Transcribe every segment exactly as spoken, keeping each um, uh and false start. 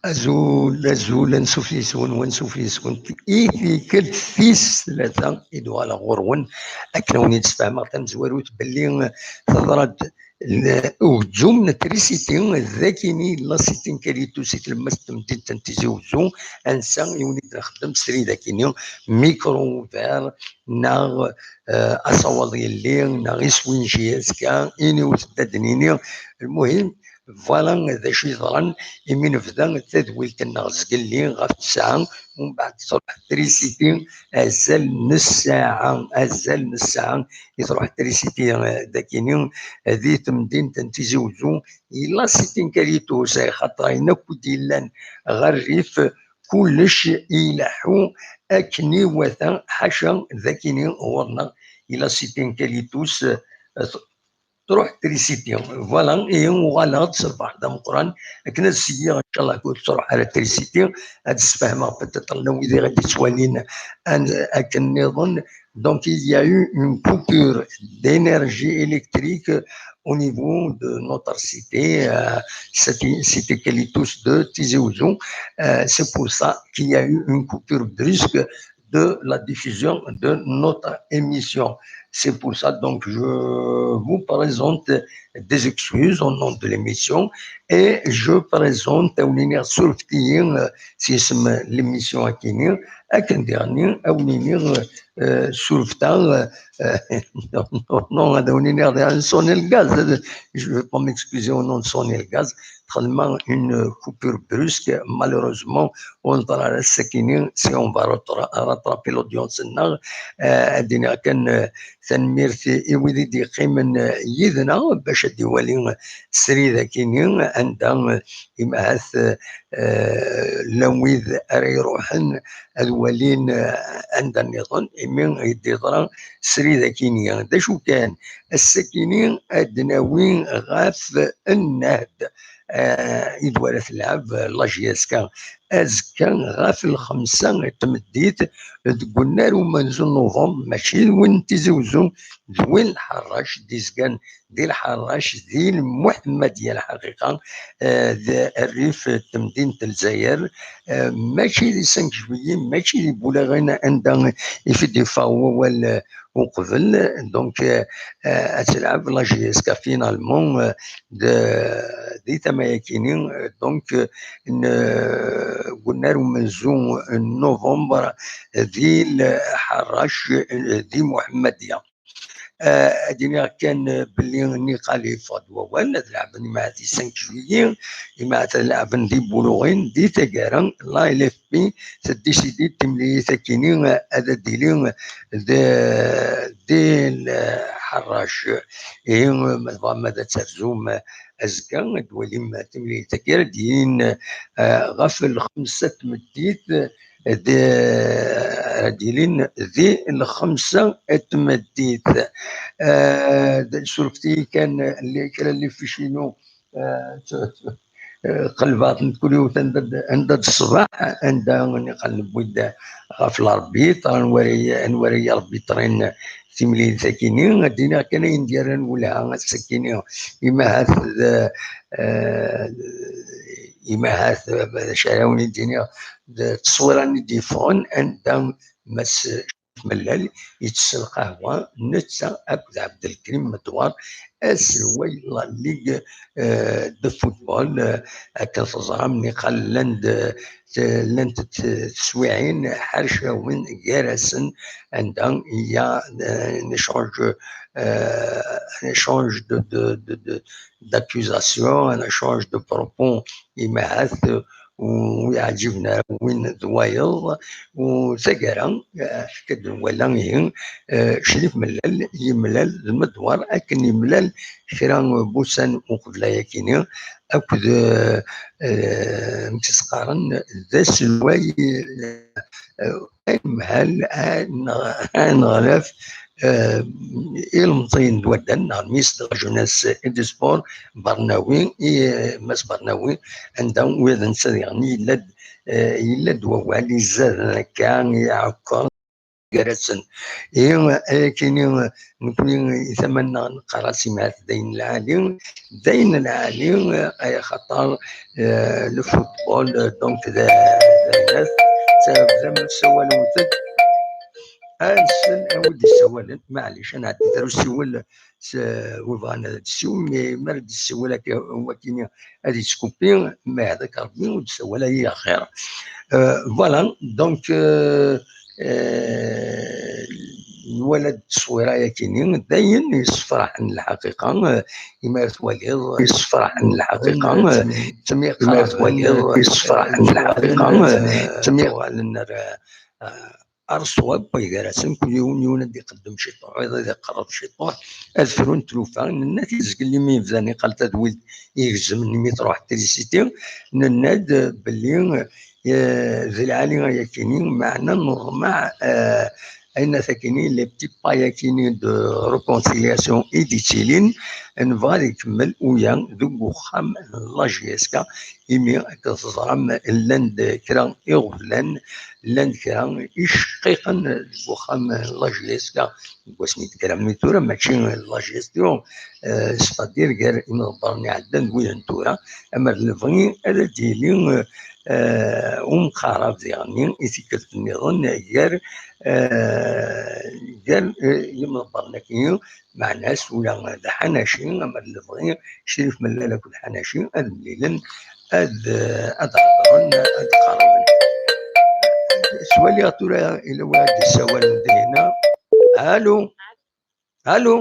Azul, azul, ansuf yis-wen, wansuf yis-wen. I tikkelt tis tlata i d-uɣaleɣ ɣur-wen, akken ad wen-id-sfehmeɣ tamezwarut belli teḍra-d l-, ugezzum n trisiti d akini la Cité n Kalitus i tlemmast n temdint n Tizi Uzzu, ansa i wen-id-nxeddem srid akini micro ouvert neɣ, eh, asawaḍ yelli neɣ iswi n J S K, iniwet-d ad d-nini. Lmuhim, voilà d acu yeḍran imi nebda tadwilt-nneɣ zgelli ɣef tesɛa, umbeɛd truḥ trisiti azal n ssaɛa, azal n ssaɛa i truḥ trisiti, eh, dakini, eh, di temdint n Tizi Uzzu, i la Cité n Kalitus, axaṭer ayen akk i d-yellan ɣer rrif, kullec ileḥḥu akken iwata, ḥaca dakini ɣur-neɣ i la Cité n Kalitus, eh, truḥ trisiti. Voilà, ihi uɣaleɣ-d s lferḥ d ameqqran akken ad sliɣ, inchallah, ur truḥ ara trisiti, ad sfehmeɣ peut-être llan wid i ɣ-d-yettwalin an-, akken nniḍen. Donc, il y a eu une coupure d'énergie électrique au niveau de notre cité, euh, cité, cité Kalitus de Tizi Ouzou. Euh, c'est pour ça qu'il y a eu une coupure brusque de la diffusion de notre émission. C'est pour ça, donc, je vous présente des excuses au nom de l'émission et je présente, euh, si l'émission akini, euh, euh, surfta, euh, euh, non, non, ad awen-iniɣ daɣen Sonelgaz, je vais pas m'excuser au nom de Sonelgaz, txedmeɣ une coupure brusque, malheureusement, ur neḍra ara ass-akini, si on va rattra-, rattraper l'audience-nneɣ, euh, ad d-iniɣ kan, euh, tanemmirt i wid i d-yeqqimen, euh, yid-neɣ bac ad d-iwali, euh, srid akini, anda, euh, imahat, euh, euh, llan wid ara iruḥen ad walin, euh, anda nniḍen, imi i d-yeḍra srid akini. D acu kan, ass-akini ad d-nawi ɣef Nnehd, eh, i d-wara telɛeb, eh, la J S K. Azekka ɣef lxemsa n tmeddit deg unnar umenzu n Nuvember, mačči d win n Tizi Uzzu, d win n Lḥerrac, d-izgan di Lḥerrac, di Lmuḥemmadiya lḥaqiqa, eh, d rrif n temdint n Lezzayer, eh, mačči di cinq juillet, mačči di Bulaɣin anda i fi d-yeffeɣ wawal, eh, uqbel, donc, euh, euh, ad telɛeb la J S K finalement, euh, de, di tama-yakini, euh, donc, euh, n, euh, unnar umenzu n Nuvember di Lḥerrac, euh, di Muḥemmadiya. Euh, ad iniɣ kan, euh, belli niqal yeffeɣ-d wawal, ad lɛeben imahat di cinq juillet, imahat ad lɛeben di Buluɣin, di taggara, la L F P, teddisidi timlilit akini, eh, ad d-tili, eh, di, di Lḥerrac. Ihi, eh, ma tebɣam ad terzum, eh, azekka, ad d-twalim, eh, timlilit-agi, ara d-yilin, eh, ɣef lxemsa n tmeddit, eh, di, ara d-yilin di lxemsa n tmeddit. Eh, d-, surfet-iyi kan, eh, li-, kra n lfici-inu, eh, t-, t-, eh, qelbeɣ-tent kul yiwet anda d, anda d ṣṣbeḥ, anda niqal newwi-d ɣef l'arbitre, anwa ara y-, anwa ara yarbiṭrin timlilit-akini. Ad d-iniɣ kan ayen d-yerran welha ass-akini, imahat d, eh, imahat, eh, d acu ara wen-id-iniɣ, d tteswiṛin i d-yeffɣen, anda Mass Mellal yettess lqahwa, netta akked Ɛebdelkrim Medwar, aselway n la Ligue, euh, de football, euh, akken teẓram, niqal llan-d, llant t-, teswiɛin ḥercawin gar-asen, anda il y a, euh, un échange, euh, un échange de, de, de, de, d'accusations, un échange de propos, imahat, euh, ur yeɛǧiben ara win d wayeḍ, u taggara, eh, akka d nwala ihi, eh, Crif Mellal yemlal d Medwar akken yemlal kra n wussan uqbel ayakini akked, eh, eh, amek i s-qqaren, d aselway, eh, anemhal, aneɣ-, aneɣlaf, eh, ilemẓiyen d waddal, neɣ ministre de la jeunesse et du sport, Bernawi, i, Mass Bernawi, anda ula d netta diɣen yella-d, eh, yella-d wawal, izad akka, iɛekkeṛ, gar-asen. Ihi, ayakini, nekni i tama-nneɣ neqqar-as imhat d ayen lɛali, d ayen lɛali, eh, ay axaṭer, eh, le football, eh, donc, d, d aynas, d, d amasawal-nwen. Ad nsel awi d-issawalen, maɛlic, ad nɛeddi ar usiwel s, wi bɣan ad d-ssiwlen, mais mi ara d-ssiwel akka, wakini ad yeskupi, ma yehda-k Rebbi, ur d-ssawal ay axir. Euh, voilà, donc, euh, euh, nwala-d tteswira-yakini, d ayen yessefraḥen lḥaqiqa, euh, imi ara twaliḍ, yessefraḥen lḥaqiqa, euh, ttmiqran, yessefraḥen lḥaqiqa, euh, ttmiqran ar, euh, ar ṣṣwab, wway gar-asen, kul yiwen yiwen ad d-iqeddem ciṭuḥ, wayeḍ ad iqerreb ciṭuḥ, ad frun tlufa. Nenna-t i zgelli mi yebdan iqal tadwilt igezmen imi truḥ trisiti, nenna-d belli, eh, d lɛali ayakini, meɛna neḍmeɛ, eh, ayen akini, les petits pas yakini de réconciliation i d-ittilin, nebɣa ad ikemmel uya deg uxxam n la J S K, imi akka teẓram llan-d kra iɣeblan, llan-d kra iceqqiqen deg uxxam n la J S K, deg wasmi d-tekkram i tura, mačči la J S K, eh, c'est-à-dire gar imḍebbren iɛeddan d wid n tura, amer d lebɣi ad d-yili, eh, umqarab diɣenni i tikkelt nniḍen gar, eh, gar, eh, yimḍebbren-agi, meɛna-s ula d Ḥanaci, amer d lebɣi Crif Mellal akked Ḥanaci ad mlilen, ad, eh, ad hedren, ad qarben. Ttwaliɣ tura yella win i d-yessawalen dinna. Alu? Alu?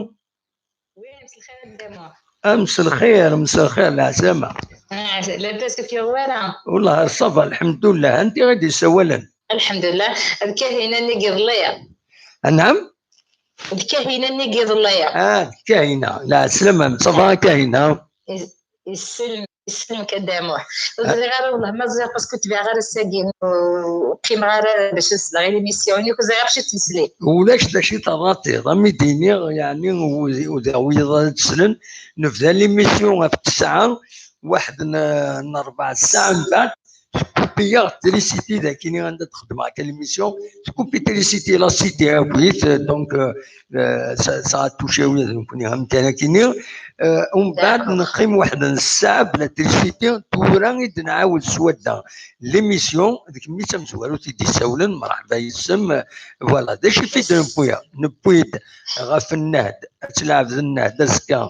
Oui, mselxir a Dda Muḥ. A mselxir, mselxir, leɛzama. Ah, labas ur k-yuɣ wara? Wellah, ça va, lḥemdullah. Anti i d-yessawalen? Lḥemdullah. D Kahina nnig iḍelli. Anɛam? D Kahina nnig iḍelli. Ah, d Kahina. Leɛslama, ça va a Kahina? Is-, isellem, isellem-k a Dda Muḥ. Ur ẓriɣ ara, wellah ma ẓriɣ, parce que ur tbiɛeɣ ara ass-agi, ur qqimeɣ ara bac ad sleɣ i l'émission-nni, ur ẓriɣ ara acu i ttmeslayeɣ. Ulac d acu i terratiḍ, am i d-iniɣ, yeɛni, u-, u-, d wiyaḍ ara d-slen, nebda l'émission ɣef ttesɛa, waḥed n, n rebɛa ssaɛa, mbeɛd tkupi-yaɣ trisiti dagini anda d-xeddmeɣ akka l'émission, tkupi trisiti la cité akk-it, donc, euh, euh, ça, ça a touché ula d nekkni amkan akini. Euh, umbeɛd neqqim waḥed n ssaɛa bla trisiti, tura i d-nɛawed swadda l'émission, d kemmi i d tamezwarut i d-isawlen, mreḥba yes-m. Voilà, d acu i d-newwi? Newwi-d ɣef Nnehd, ad tleɛbed Nnehd azekka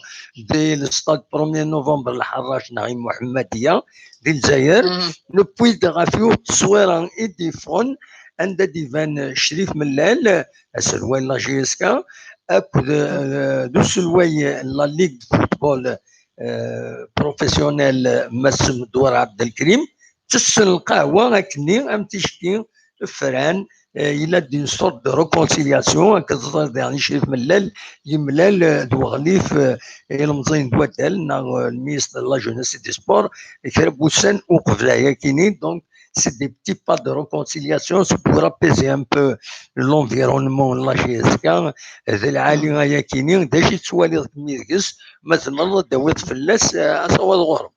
di le stade premier novembre Lḥerrac neɣ i Muḥemmadiya di Lezzayer. Newwi-d ɣef yiwet n tteswira i d-yeffɣen, anda d-iban Crif Mellal, aselway n la J S K, akked, euh, d uselway n la Ligue de football, euh, professionnel, Mass Medwar Abdelkrim. Ttessen lqahwa akkenni am ticki, fran, eh, yella-d une sorte de réconciliation, akken teẓriḍ diɣen Crif Mellal, yemlal, eh, d Weɣlif, eh, ilemẓiyen d waddal, neɣ, eh, le ministre de la Jeunesse et des Sports, kra n wussan uqbel ayakini, donc c'est des petits pas de réconciliation, c'est pour apaiser un peu l'environnement n la J S K, d lɛali ayakini, d acu i tettwaliḍ kemmi deg-s, ma tzemreḍ ad d-tawiḍ fell-as, eh, asawaḍ ɣur-m.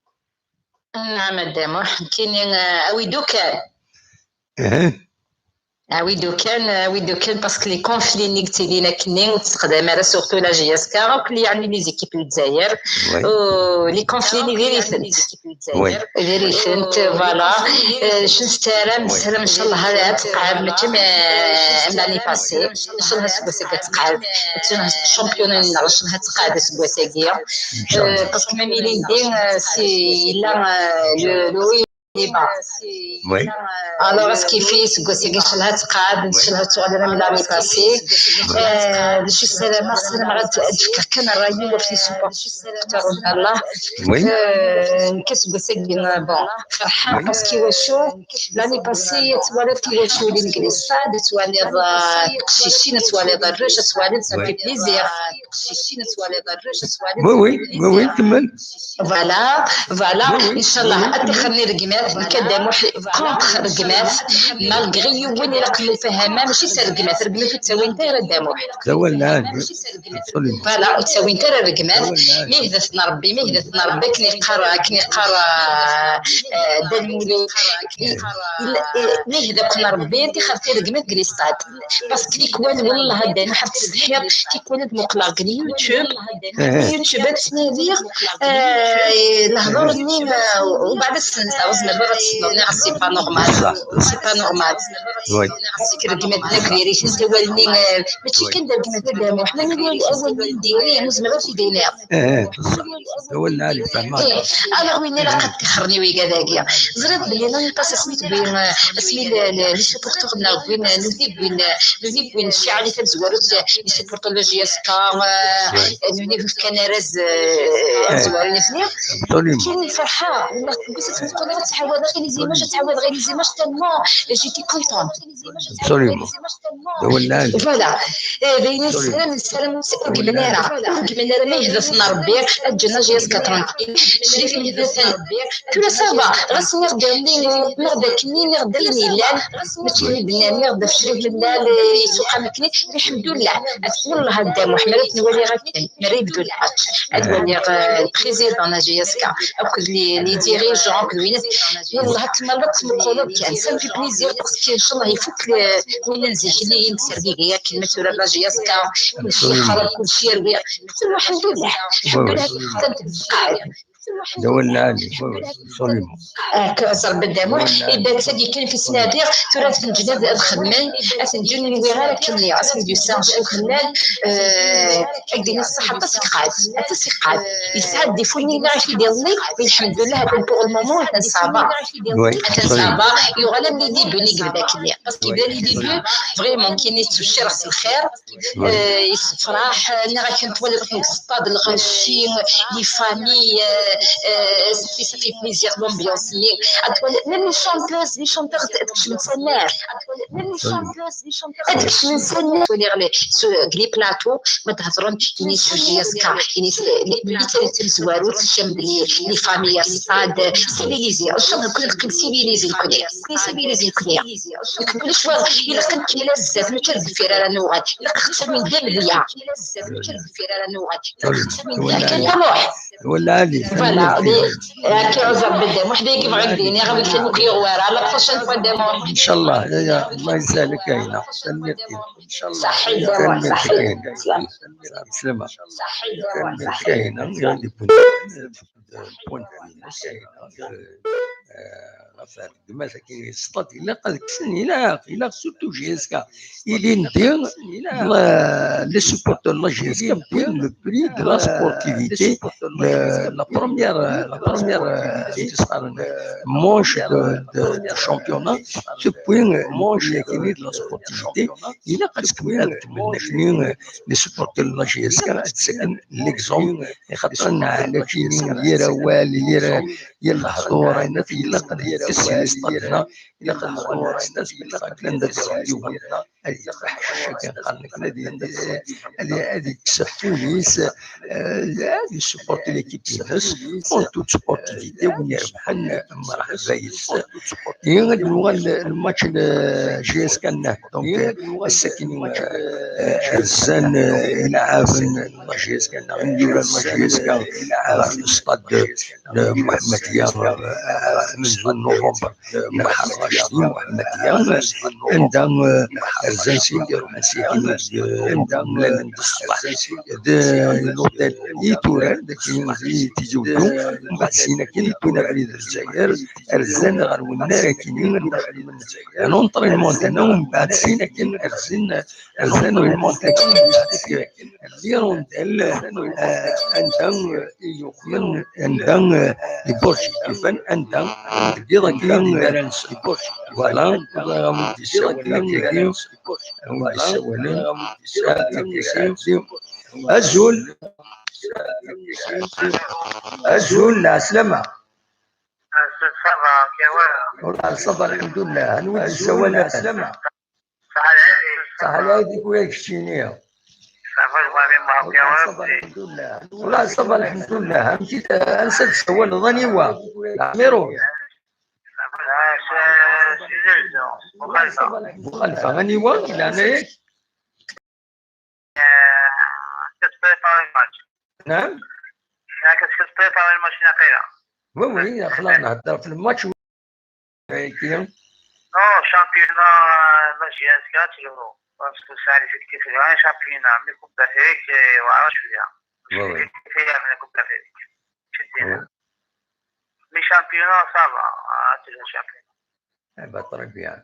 Nɛam a Dda Muḥ, nekkini, eh, awi-d ukan. Awi-d ukan, awi-d ukan, parce que les conflits-nni i yettilin akkenni ur t-texdam ara, surtout la J S K, akk, yeɛni, les équipes n Lezzayer. Oh, les conflits-nni diri-tent. Diri-tent, voilà. Eh, acu nessaram, nessaram, ncallah, ad tqeɛɛed, mačči am, eh, am l'année passée. Ncallah aseggas-agi ad tqeɛɛed. Ad tun championnat-nneɣ, ncallah ad tqeɛɛed aseggas-agi. Eh, parce que même ilindi, eh, si, yella, eh, le, le Oui. Alors, est-ce qu'il fait ce que c'est que cela تقعد، cela تقعد من l'année passée. Euh, je suis سلامة، سلامة غد تفكر كان الرأي وفي سوبر. Oui. Euh, qu'est-ce que c'est que, bon, فرحان parce que وشو l'année passée تواليت كي وشو الانجليز صاد تواليت تقشيشين تواليت الرش تواليت ça fait plaisir. Oui, oui, oui, oui, كمل. Voilà, voilà. Oui, oui. إن شاء الله أتخني رقمي. Nekk a Dda Muḥ contre rregmat, malgré yiwen ilaq lemfahama, mačči s rregmat, rregmat ur ttawint ara a Dda Muḥ. D awal lɛali. Voilà, ur ttawint ara rregmat. Ma ihda-ten Rebbi, ma ihda-ten Rebbi, akken yeqqar, akken yeqqar, eh, eh, Dda Lmulud. Illa, eh, ma ihda-ken Rebbi, tixret i rregmat deg listad. Parce que tikwal, wallah, a Dda Muḥ, ad tsetḥiḍ, tikwal ad muqleɣ deg YouTube, deg YouTube ad ttnadiɣ, eh, lehdur-nni, eh, u beɛd ad senseɣ, ur zmireɣ ad tessneḍ, nniɣ c'est pas normal. C'est pas normal. Rregmat n akk diri-ten, awal-nni, eh, mačči kan d rregmat a Dda Muḥ, ma nniɣ awal-nni n diri, ur zmireɣ ad t-id-iniɣ. Eh, eh, d ṣṣeḥ. D awal lɛali, fehmeɣ. Eh, alors win ilaq ad t-ixren i wigad-agi. Ẓriɣ belli non pas asmi tewwi, eh, asmi le, le, les supporters-nneɣ wwin, eh, nutni wwin, eh, nutni wwin cciɛa-nni tamezwarut, eh, les supporters de la J S K, eh, nutni fkan arraz, eh, amezwaru nutni. Absolument. Kini ferḥeɣ, wala tewwi-tt ad tmuqel, ad tɛawad ayen izimac, ad tɛawad ayen izimac, tellement j'étais contente. Absolument. D awal lɛali. Voilà. Eh, d ayen nessaram, nessaram ur gmen ara. Ur gmen ara ma ihda-ten Rebbi, ad ǧǧen la J S K tranquille. Crif ihda-ten. Tura ça va, ɣas nniɣ-d, nniɣ-d akken, nniɣ-d ayen yellan, mačči d nniɣ-d ɣef Crif llan, eh, yessuq am akken, lḥemdullah. At, wallah, a Dda Muḥ, mi ara ten-waliɣ akken, mi ara yebdu lḥaǧ, ad waliɣ, eh, le président n la J S K, akked les, les dirigeants, akked win, wallah, akken ma la tettmuquleḍ kan, ça me fait plaisir, parce que, ncallah, ifuk, eh, win n zik-nni i d-tergigi akken ma tura la J S K, kulci xrab, kulci yerwi. Nqul lḥemdullah, lḥemdullah, ḥatta tebqaɛd. D awal lɛali, absolument. Akka, ẓer Dda Muḥ, iban-d tagi kan fi snadiɣ, tura ad ten-ǧǧen ad, ad xedmen, ad ten-ǧǧen ur nwiɣ ara akken-nni, asmi d-yusa Crif llan, eh, ad d-iniɣ ṣṣeḥ, aṭas i iqɛed, aṭas i iqɛed. Yesɛa défaut-nni i ɣef i d-iḍelli, mais lḥemdullah, atan pour le moment, atan ça va. Oui, atan ça va, yuɣal am les débuts-nni i yebda akken-nni. Parce que yebda les débuts, vraiment, kini yettbecciṛ s lxir, eh, yessefraḥ, eh, nniɣ akken twaliḍ akken deg stade lɣaci, les familles, eh, eh, ça fait, ça fait plaisir, l'ambiance-nni. Ad twaliḍ, même les chanteuses, les chanteurs, ad kecment s annar. Ad kecmen s annar. Twaliɣ les, sur, deg les plateaux, ma d-hedren, ini sur J S K, ini s-, les, les, les tamezwarut, kcem-d les, les familles, stade, c'est l'Élysée. Ncallah nekkni neqqim c'est l'Élysée nekkni. Nekkni c'est l'Élysée nekkni. Nekk kullec wa, ilaq ad nkemmel ar zdat, mačči ar deffir ara nuɣal. Ilaq ad ɣ-ttawin d amedya. Kan Dda Muḥ. Wala Ali. Voilà, akka ẓer Dda Muḥ, d ayagi bɣiɣ ad d-iniɣ, a wi kan ur k-yuɣ wara. À la prochaine fois, Dda Muḥ. Ncallah, ya, ya, Allah yesɛa-k a gma. Tanemmirt-ik. Ncallah. Ṣaḥḥit Dda Muḥ, ṣaḥḥit. Tanemmirt-ik a gma. Ṣaḥḥit Dda Muḥ, ṣaḥḥit. Tanemmirt-ik a gma. Ɣer les points de vue, euh, point de vue-ines, euh, euh, ɣef rregmat-agi, stade, ilaq ad kksen, ilaq, ilaq surtout J S K. Ilindi, la, les supporters de la J S K wwin le prix de la sportivité, le, la première, euh, la première, euh, manche de, de, du championnat, tewwi le prix-agi de la sportivité, ilaq ad tkemmel, ad kemmlen akkenni, euh, les supporters de la J S K, ad ttaken l'exemple, ixaṭer neɛlakini yir awal, yir, yir lehdur, ayen ilaq ad yekkes si les stades-nneɣ, ilaq ad nuɣal ad nestas belli llan d adiɣen yuɣen ad yeqbeḥ ccan kan qqaren akken ad, ad, ad yekkes ḥeffun-is, eh, ad yessupporti l'équipe-ines, en toute sportivité, win irebḥen, mreḥba yes. Ihi ad nuɣal lmatch n J S K-nneɣ. Donc, ass-agi, eh, rzan, eh, ilɛaben n la J S K-nneɣ, imyura n la J S K ɣer le stade de Mohamed Yar, eh, amenzu n november, n Lḥerracti, Mohamed Yar, anda, eh, rzan sidi, ruḥen sidi, eh, anda mlalen d ṣṣbeḥ, d l'hôtel i turar, d akken i Tizi Wezzu, mbeɛd sin akken wwin abrid n Lezzayer, rzan ɣer wennar akkin, anda xedmen un entraînement dinna, mbeɛd sin akken rzan, rzan wennar akkin, l'hirondelle, eh, anda, eh, i yuqmen, anda, eh, les bords i yufan, anda, deg iḍ akka, voilà, awi-d issawalen akkagi, awi-d issawalen, azul. Azul, lɛeslama. Azul, ça va, ça va, lḥemdullah. Anwa i d-yessawalen? Lɛeslama. Ṣaḥa lɛid-ik, wa keččini. Ça va, lḥemdullah. Wala, ça va, lḥemdullah. Amek i t-, ansa d-tessawaleḍ, aniwa? Lɛamiru. Buxalfa. Buxalfa, aniwa, di leɛnaya-k? Qu'est-ce que tu prépares le match? نعم؟ Qu'est-ce que tu prépares le match, نقيلة؟ Oui, oui, aql-aɣ nhedder في الماتش. Non, championnat, la J S K, tu le vois. Parce que c'est un effectif de un championnat, mais Coupe d'Afrique, c'est, voilà, je suis bien. Oui, oui. C'est la Coupe d'Afrique. C'est bien. Oui. Mais championnat, ça va. Ah, c'est le championnat. Eh ben, très bien.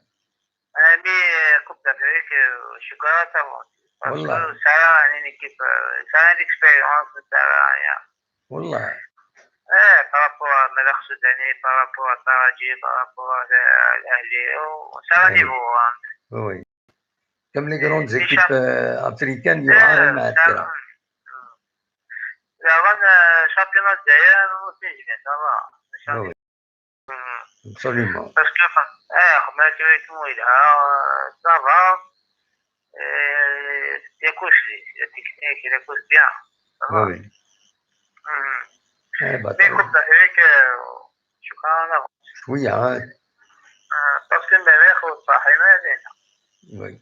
Eh, mais, euh, Coupe d'Afrique, euh, je suis content, ça va. Parce que ça a une équipe, euh, ça a une expérience, ça a rien. والله. Eh, par rapport à Merrikh Soudani, par rapport à Taraji, par rapport à, à l'Ahli, oh, ça a un niveau, hein. Oui. Comme les grandes équipes, euh, africaines, il y aura un match, là. Là, euh, championnat de ça va. Oui. Absolument. Parce que, eh, malgré tout, il a, euh, ça va. Euh, il y a quoi, la technique, il y a quoi bien. Ça va. Oui. Mhm. Eh, bah, mais Coupe d'Afrique, euh, je crois, non. Oui, hein. Euh, parce que Merrikh, صح، ما علينا. Oui.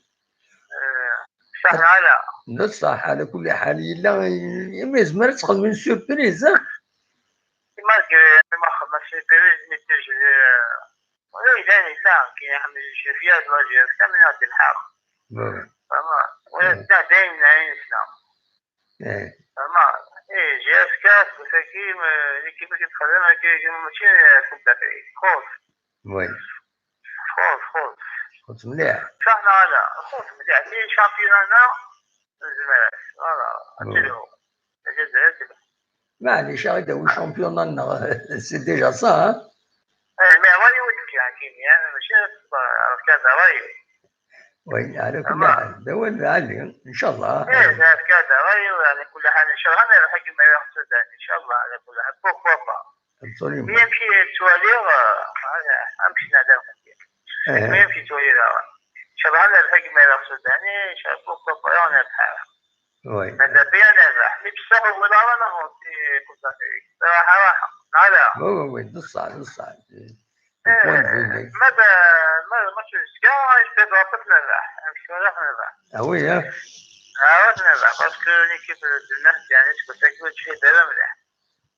آه، صح، لا، لا. بصح على كل حال، إلا، إما يزمر تخدم une surprise، ها؟ Malgré ما خدمة surprise، mais toujours, آه، ولا إذا نسا، كي نحن نمشي فيها، تواجه كامل هذه الحق. فما، ولا تاع دايم نعين سنا. فما، إيه، J S K، مساكين، ما، اللي كيف كيتخدم، هكا، ماشي كنت في خوف. Oui. خوف، خوف. خوف مليح. صح، لا، لا، خوف مليح. مي شامبيون أنا، الزمالك. Voilà. Oui. أتلو. الجزائر كذا. معليش، غير داوي championnat نغ-، c'est déjà ça, hein. إيه، mais هو يوديك، يعني، كيما، يعني، ماشي، كذا، راهي. Oui، على كل حال، داوي العالي، إن شاء الله. إيه، كذا، راهي، يعني، كل حال، إن شاء الله، أنا راح أجي مع السودان، إن شاء الله، على كل حال، pourquoi pas. Absolument. يمشي توالي، آه، أنا أمشي نادر. إيه. يمشي توالي، لا. إن شاء الله، أنا راح أجي مع السودان، إن شاء الله، pourquoi pas، أنا بحال. Oui. ماذا بيا نربح. مي بصح ولا رانا في كوب دافريك. راحة، راحة. هذا. Oui, oui, oui، بصح، بصح. إيه. ماذا، ماذا ما تشوفش كاع، يصير رابط نربح. مش راح نربح. Ah oui, hein. عاود نربح. Parce que l'équipe de neuf، يعني، تكون تاكل شي دابا مليح.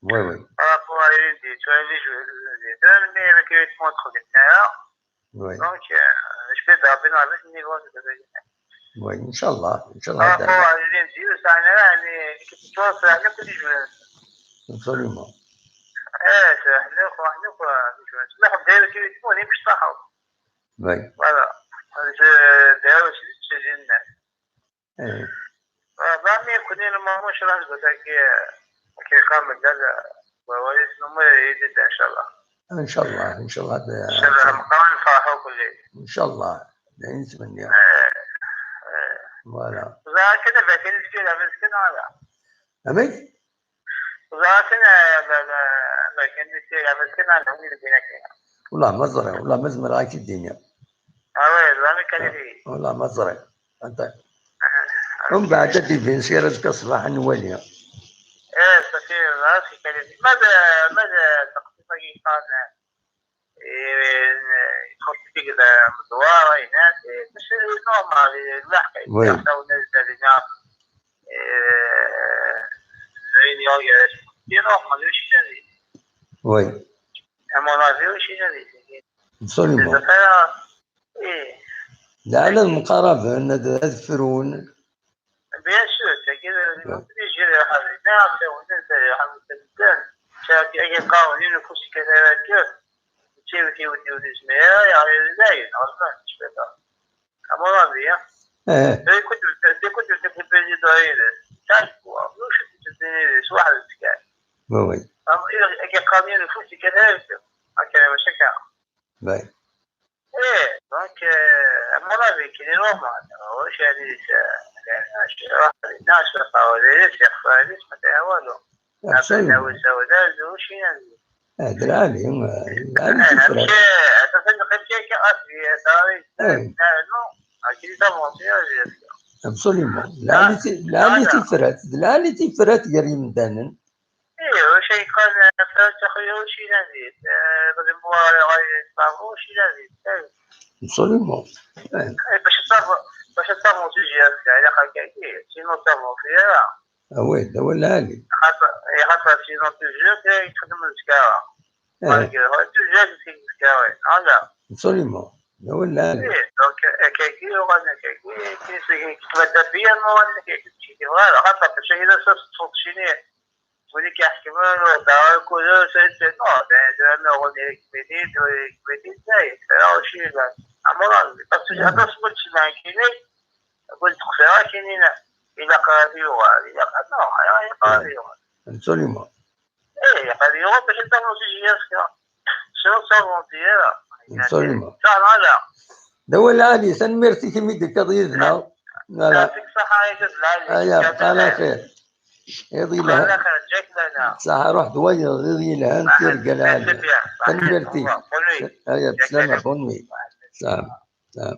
Oui, oui. Par rapport à Indy، tu vois, les joueurs de Indy. Mais avec les points de côté, là. Oui. Donc, euh, je peux taper avec le niveau de Oui, إن شاء الله، إن شاء الله. Par rapport à Indy، يعني، كنت متوقع، يعني، كل joueur. Absolument. إيه، سهل، إخوة، إخوة، joueur. لا، داير كي يكون، مش صح. Oui. Voilà. داير شي، شي جنة. إيه. آه، فهمني، كوني لما مش راح نقول لك، آه، كي قام الدل، ووليت نمر يدد إن شاء الله. إن شاء الله، إن شاء الله. إن شاء الله، مقام نفرحوا كل شيء. إن شاء الله، دعي نتمنى. إيه، إيه. Voilà. إذا كذا بكري كثير، بس كذا هذا. أمي؟ إذا كذا، ب-، ب-، بكري كثير، بس كذا هذا هو اللي بينا كذا. والله ما زرع، والله ما زمر هاك الدنيا. آه، وين؟ زعما كان آه، يدي. والله ما زرع. أنت. آه. ومن بعد تدي فين سير أزكى الصباح نولي. إيه، صافي، راسي كان يدي. ماذا، ماذا تقصد يقال؟ إيه، يخص فيك ذا مدوار، هناك، إيه، مش normal، إيه، لا حكاية. Oui. حتى والناس هذينا، إيه، réunion، إيه، c'est normal، ماشي جديد. Oui. À mon avis، ماشي جديد. Absolument. إيه. لا، لا، المقاربة، هاد، هاد فرون. Bien sûr، c'est que les gens يجي يحاول، لا، يحاول، يحاول، شاف، يجي يقاوم، ينفس كذا، كيف؟ تيو، تيو، تيو، تيو، تيو، يا، يا، يا، لا، يا، غلطان، إيش بيتا؟ À mon avis، hein. إيه. C'est que tu, c'est que tu te fais plaisir de rire. Ça, quoi. مش تديني واحد السكان. Oui, oui. أما إذا يجي يقاوم، ينفس كذا، هكا مشاكل. Oui. إيه، donc، آه، à mon avis، كي normal. واش يعني، آه، يعني، واحد الناس يقاوم، ليش يخفى، ليش ما فيها والو. Absolument. ناوي سوداء، وش يعني؟ آه، دراري، هم، العالي آه، تفرات. ماشي، أساساً غير شيء كأصلي، داري، إيه. لا، نو، أكيد تمام، يا زياد. Absolument. العالي لا، ت-، العالي لا. تفرات، العالي تفرات قريب من دانن. إيه، ايوا، واش يقال؟ ثلاثة خير وشي لذيذ. آه، غادي نبغى غادي يصابوا وشي لذيذ. ايوا. Absolument. ايه. إيه، باش تصابوا، باش تصابوا تجي هكا، على خاطر كاين، سينو تصابوا فيها. Ah oui, هذا هو العالي. خاطر، إيه، خاطر سينو توجور كاين يخدم الزكاوة. ايه. مالغري هو توجور كاين الزكاوة. هذا. Absolument. هذا هو العالي. ايه، دونك، آه، كاين كي وغادي كاين كي، كي، كي، كي تبدا بيا، ما غادي كاين كي، كي، voilà، خاطر باش هي لا سوس تفوت شيني. ولي كيحكم الوضع كله سيتي نو، يعني زعما هو اللي يكملين ويكملين زايد، راه شي زعما. عمران، parce que أنا سمعت شي معاكيني، قلت خسارة كاينين، إلا قرا لي يوغال، إلا قرا نو، إلا قرا لي يوغال. Absolument. إيه، قال لي يوغال باش أنت موسيقى شنو صافونتي؟ Absolument. صح ولا لا؟ هذا هو العالي، سنميرتي كيما يدير كضيفنا. Voilà. يعطيك الصحة يا جد العالي. آه، يا يعطيك بقى على العافية. خير. يضي بقى لها. على خير، جاك لنا. صح، روح دوية، يضي لها، انت يا رجال العالي. سنميرتي. هيا، بسلامة، bonne nuit. سلام. سلام.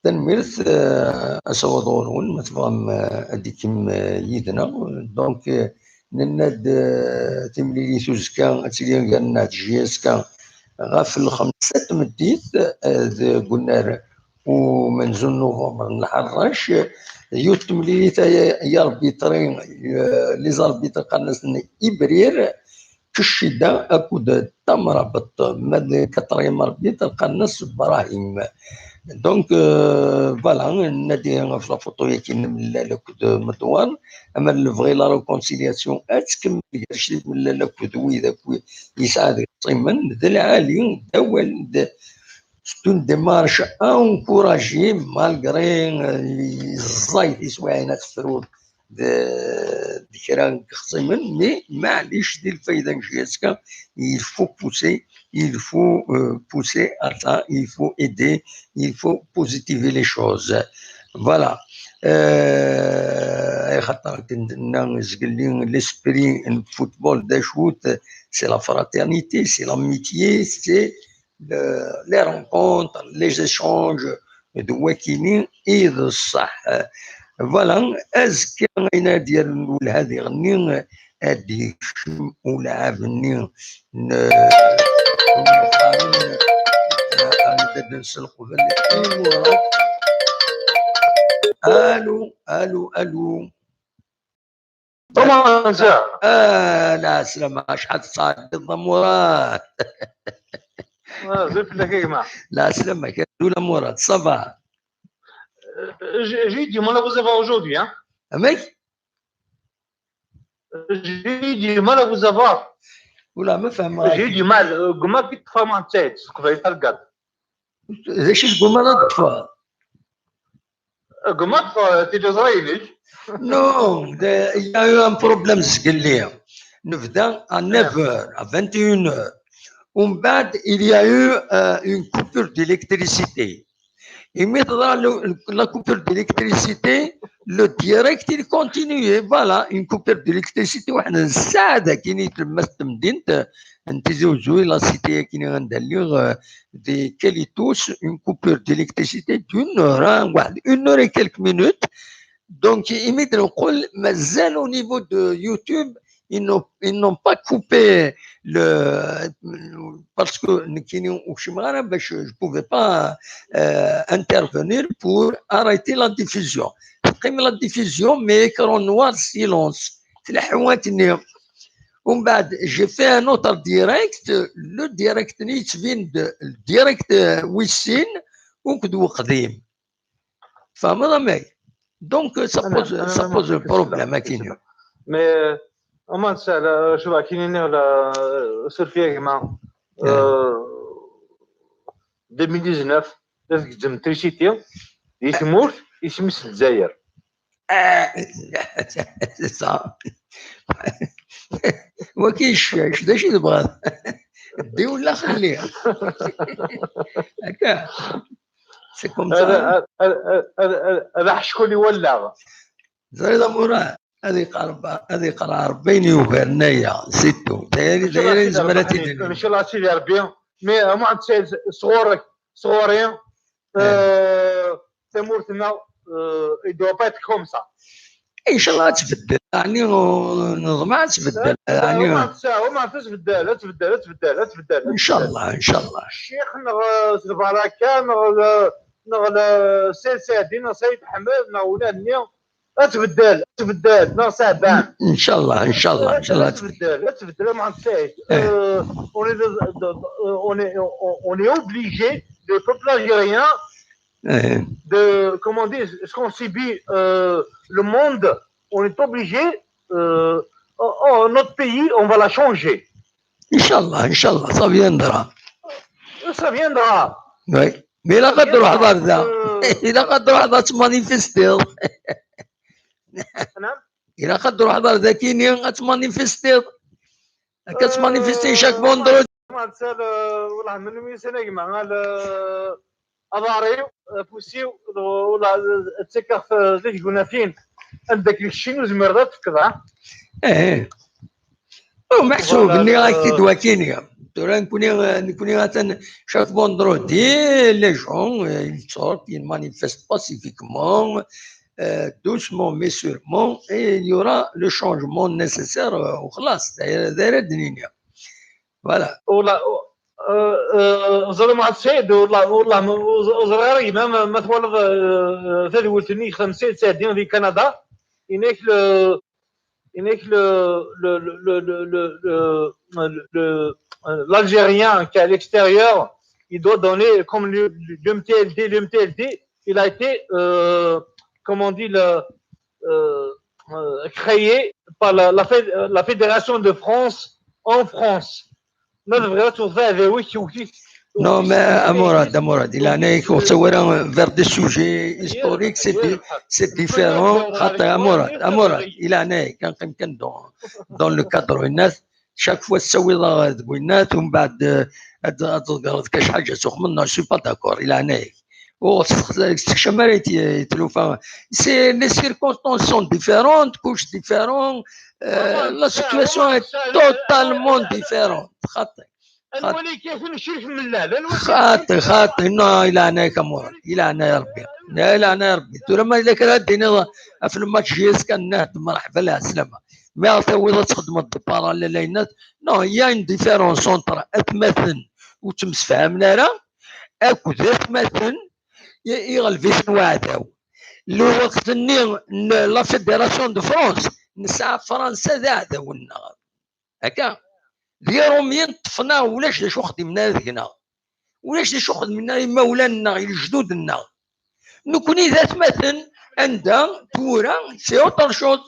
Tanemmirt, eh, asawaḍ ɣur-wen, ma tebɣam, eh, ad d-tekkem, eh, yid-neɣ. Donc, eh, nenna-d, eh, timlilit uzekka ad tili gar-nneɣ d J S K ɣef lxemsa n tmeddit, eh, deg unnar umenzu n November n lḥerrac. Yiwet temlilit ay, ay arbitri, eh, les arbitres qqaren-asen Ibrir, Kcida akked Tamrabeṭ, ma d quatrième arbitre qqaren-as Brahim. Donc, euh, voilà, nadi ɣef la photo-yagi n Mellal akked Medwan, ama lebɣi la réconciliation ad tkemmel gar Cid Mellal akked wid akk yesɛa deg ṭṭimen, d lɛali, d awal, d, c'est une démarche à encourager, malgré, euh, ẓẓay tiswiɛin ad tefruḍ d, d kra n yixṣimen, mais maɛlic di lfayda n J S K, il faut pousser, il faut, euh, pousser à ça, il faut aider, il faut positiver les choses. Voilà. Euh, axaṭer akken tenna zgelli, l'esprit n football d acu-t, c'est la fraternité, c'est l'amitié, c'est le, les rencontres, les échanges, d wakini i d ṣṣeḥ. Voilà, azekka ayen ara d-yerren welha diɣenni ad d-yekcem ulɛab-nni n, ad d-nselqbel i Murat. Alu, alu, alu. Comment ça? Ah, la salama, acḥal tesɛeddiḍ a Murat? Ah, zut fell-ak a gma. La salama, azul a Murat, ça va? Euh, j'ai, j'ai du mal à vous avoir aujourd'hui, hein. Amek? J'ai du mal à vous avoir. Oula, ma fehmeɣ. J'ai du mal, euh, gma ki tfahmeḍ, teqbaylit talqaḍ. D acu i teggummaḍ ad teṭṭfeḍ? Gma, euh, tiliẓri-inek. Non, de, il y a eu un problème zgelli. Nebda à neuf heures, à vingt et une heures. Umbeɛd, il y a eu, euh, une coupure d'électricité. Imi teḍra le, la coupure d'électricité, le direct, il continue. Voilà, une coupure d'électricité, waḥna nesɛa dagi i tlemmast n temdint, n Tizi Uzzu, la cité-agi anda lliɣ, euh, di Kalitus, une coupure d'électricité d'une heure, hein, واحد une heure et quelques minutes. Donc, imi d-nqul, mazal au niveau de YouTube, ils n'ont, ils n'ont pas coupé le, parce que nekkini ur kcimeɣ ara, je, je pouvais pas, euh, intervenir pour arrêter la diffusion. Teqqim la diffusion, mais écran noir, silence. Tleḥḥuwat-nni. Umbeɛd, j'ai fait un autre direct, le direct-nni yettbin-d direct, euh, wis sin, akked weqdim. Tfehmeḍ amek? Donc, ça pose, ça pose problème, akini. Mais, euh, au moins, ça, la, je vois, akini, la, euh, surfi a gma, euh, deux mille dix-neuf, la tgezzem trisiti, di tmurt, isem-is Lezzayer. Ah, c'est ça. Waki, d acu i tebɣiḍ? Ddi wala xelli. Akka. C'est comme ça. Ad aḥeckul i wallaɣ. Ẓriḍ a Murat, ad iqerb, ad iqerɛer ayen yugaren aya, c'est tout. D aya, d aya i nezmer ad t-id-nini. Ncallah a Sidi Rebbi. Mais, euh, Muḥend Saɛid, sɣur-k, sɣur-i, euh, tamurt-nneɣ, euh, il doit pas être comme ça. Inchallah ad tbeddel, ɛni neḍmeɛ ad tbeddel, ɛni. Uma tbeddel, ad tbeddel, ad tbeddel, ad tbeddel. Inchallah, inchallah. Ccix neɣ, eh, s lbaraka neɣ, eh, neɣ le Saïd Saɛdi neɣ Saïd Ḥmed neɣ ula-nni, ad tbeddel, ad tbeddel, neɣ Saɛban. Inchallah, inchallah, inchallah. Ad tbeddel, ad tbeddel, a Muḥend Saïd. Eh. Euh, on est, de, de, de, on est, on, on est obligé, le peuple algérien, eh, de, comment dire, ce qu'on subit, euh, le monde, on est obligé, euh, oh, oh, notre pays, on va la changer. Inchallah, inchallah, ça viendra. Ça viendra. Oui. Mais ilaq ad truḥeḍ ar da. Euh, ilaq ad truḥeḍ ad tmanifestiḍ. Ilaq ad truḥeḍ ar dakini ad tmanifestiḍ. Akka tmanifesti chaque vendredi. Maɛsal, euh, wellah, melmi i s-nniɣ a gma, aḍar-iw, afus-iw, wellah, ttekkeɣ di tgunatin, anda k-keččini ur zmireḍ ad tefkeḍ, ha? Eh. Oh, meḥsub, voilà, nniɣ-ak-t-id, euh, wakini. Tura nekni, nekni atan chaque vendredi, les gens, euh, ils sortent, ils manifestent pacifiquement, euh, doucement mais sûrement, et il y aura le changement nécessaire, euh, وخلاص, d ayen ara d-nini. Voilà. Ula, euh, euh, ẓriɣ Muḥend Saɛid, ula, ula, ur ẓriɣ ara gma ma, ma twalaḍ, euh, tadwilt-nni yexdem Saɛid Saɛdi di Kanada, inek le, inek le, le, le, le, le, le, le, le, euh, l'Algérien qui est à l'extérieur, il doit donner comme le, le, l'M T L D, l'M T L D, il a été, euh, comment on dit, le, euh, euh, créé par la, la, féd- la Fédération de France en France. Ma tebɣiḍ ad tewteḍ aɛdaw-ik, yewwet-it. Non, mais a Murad, a Murad, il y en a qui sont vers des sujets historiques, c'est di- c'est différent. Xaṭi, a Murad, a Murad, il y en a, kan qim kan dans, dans le cadre, chaque fois tessawiḍ-aɣ deg winat, umbeɛd, euh, ad ad tḍeggreḍ kan ḥaǧa s uxemmem, non, je suis pas d'accord, il y en a. Ur tessekcam ara i t- i tlufa. C'est, les circonstances sont différentes, couches différentes, euh, la situation est totalement différente. Xaṭi. Xaṭi, xaṭi, non, i leɛnaya-k a Murad, i leɛnaya Rebbi. I leɛnaya Rebbi. Tura ma yella kra ad d-tiniḍ ɣef le match J S K, nnah-d, mreḥba, lɛeslama. Mi ara tawiḍ ad txedmeḍ des parallèles, ayennat, non, il y a une différence entre atmaten ur ttemsefhamen ara akked atmaten i- iɣelb-iten uɛdaw. Lweqt-nni n la Fédération de France, nesɛa Fransa d aɛdaw-nneɣ. Akka, d Irumyen ṭṭfen-aɣ, ulac d acu xedmen ara deg-neɣ. Ulac d acu xedmen ara imawlan-nneɣ, i lejdud-nneɣ. Nekni d atmaten, anda, tura, c'est autre chose.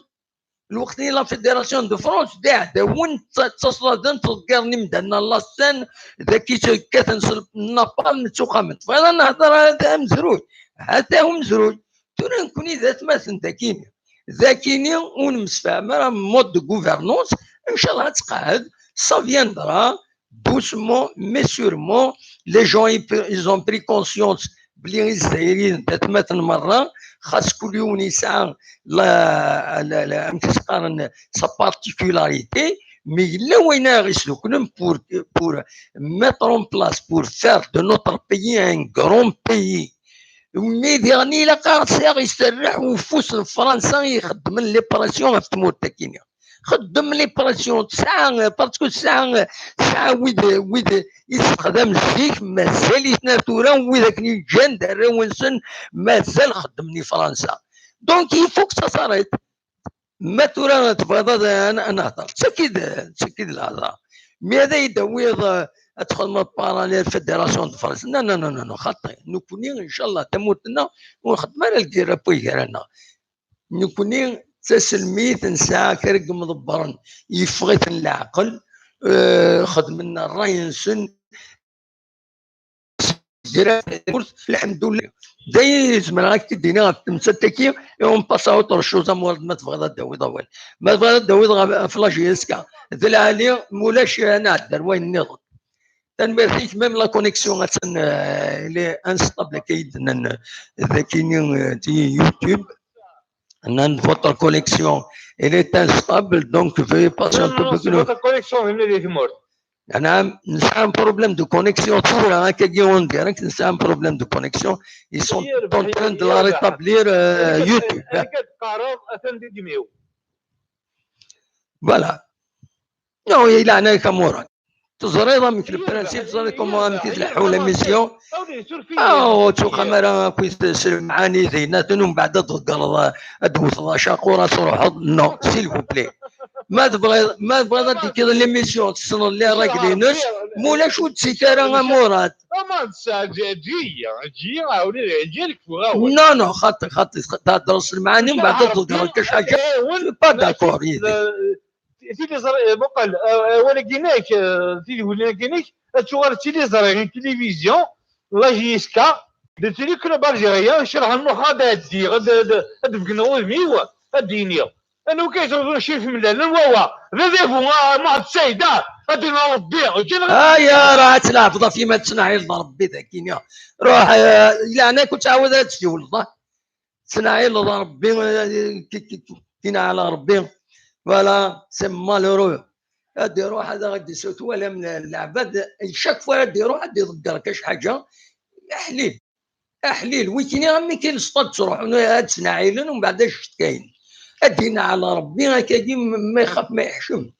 Lweqt-nni la Fédération de France d iɛdawen, tta- ttaṣladen, ttḍeggiren imdanen, llaṣṣan, d akk i kkaten s napalm, ttuqamen. Tebɣiḍ ad nehder ara d amezruy? Hata umezruy. Tura nekni d atmaten dakini. Dakini ur nemsefham ara mode de gouvernance, inchallah ad tqeɛɛed, ça viendra, doucement mais sûrement, les gens ils, ils ont pris conscience belli Izzayriyen d atmaten merra, xas kul yiwen yesɛa la, la, la, amek i s-qqaren, sa particularité, mais yella wayen ara ɣ-isduklen pour, pour mettre en place, pour faire de notre pays un grand pays. Mi diɣen ilaq ara s-iserreḥ ufus n Fransa i ixeddmen les pressions ɣef tmurt-agi-nni. Xeddem les pressions, tesɛa, parce que tesɛa, tesɛa wid, wid i tessexdam zik, mazal-iten ar tura, wid akken i ǧǧan d arraw-nsen, mazal xeddmen i Fransa. Donc, il faut que ça s'arrête. Ma tura tebɣiḍ ad, ad, ad nehder, ttakid, ttakid lehder. Mi ad ay-d-tawiḍ, eh, ad txedmeḍ parallèle Fédération de France. Non, non, non, non, non, xaṭi. Nekni, inchallah, tamurt-nneɣ, ur nxeddem ara lgirra n gar-aneɣ. Nekni d taselmit, nesɛa kra n yimḍebbren yeffeɣ-iten leɛqel, eh, xedmen ṛṛay-nsen, gra tamurt, lḥemdullah. D ayen i zemreɣ ad k-t-id-iniɣ ɣef temsalt-agi, et on passe à autre chose, a Murad, ma tebɣiḍ ad d-tawiḍ awal. Ma tebɣiḍ ad d-tawiḍ ɣef, ɣef la J S K, d lɛali, ma ulac ad nɛeddi ar wayen nniḍen. Tanemmirt-ik, même la connexion attan, euh, elle est instable, akka i d-nnan, euh, dagi-nni, euh, di YouTube. Nnan votre connexion, elle est instable, donc veuillez patienter un peu plus. Non, non, non, c'est votre connexion, hna di tmurt. Ana nesɛa un problème de connexion tura, akkagi en direct nesɛa un problème de connexion. Ils sont en train de la rétablir, euh, YouTube. Amek ad teqqareḍ atan di imi-w? Voilà. Non, il a un Kamura. Teẓriḍ amek le principe, teẓriḍ comment amek i tleḥḥu l'émission. Ah, ur ttuxxam ara akk s lemɛani dinat, umbeɛd ad tḍeggreḍ, ad d-tewteḍ acaqur, ad truḥeḍ. Non, s'il vous plaît. Ma tebɣiḍ, ma tebɣiḍ ad d-tekkiḍ l'émission, tessneḍ les règles-ines, mulac ur d-ttekk ara a Murad. Aman, eǧǧ-iyi, eǧǧ-iyi, ɛawni, eǧǧ-iyi ad kfuɣ awal. Non, non, xaṭi, xaṭi, theddreḍ s lemɛani, mbeɛd ad tḍeggreḍ kac ḥaǧa. Je suis pas d'accord yid-k. Tiliẓri, eh, muqel, eh, awal-agi-inek, eh, tidwilin-agi-inek, ad tuɣal d tiliẓri, une télévision, la J S K, de télé club algérien, cerḥen nuḥ ad ɛeddiɣ, ad, ad, ad d-begneɣ udem-iw, ad d-iniɣ. Anwa kan yettruẓun Crif Mellal, anwa wa? D adabu, ah, Muḥend Sayd, ah, ad d-iniɣ Rebbi, ǧǧan ɣer. Aya, ruḥ ad tleɛbeḍ ɣef yima, ad tesneɛyleḍ Rebbi dagi-nni. Ruḥ, eh, leɛna-k ur ttɛawad ad tessiwleḍ, ah. Ttnaɛileḍ Rebbi, eh, ki-, ki-, ki-, kinaɛel Rebbi. Voilà, c'est malheureux. Ad iruḥ ad aɣ-d-isew twalam le-, leɛbad, chaque fois ad iruḥ ad iḍegger kac ḥaǧa. Aḥlil, aḥlil, wikini am akken s-, ad ttruḥun ad ttnaɛilen, umbeɛd ad cetkayen. Ad inaɛel Rebbi, akkagi m-, ma ixaf ma yeḥcem.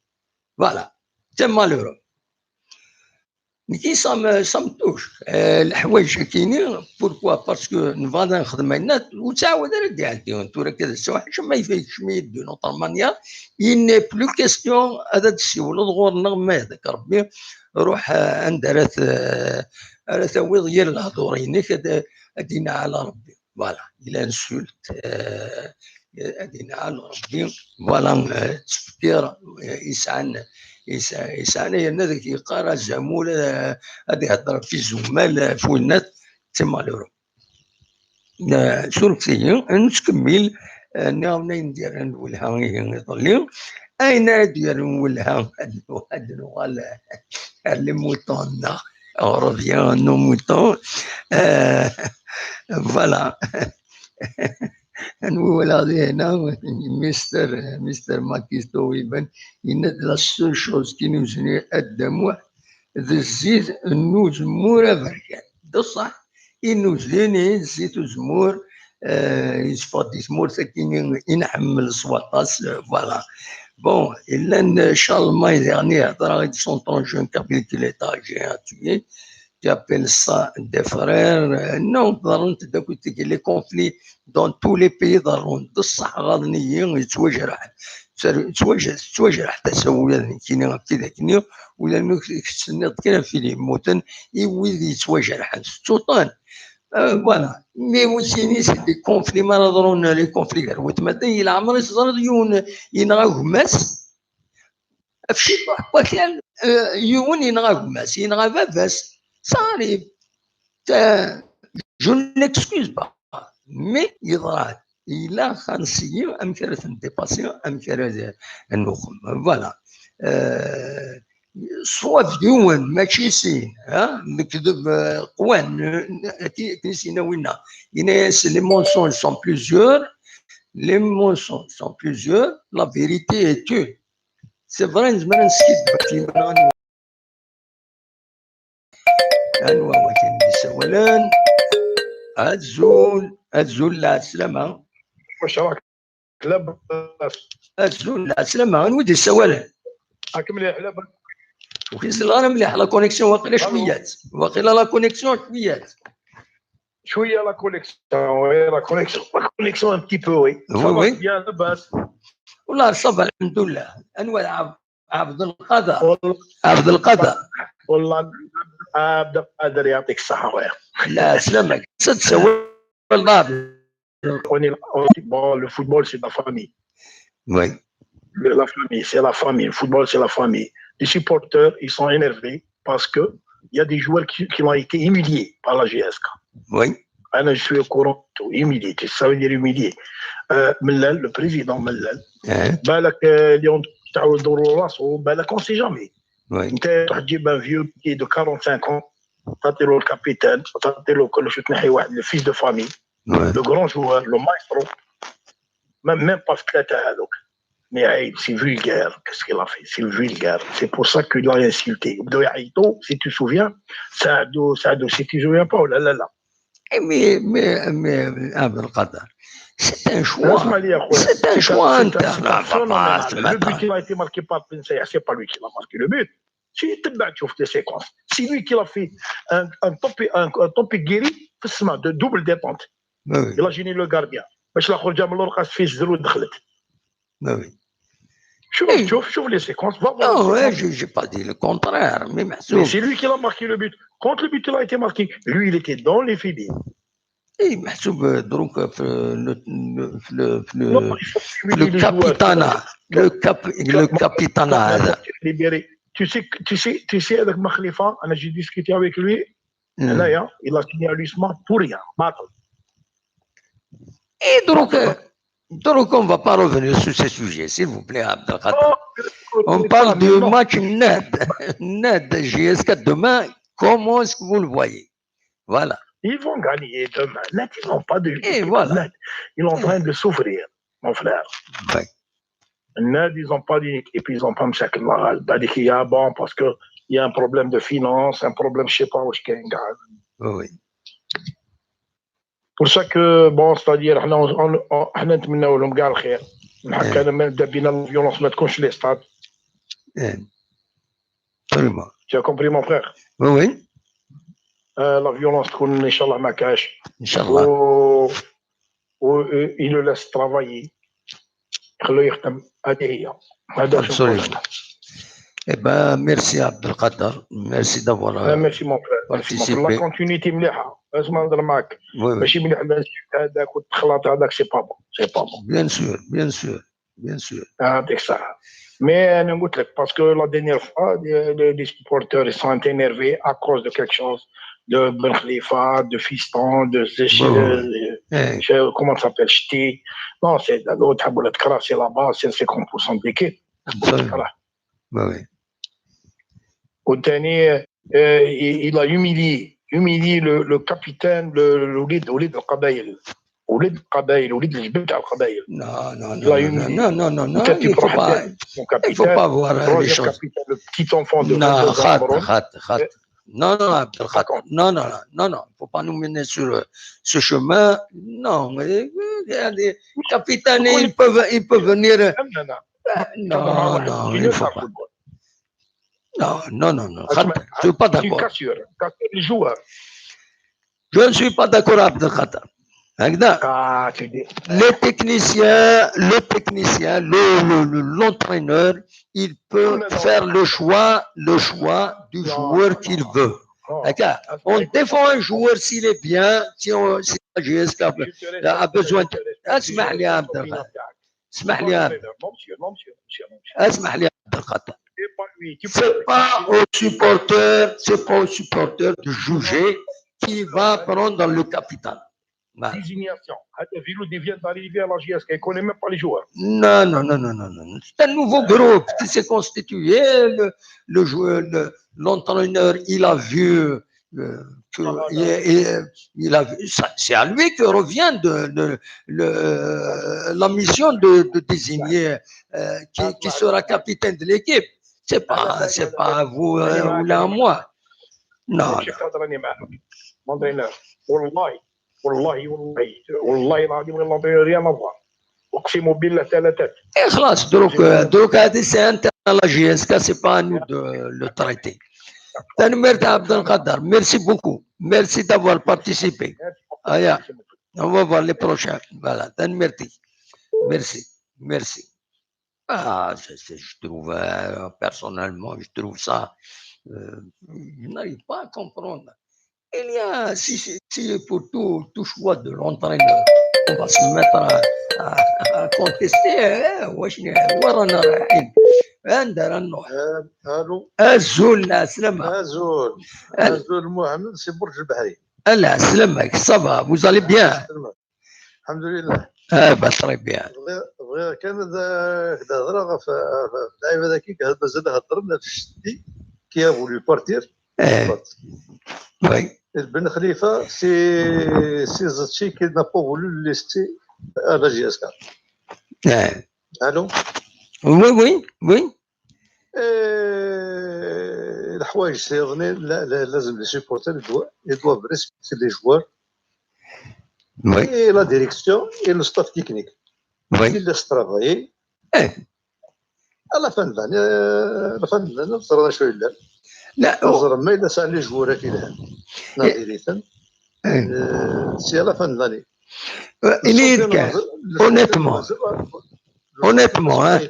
Voilà, c'est malheureux. Nekki, ça me, ça me touche. Euh, leḥwayeǧ-agi-nni, pourquoi? Parce que nebɣa ad nexdem ayen, ur ttɛawad ara ad d-iɛeddi. Tura akka d ssewḥac, ma yef-, yekcem-iyi-d d'une autre manière, il n'est plus question ad d-tessiwleḍ ɣur-neɣ, ma yehdak Rebbi, ruḥ, euh, anda ara t-, ara tawiḍ yir lehdur-inek, ad, ad inaɛel Rebbi. Voilà, il insulte, euh, ad inaɛel Rebbi. Voilà, euh, ttfekkiṛ, euh, yesɛan, yesɛa-, yesɛan yerna deg yeqqar azamul, euh, ad ihedder ɣef izumal, euh, ɣef winnat, c'est malheureux. Euh, surfet-iyi, nettkemmil, euh, nniɣ-awen ayen d-yerran lwelha ihi iḍelli. Ayen ara d-yerren lwelha, ad, ad nuɣal ar les moutons-nneɣ. On revient à nos moutons. Euh, voilà. Anwa i walaɣ di hna? Mister, Mister Makisto iban, yenna-d la seule chose qui nous unit à Dda Muḥ, d zzit n uzemmur aberkan. D ṣṣeḥ, i nuzin, i zzit uzemmur, euh, yesfeɣ-d i tmurt akkin i nḥemmel s waṭas, euh, voilà. Bon, llan, euh, Charlemagne diɣen ihedder, ils sont en jeune, Kabyle qu'il est âgé, hein, tu sais, tu appelles ça des frères, euh, non, ḍerrunt-d akk tigi, les conflits dans tous les pays ḍerrun, d ṣṣeḥ ɣaḍen-iyi, yettwajreḥ, yettwaj-, yettwajreḥ tasa ula d nekkini ɣef tidak-nni, ula d nekk tenniḍ kan ɣef wid yemmuten, i wid yettwajerḥen, tettuḍ-ten. Euh, voilà. Mais wis ini, c'est des conflits, mi ara ḍrun les conflits gar watmaten, i leɛmer i teẓriḍ yiwen yenɣa gma-s? Ɣef ciṭuḥ n wakal, euh, yiwen yenɣa gma-s, yenɣa baba-s. Ça arrive. Euh, je ne l'excuse pas. Mais yeḍra-d. Ilaq ad nesyi amek ara ten-dépasser, amek ara nuxem. Voilà. Euh, ṣṣwab d yiwen, mačči sin, ha? Lekdeb, euh, qwan, euh, akken, akken i s-yenna winna. Yenna-yas, les mensonges sont plusieurs, les mensonges sont plusieurs, la vérité est une. C'est vrai, nezmer ad neskiddeb ɣef yiman-nneɣ. Anwa wakken d-isawalen? Azul, azul, lɛeslama. Wac raak? Labas. Azul, lɛeslama. Anwa i d-isawalen? Ak mliḥ, labas. Ur k-ẓriɣ ara mliḥ, la connexion waqila cwiyat. Waqila la connexion cwiyat. Cwiya la connexion, oui, la connexion, la connexion un petit peu, oui. Oui, oui. Ça va bien, labas. Wallah, ça va, الحمد لله. Anwa d Ɛeb-, Ɛebdelqader. Wallah. Ɛebdelqader. Wallah, Ɛebdelqader, يعطيك الصحة خويا. La, selamek. Sa tsawel. On est là, on dit, bon, le football, c'est la famille. Oui. Le, la famille, c'est la famille. Le football, c'est la famille. Les supporters, ils sont énervés parce que il y a des joueurs qui, qui ont été humiliés par la J S K. Oui. أنا, je suis au courant de tout, humiliés, ça veut dire humiliés. Euh, Mellal, le président Mellal, hein? بالك, euh, اليوم تعاود دور راسو, بالك, on sait jamais. Oui. انت تروح تجيب un vieux qui est de quarante-cinq ans, تعطي له le capitaine, تعطي له كل شيء, تنحي واحد, le fils de famille, oui, le grand joueur, le maestro. Même, même pas في ثلاثة هذوك. Mais c'est vulgaire, qu'est-ce qu'il a fait? C'est vulgaire. C'est pour ça qu'il a insulté. Si tu te souviens, ça, ça, si tu te souviens pas, oh là là là. Eh, mais, mais, mais, Abdelkader, c'est un choix. C'est un choix interne. Le but, il a été marqué par Benzema, c'est pas lui qui a marqué le but. Si tu te bats, tu ouvres des séquences. C'est lui qui a fait un, un topi, un, un topi guéri, de double détente. Il a gêné le gardien. باش الاخر جا من الورقه في الزر ودخلت. Oui. شوف شوف شوف les séquences. Non, ouais, je n'ai pas dit le contraire, mais محسوب. C'est lui qui a marqué le but. Quand le but il a été marqué, lui, il était dans les filets. اي محسوب دروك في le, le, le, le, le capitana, le cap, le capitana هذا. Tu sais, tu sais, tu sais, avec Makhlifa, j'ai discuté avec lui, هنايا, il a signé à l'USMA pour rien, باطل. Et donc, euh, donc, on va pas revenir sur ces sujets, s'il vous plaît, Abdelkader. On parle du match Ned, Ned J S K demain. Comment est-ce que vous le voyez? Voilà. Ils vont gagner demain. Ned, ils n'ont pas de. Et voilà. Ils sont en train de souffrir, mon frère. Ned, ils n'ont pas d'équipe, ils n'ont pas مشاكل مع الغالب. هذيك هي, bon, parce que il y a un problème de finance, un problème, je sais pas واش كاين كاع. Oui. Pour ça que, bon, c'est-à-dire, حنا, حنا نتمناو لهم كاع الخير. حنا كان ماذا بينا la violence ما تكونش في les stades. Absolument. Tu as compris, mon frère? Oui, oui. La violence تكون ان شاء الله ما كاش. ان شاء الله. و il le laisse travailler. خلوه يخدم. هذه هي. هذا شو نقول لك. Eh ben, merci Abdelkader. Merci d'avoir participé. Merci mon frère. La continuité مليحه. اسمع نهضر معاك. Oui, oui. ماشي مليح هذاك والتخلاط هذاك, c'est pas bon. C'est pas bon. Bien sûr, bien sûr, bien sûr. هذيك صح. Mais انا قلت لك, parce que la dernière fois, les supporters, ils sont énervés à cause de quelque chose, de Ben Khalifa, de Fiston, de Zéchi, comment ça s'appelle, Ch'ti. Non, c'est l'autre, تحبوا تكراسي là-bas, c'est cinquante pour cent de l'équipe. Oui, oui. والثاني, il a humilié, humilié le, le capitaine, le, le وليد, وليد القبايل. وليد القبايل, وليد الجبل تاع القبايل. Non, non, non, non, non, non, non, il faut pas, il faut pas voir les choses. Le petit enfant de Non, خاطر, خاطر, خاطر. Non, non, Abdelkader. Non, non, non, non, non, faut pas nous mener sur ce chemin. Non, mais, euh, il y a des capitaines, ils peuvent, ils peuvent venir. Non, non, il faut pas. Non, non, non, non. Je ne suis pas d'accord. Tu casses les joueurs. Je ne suis pas d'accord, Abdelkader. هكذا. Ah, tu dis. Le technicien, le technicien, le, le, le, l'entraîneur, il peut faire le choix, le choix du joueur qu'il veut. هكا. On défend un joueur s'il est bien, si on, si la J S K a besoin. اسمح لي يا عبد القادر. اسمح لي يا عبد. اسمح لي يا عبد القادر. C'est pas aux supporters, c'est pas aux supporters de juger qui va prendre le capitaine. Désignation. هذا Veloudi vient d'arriver à la J S K, il connaît même pas les joueurs. Non, non, non, non, non, non. C'est un nouveau groupe qui s'est constitué. Le, le joueur, le, l'entraîneur, il a vu, euh, que, il, il a vu, c'est à lui que revient de, de, le, la mission de, de désigner, euh, qui, qui sera capitaine de l'équipe. C'est pas, c'est pas à vous, euh, ou là à moi. Non. Mon entraîneur. والله والله والله والله العظيم غير l'entraîneur, rien à voir. اقسم بالله ثلاثات. اي خلاص, دروك دروك هذه c'est interne à la J S K, c'est pas à nous de le traiter. تنميرت عبد القادر, merci beaucoup, merci d'avoir participé. هيا, on va voir les prochains. Voilà, تنميرتي. Merci, merci. Ah, c'est, c'est, je trouve, euh, personnellement, je trouve ça, euh, je n'arrive pas à comprendre. Il y a, si, si, si pour tout, tout choix de l'entraîneur, on va se mettre à, à, à contester, hein, واش ن-, وين رانا رايحين؟ وين رانا نروح؟ الو. أزول, عسلامة. أزول. أزول محمد, c'est برج البحري. عسلامة, ça va, vous allez bien? الحمد لله. Ah, bah, très bien. بغيت كان هكذا هضره في اللعيبه هذاك, مازال هضرنا في الشتي qui a voulu partir. Oui. Ben Khalifa, c'est, c'est Zetchi qui n'a pas voulu le laisser à la J S K. Allô? Oui, oui, oui. Et les joueurs, c'est vrai, la- la- لازم les supporters, ils doivent, ils doivent respecter les joueurs Oui, et la direction et le staff technique. oui. Ils laissent travailler. Eh. À la fin de l'année, euh, à la fin de l'année, نزرى شو يلعب. لا، نزرى ما إلا سان les joueurs كي لهم. نادي ريتن. إيه. Euh, c'est à la fin de l'année. إلي كان. Honnêtement. Honnêtement, hein.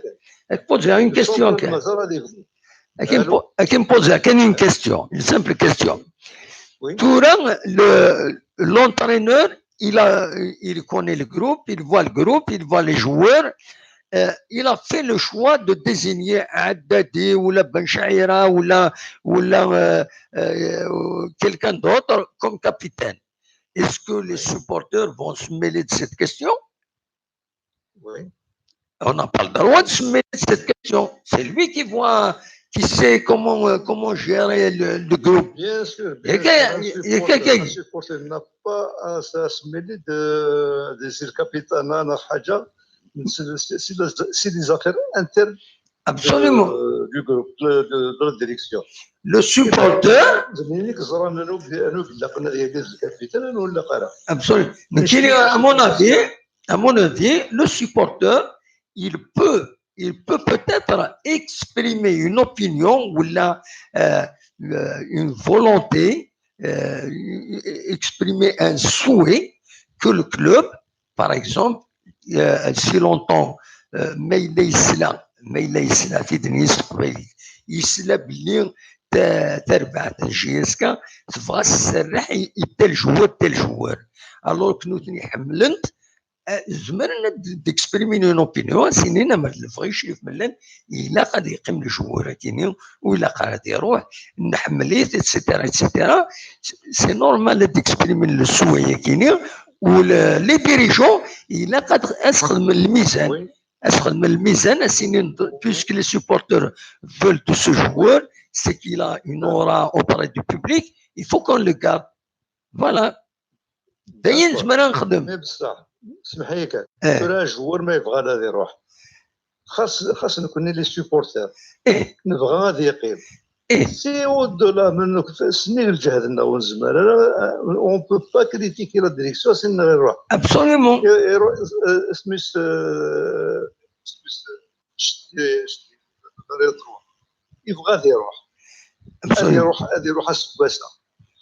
Je pose une question. مازال غادي يبدا. Je me pose une question, une simple question. Oui. Tout le, l'entraîneur, il a, il connaît le groupe, il voit le groupe, il voit les joueurs. Euh, il a fait le choix de désigner Haddadi ou la Ben Chaira ou la, ou la, euh, euh, quelqu'un d'autre comme capitaine. Est-ce que les supporters vont se mêler de cette question ? Oui. On n'a pas le droit de se mêler de cette question. C'est lui qui voit, qui sait comment, euh, comment gérer le, le groupe. Bien sûr. Il y a bien qu'un- sûr. il y a Un supporter- quelqu'un- un supporter n'a pas à, à se mêler de, des capitaines, c'est c'est- c'est des affaires internes Absolument. euh, du groupe, de, de- de la direction. Le supporter, زميلك زرا انه انه قلقنا ديال الكابيتان انه ولا قرا. absolument. Mais à mon avis, à mon avis, le supporter, il peut, il peut peut-être exprimer une opinion ou la, euh, euh, une volonté, euh, exprimer un souhait que le club, par exemple, euh, si longtemps, euh, ma yella yesla, ma yella yesla tidni s teqbaylit, yesla belli ta- tarbaɛt n J S K tebɣa tserreḥ i, i tel joueur, tel joueur. Alors que nutni ḥemmlen-t, euh, zemren ad d-exprimen une opinion, ad s-inin amer lebɣi cif mellan, ilaq ad yeqqim le joueur akini, u ilaq ara ad iruḥ, nḥemmel-it, et cetera, et cetera. C'est normal ad d-exprimen le souhait akini, u le- les dirigeants, ilaq ad ad s-xedmen lmizan. Oui. Ad s-xedmen lmizan, ad s-inin, puisque les supporters veulent de ce joueur, c'est qu'il a une aura auprès du public, il faut qu'on le garde. Voilà. D ayen nezmer ad nexdem. Mais بصح اسمح لي كان Eh. tura joueur ما يبغى لا يروح. خاص خاص نكون les supporters Eh. نبغى غادي يقيم. Eh. C'est au-delà من سنين الجهد لنا ونزمر. On peut pas critiquer la direction سين غير يروح. Absolument. يروح اسميس اسميس يبغى غادي يروح. غادي Absolument. يروح غادي يروح اسكواسا.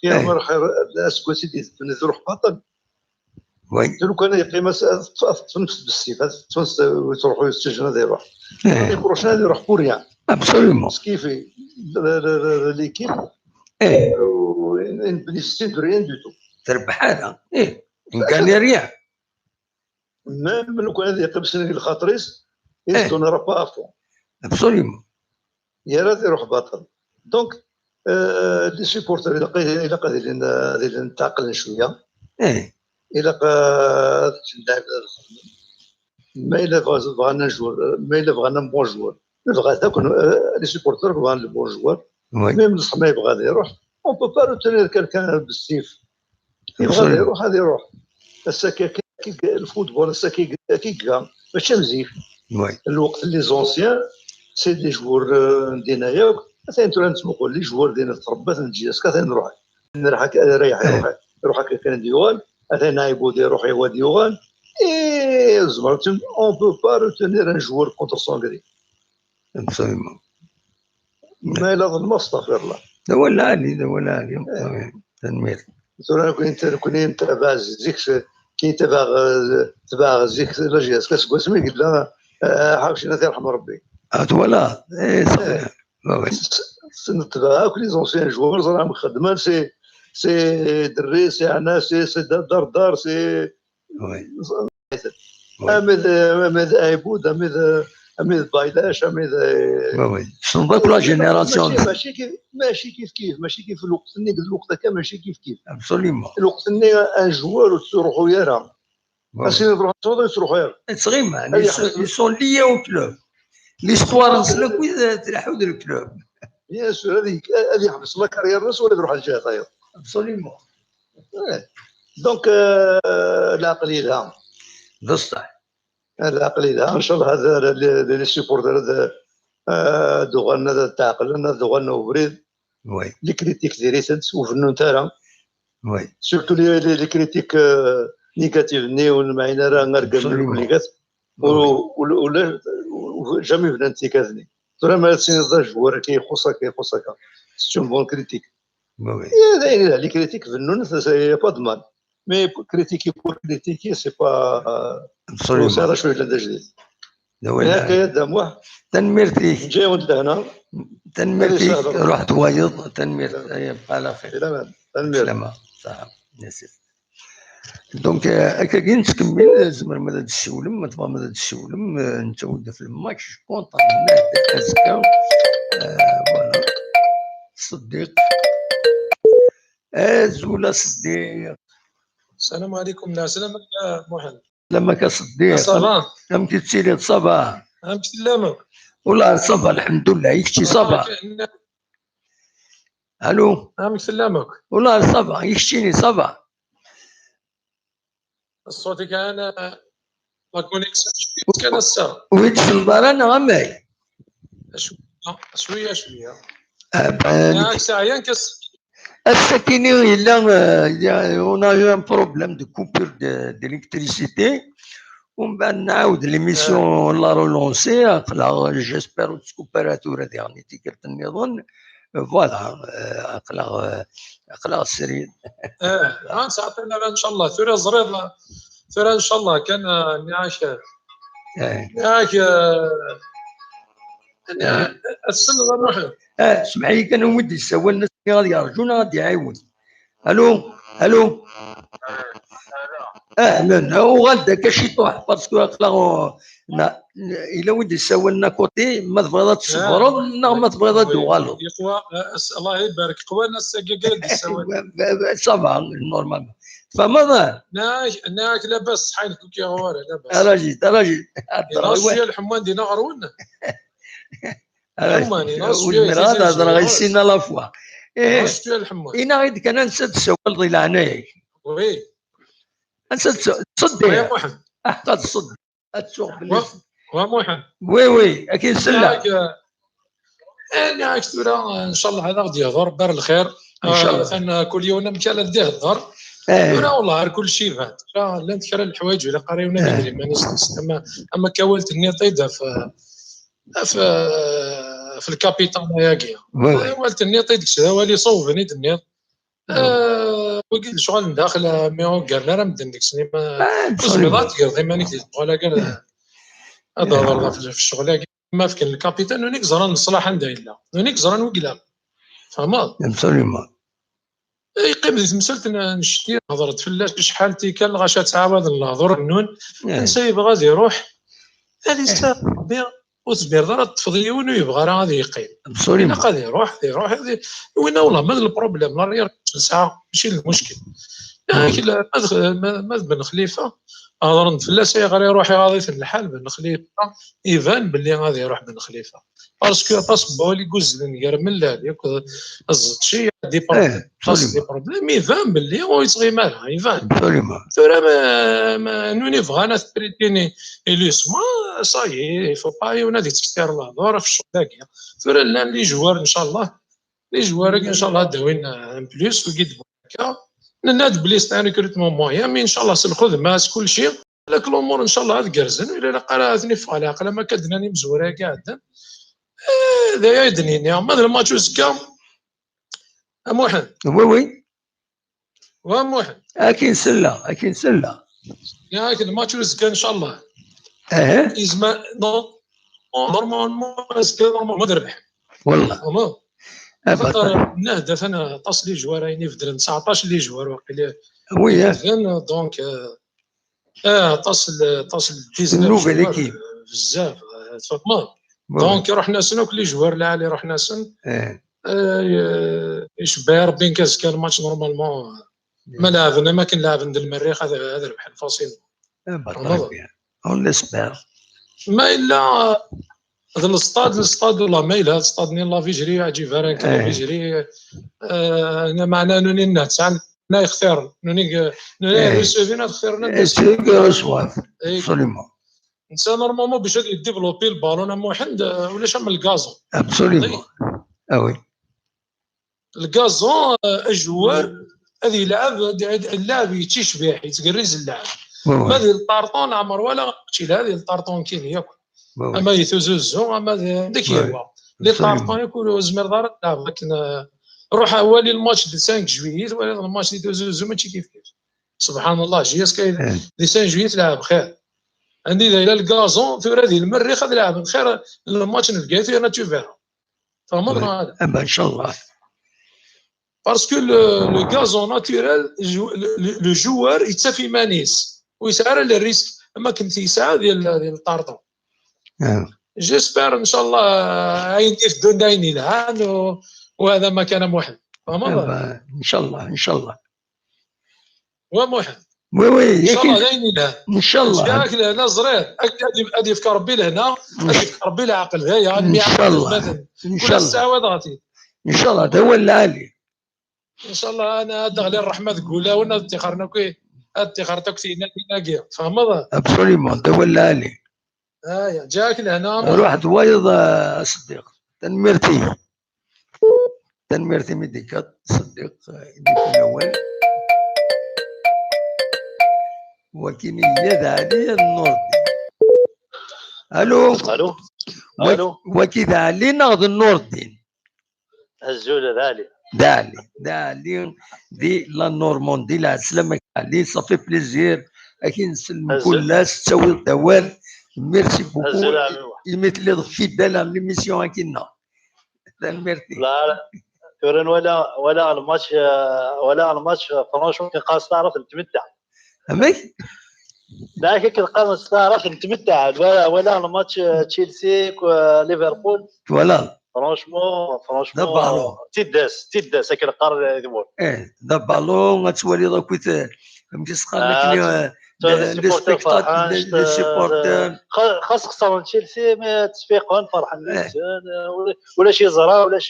يا Eh. ما راح اسكواسي دي يروح باطل. Oui. لو كان يقيم تنفس بالسيف تنفس وتروحوا يستجن هذا يروح. Eh. L'année prochaine هذا يروح pour rien. Absolument. سكيفي l'équipe Eh. ne bénéficie de rien du tout. تربح هذا. Eh. On gagne rien. Même لو كان هذا يقيم سنة الخاطريس Eh. il donnera pas à fond. Absolument. يا راه يروح باطل. Donc euh, les supporters الا قا- الا قادرين نتعقلن شويه. Eh. الا قا- ما الا بغا- بغانا نجور ما الا بغانا bon joueur. نبغى تاكل les supporters بغا le bon joueur. Oui. Même بصح ما يبغى غادي يروح. On peut pas retenir quelqu'un بالسيف. يبغى غادي Absolument. يروح غادي يروح. هسا كي كي- كي- الفوتبول هسا كي كي كا ماشي مزيف. Oui. الوقت les anciens c'est des joueurs دينا ياك. مثلا انت نسمو نقول les joueurs دينا تربات نجي اسكا نروح نروح رايح يروح يروح هكا كان ديوال. مثلا نايبو دي يروح يوا ديوال. اي زمرتم on peut pas retenir un joueur contre son gré. Absolument. ما الا ظلم استغفر الله. هذا هو العالي، هذا هو العالي. تنمير. ثورة كنت كنت نتابع زيك كي تبع تبع زيك لا جي اس كاس قسمي قلنا حاوشنا يرحم ربي. هذا هو لا. اي صح. نتبع كل les anciens joueurs راهم خدمان c'est c'est دري c'est عناس c'est دار دار c'est Oui. امد امد ايبود امد امد بايلاش امد Oui, oui. Ce sont beaucoup la génération. ماشي ماشي كيف ماشي كيف كيف ماشي كيف الوقت اللي الوقت هكا ماشي كيف كيف. Absolument. الوقت اللي un joueur تروحوا يا راه Oui. اسي تروح تروحوا يا راه. Ils sont, ils sont liés au club. L'histoire نسلك وين تلحود le club. Bien sûr هذه هذه يحبس la carrière ناس ولا يروح لجهه ثانيه. Absolument. Donc آه، العقليه لها. بصح. Ala, aql-i da. Ncallah ad, ad, les, les supporters ad, ad uɣalen ad, ad tɛeqlen, ad uɣalen ubrid. Oui. Les critiques diri-tent, ur bennunt ara. Oui. Surtout les, les, les critiques, euh, négatives-nni ur nemɛin ara argaz n Lubligat. Ur, ur, ur, ur, jamais bnant tikkat-nni. Tura ma ad tiniḍ d ajewwar akka ixuṣ akka, ixuṣ akka. C'est une bonne critique. Oui, oui. Eh, d ayen, les critiques bennun, il y a pas de mal. Mais critiquer pour critiquer, c'est pas, euh, absolument. Ur sɛiɣ acu yellan d ajdid. D awal. Yak, a Dda Muḥ. Tanemmirt-ik. Ǧǧiɣ-wen lehna. Tanemmirt-ik. Ruḥ d wayeḍ. Tanemmirt. Ay, bqa ɛla xir. Tanemmirt. Slama. Ṣaḥa. Merci. Donc, euh, akkagi nettkemmil, tzemrem ad d-tessiwlem, ma tebɣam ad d-tessiwlem, euh, nettawi-d ɣef le match contre azekka. Euh, voilà. Ṣeddiq. Azul a Ṣeddiq. Salam ɛlikum, lɛeslama a Muḥend. Lɛeslama-k a Ṣeddiq. Ça va? Amek i tettiliḍ, ça va? Amek tellamek? Wallah, ça va, lḥemdullah, i kečči, ça va? Allo? Amek tellamek? Wallah, ça va, i keččini, ça va? Ṣṣut-ik ɛni la connexion cwiya kan ass-a. Ur yi-d-tselleḍ ara neɣ amek? Cwiya, cwiya, cwiya. Ah, ben, ah, nekk teɛya nekk ass-a. Ass-akini yella, euh, y a, on a eu un problème de coupure de, d'électricité. Umbeɛd nɛawed l'émission, la relancer, aql-aɣ, j'espère ur tettkuppir ara tura diɣen i tikkelt nniḍen. Voilà, euh, aql-aɣ, euh, aql-aɣ srid. Eh, ah, nesɛa tura, ncallah, tura ẓriḍ, tura ncallah kan, euh, nniɣ-ak, eh, nniɣ-ak, euh, nniɣ-ak, eh, ass-n d amuḥ. Eh, semmeḥ-iyi kan, umi d-yessawalen, ad yerǧu neɣ ad iɛiwen. Allô? Allô? Ahlan, uɣal-d akka ciṭuḥ, parce que aql-aɣ, euh, na, yella win d-yessawalen à côté, ma tebɣiḍ ad tṣebbreḍ, neɣ ma tebɣiḍ ad d-tuɣaleḍ. Yeqwa, euh, ass-, Allah ibarek, qwan ass-agi kan d-yessawalen. Ça va, normalement. Tfehmeḍ? Nniɣ-ak, nniɣ-ak labas, ṣṣeḥḥa-inek ur k-iɣur ara, labas. Rajid, rajid. Yenɣa cwiya lḥemwan dinna ɣer-wen? Rajid, ur zmireɣ ad hedreɣ i sin à la fois. Eh, yenɣa cwiya lḥemwan. Ini-aɣ-d kan ansa d-tessawaleḍ di leɛnaya-k. Oui. Ansa d-tess-, ttṣeddiq. Oui, Muḥend. Aḥeqqa d ttṣeddiq. Ad ttuɣ belli. Wa, wa Muḥend. Oui, oui, akin sella. Nniɣ-ak, eh, nniɣ-ak tura, eh, ncallah ad aɣ-d-yehder, bar lxir. Ncallah. Eh, atan, eh, kul yiwen amek ara d-ihder. Eh. Tura, wallah, ar kulci iban. Tura, llant kra n leḥwayeǧ, ilaq ara yiwen ad, eh, iger iman-is deg-sent. Ama, ama akka wal tenniḍ-t-id ɣef, ɣef, ɣef lkapitan-agi. Oui, oui. Eh, wal tenniḍ-t-id deg-s, d awal iṣewben i d-tenniḍ. Ah, wigi d lecɣal n daxel, ah, mi ur ggaren ara medden deg-sen, ma, ah, ur tezmireḍ ad tegreḍ iman-ik di lecɣal-agi, ad, ad, eh, tehḍreḍ ɣef, ɣef lecɣal-agi. Ma fken lkapitan, nuni ẓran leṣlaḥ anda yella. Nuni ẓran wi ilaq. Tfehmeḍ? Absolument. Yeqqim di temsalt n, n ccetki, hedreḍ fell-as acḥal tikkal, lɣaci ad ttɛawaden lehdur-nnun. Eh. Ansa yebɣa ad iruḥ, ad, eh, isteɛfu Rebbi. Ur tezmireḍ ara ad teṭṭfeḍ yiwen ur yebɣi ara ad yeqqim. Absolument. Ilaq ad iruḥ, ad iruḥ, ad i-, winna wellah ma d lproblem, la réalité nesɛa, mačči d lmuckel. Mm. Lakin ma d, ma, ma d Ben Xlifa, hedren-d fell-as ayɣer iruḥ iɣaḍ-iten lḥal Ben Xlifa, iban belli ad iruḥ Ben Xlifa. Parce que aṭas n wawal i yuzzlen gar Mellal akked Ẓetci, des problèmes. Eh, aṭas des problèmes. Iban belli ur yettɣimi ara, iban. Absolument. Tura ma, ma, nuni bɣan ad t-tritini ilisma, ça y est, il faut pas yiwen ad yettketir lehdur ɣef ccɣel-agi. Tura llan les joueurs, ncallah. Les joueurs-agi, ncallah, ad d-awin, euh, un plus, wigi d-wwin akka. Nenna-d belli c'est un recrutement moyen, mais ncallah s lxedma, s kulci, lak l'umur, ncallah, ad gerrzen, ur ilaq ara ad ten-iffeɣ leɛqel, am akka d-nnan imezwura-agi iɛeddan. Eh, d aya i d-nini. Ma d lmatch uzekka, a Muḥend. Oui, oui. Wa Muḥend. Akin sella, akin sella. Yak lmatch uzekka, ncallah. Aha. Yezmer, non, normalement, azekka, normalement, ad rebḥen. Wallah. Tfehmeḍ? Ah, xaṭer, nehda, atan aṭas les joueurs ayen ibeddlen, tesɛeṭṭac les joueurs waqila. Oui, eh. Ibeddlen, donc, euh, ah, aṭas l-, aṭas l-, dix-neuf joueurs, nouvelle équipe. Euh, bezzaf, euh, tfehmeḍ? Oui, oui. Donc, ruḥen-asen akk les joueurs lɛali, ruḥen-asen. Eh. Eh, icebbeɛ Rebbi nekk azekka lmatch normalement. Mm. Ma leɛben am akken leɛben d Lmerrix, ad, ad rebḥen facilement. Eh, bah, très bien. On l'espère. Ma yella d lestad, lestad, wallah, ma yella d lestad-nni n la Vigerie, yeɛǧib ara nekk la Vigerie, eh, meɛna nuni nna tesɛan, nna ixtiren, nuni, nuni, eh, recevin ad xtiren anda, eh, c'est eux qui reçoivent. Eh, absolument. Netta normalement باش ad yedévelopper le ballon a Muḥend, euh, ulac am le gazon. Absolument. Ah oui. Le gazon, euh, ajewwar ad yelɛeb, ad, ad, llɛeb yettcebbiḥ, yettgerriz llɛeb. Oui, Ma oui. di le tartan, leɛmer walaɣ mačči lɛeb di le tartan kan yakk. Oui, oui. Ama di Tizi Uzzu, ama di, di Oui. Kaywa. Les Absolument. tartans yakk ur zmireḍ ara ad tleɛbeḍ akken, euh, ruḥ wali le match de cinq juillet, wali le match di Tizi Uzzu, mačči kif kif. سبحان الله, jusqu'à Eh. di cinq juillet tleɛb xir. Anda i d le gazon, tura di lmerrix ad leɛben xir le match n Bgayet yerna tu verras. Tfehmeḍ Oui. neɣ ala? Ah ben, inchallah. Parce que le, le gazon naturel, le, le, le joueur yettaf iman-is, ur yesɛi ara le risque am akken t-yesɛa di, di le tartan. Ah. J'espère, ncallah, ayen i teddun d ayen yelhan, u, u hada ma kana Muḥend. Tfehmeḍ? Ah ben, inchallah, inchallah. Wa Muḥend. Oui, oui, Ncallah d yakin, ayen yelhan. inchallah. Ǧǧiɣ-ak lehna, ẓriɣ. Ad, ad, ad yefk Rebbi lehna, ad yefk Rebbi leɛqel. Daya, mi ɛaqel Inchallah. Lmaden. Kul Inchallah. ass ttɛawadeɣ-t-id. Inchallah, d awal lɛali. Ncallah, ad d-teɣli ṛṛeḥma deg wulawen, ad ṭṭixren akk, ad ṭṭixrent akk tiynatin-agi. Tfehmeḍ? Absolument, d awal lɛali. Aya, ǧǧiɣ-ak lehna. Ruḥ d wayeḍ, a Ṣeddiq. Tanemmirt-ik. Tanemmirt imi d-ikkaḍ Ṣeddiq, imi d-ikkaḍ awal. Wakin iya d Ɛli, ya d Nurdin. Allô? Allô? Wa- Allô? Waki d Ɛli neɣ d Nurdin? Azul, d Ɛli. D Ɛli, d Ɛli di la Normandie, lɛeslama-k Ɛli, ça fait plaisir. Ad k-nsellem Azul. Kul ass, tettawiḍ-d awal. Merci beaucoup. Azul, Ɛli. Imi telliḍ fidèle à l'émission akkinna. Tanemmirt-ik. La, tura walaɣ, walaɣ le match, euh, walaɣ le match, euh, franchement, kan qqaren s taɛrabt n tmetta. Amek? La, kan qqaren s taɛrabt n tmetta. Walaɣ, walaɣ le match, euh, Chelsea, euh, Liverpool. Voilà. Franchement, franchement, D abalun. Tiddas, tiddas, akken qqaren, euh, idmur. Eh, d abalun, ad twaliḍ akkit, eh, amek i s-qqaren Ah, akken, eh, tu vois, les, les les supporters spectateurs, ferḥen, les, les euh, supporters. Xa-, xas xesren Chelsea, mais ttfiqen, ferḥen Eh. yid-sen, euh, ula-, ulac iẓra, ulac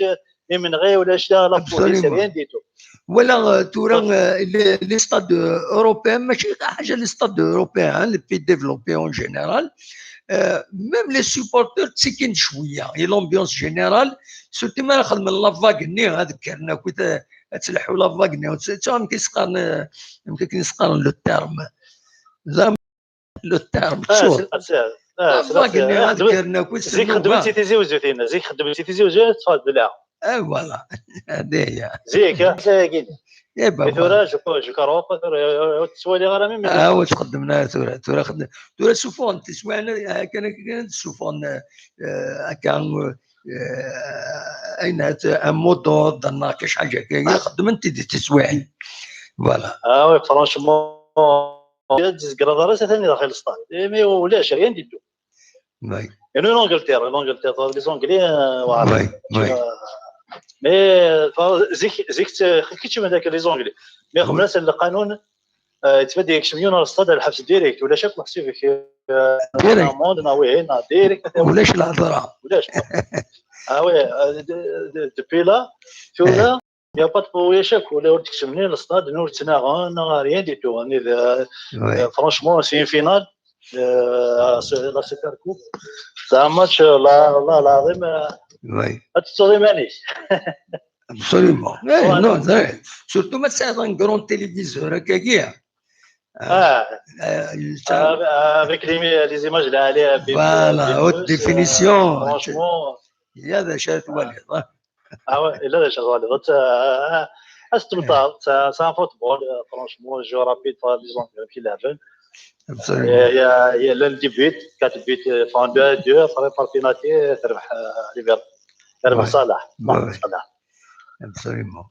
imenɣi, ulac la, la police, Absolument. Rien du tout. Voilà, euh, tura, euh, les, les stades, euh, européens, mačči ḥaǧa les stades européens, hein, les pays développés en général, euh, même les supporters ttikin cwiya, et l'ambiance générale, surtout ma xedmen la vague-nni, ad kkren akkit, euh, ad tleḥḥu la vague-nni, tu sais, amek i s-qqaren, euh, amek akken i s-qqaren le terme. Le terme, Ah, tsuɣ. c'est, c'est, ah, La c'est, vague-nni, ah, ad kkren akkit s zik xeddmen nnuba. Si Tizi Uzzu tinna, zik xeddmen Si Tizi Uzzu, tfad belɛa. Eh, voilà. Hadi hiya. Zik, ah, tagi. Eh ben, Mais voilà. Tura, je crois, je crois, tura, ur tettwaliɣ ara même. Ah, ur txeddmen ara tura. Tura xeddmen. Tura suffɣen tiswiɛin, eh, kan, kan suffɣen, eh, akka, eh, ayen hat, un mot d'ordre, neɣ kac ḥaǧa akka, xeddmen-t-id tiswiɛin. Voilà. Ah oui, franchement, ad tzegreḍ ara s atan daxel sṭad. Eh, mais ulac, rien du tout. Oui, Et nous, l'Angleterre, l'Angleterre, les Anglais, euh, voilà. oui, oui. Euh, mais, euh, zik, zik, kečč من ذاك les Anglais. Mais Oui. خمنا c'est le قانون, euh, tu vas dire que je suis dans le stade, le حبس direct, ولا شك محسوبك, euh, Direct. Amende, non, oui, non, direct. ولاش الهضره؟ ولاش. Ah ouais, euh, de- de- depuis là, tu vois, il n'y a pas de problème, ولا ولدك تمني le stade, nous, rien du tout. On est, euh, Oui, euh, franchement, c'est une finale. Euh, c'est la Super Coupe. C'est un match, euh, là, là, là, vraiment, euh, oui. à tout les manières. Absolument. Eh, Voilà. Non, c'est vrai. Surtout, mais c'est un grand téléviseur, hein, qui est, Ah, euh, ça- euh, avec les, les images là, allez, avec, Voilà, avec haute plus, définition. Euh, franchement. Il y a des choses, voilà. Ah ouais, et là, les choses, voilà. Donc, euh, à ce temps, c'est, c'est un football, euh, franchement, jeu rapide, par exemple, في اللعبة. Absolument. Il y a, il y a l'un des buts, quatre buts, euh, enfin, deux à deux, après, par penalty, euh, تربح, euh, Liverpool. تربح Ouais. صلاح. Ouais, ouais. صلاح. Absolument.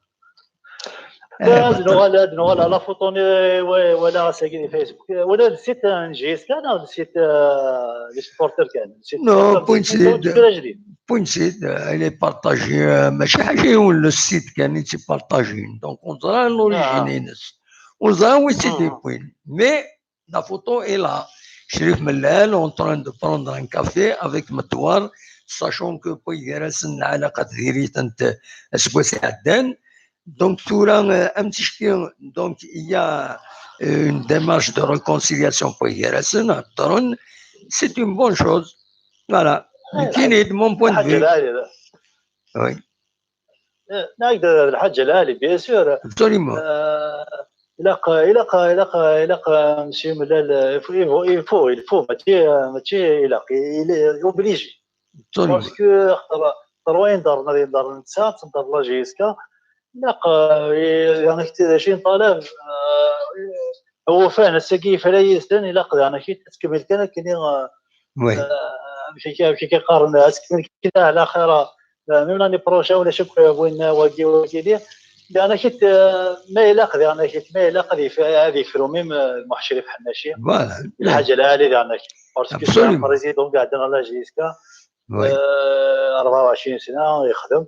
آه، دنوغال، دنوغال على فوتوني، وي، ولا ساكن فيسبوك، ولا نسيت نجيس، لا، لا، نسيت، آه، les supporters كان، نسيت Non, supporters، point نسيت c'est كل جديد. Point c'est, euh, il est partagé, euh, ماشي حاجة يقول le site كان يتي partagé. Donc, on dirait l'origine آه. ينس. On dirait oui, c'est des آه. points. Mais la photo est là. Chérif Mellal en train de prendre un café avec Metwar, sachant que بويغراسن العلاقات ديريت انت اسبوع سعدان. Donc, tura, euh, un petit chien, donc, il y a, euh, une démarche de réconciliation بويغراسن, هضرن. c'est une bonne chose. Voilà. Nekkini, de mon point de vue. Oui. Nɛegd lḥaǧa lɛali, bien sûr. Absolument. Ilaq, ilaq, ilaq, ilaq, monsieur Mellal, il faut, il faut, il faut, mačči, mačči ilaq, il est obligé. Parce que xaṭer wayen ḍerren, ad yeḍren netta, ttedder la J S K, ilaq, yani, d acu i neṭṭalab, awufan, ass-agi yefra yid-sen, ilaq daɣen ad tkemmel kan akken i, amek akka, amek akka qqaren, ad tkemmel kan ɛla xira, même l'année prochaine, ulac akk winna, wagi, wagi, di. Daɣen akit, ma ilaq, daɣen akit, ma ilaq ad yefru même Muḥ Crif Ḥennaci. Voilà. Lḥaǧa lɛali daɣen akit. Parce que c'est un président قاعد dans la J S K. Rebɛa u ɛecrin sna yexdem.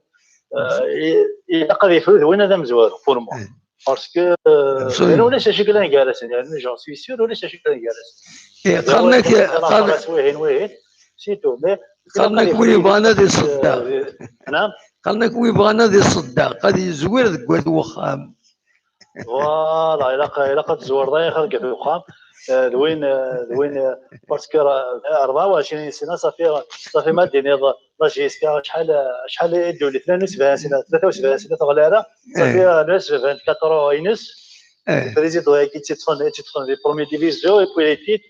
Ilaq ad yefru d win ad amezwaru, pour moi. Parce que ulac acu yellan gar-asen, j'en suis sûr, ulac acu yellan gar-asen. Qqaren-ak, qqaren-ak wihin, wihin, c'est tout. Mais qqaren-ak win yebɣan ad iṣeddeq. Qqaren-ak win yebɣan ad iṣeddeq, ad yezwir deg wat wexxam. Voilà, ilaq, ilaq ad tezwareḍ ay axir deg wexxam. D win, d win, parce que rebɛa u ɛecrin sna, ça fait, ça fait ma d-tiniḍ la J S K, acḥal, acḥal i d-tuli, tnin u sebɛin sna, tlata u sebɛin sna teɣli ara, ça fait vingt-quatre ans ines. Président-agi i tt-iṭṭfen, i tt-iṭṭfen di première division, et puis les titres,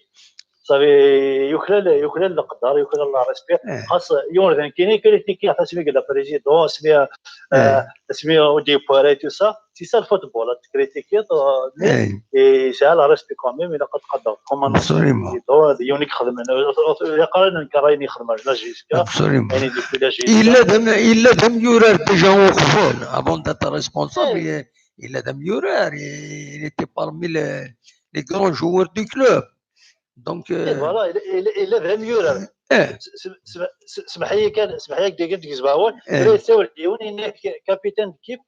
ça fait, yuklal, yuklal leqder, yuklal le respect. Xas yiwen d nekkini, critiquer asmi yella président, asmi, asmi ur d-yewwi ara et tout ça. C'est ça le football, ad tekritikiḍ, mais yesɛa le respect quand même, ilaq ad tqadreḍ. Comme un président, d yiwen i ixedmen, ilaq ara nenker ayen ixedmen la J S K, ayen i d-yewwi la J S K. Yella d am-, yella d amyurar déjà uqbel, avant d'être responsable, yella d amyurar, il était parmi les, les grands joueurs du club. Donc, voilà, yella d amyurar. Semḥ-iyi kan, semḥ-iyi kan, deg-, deg-, deg-, la yessawel yiwen, yenna-k capitaine d'équipe,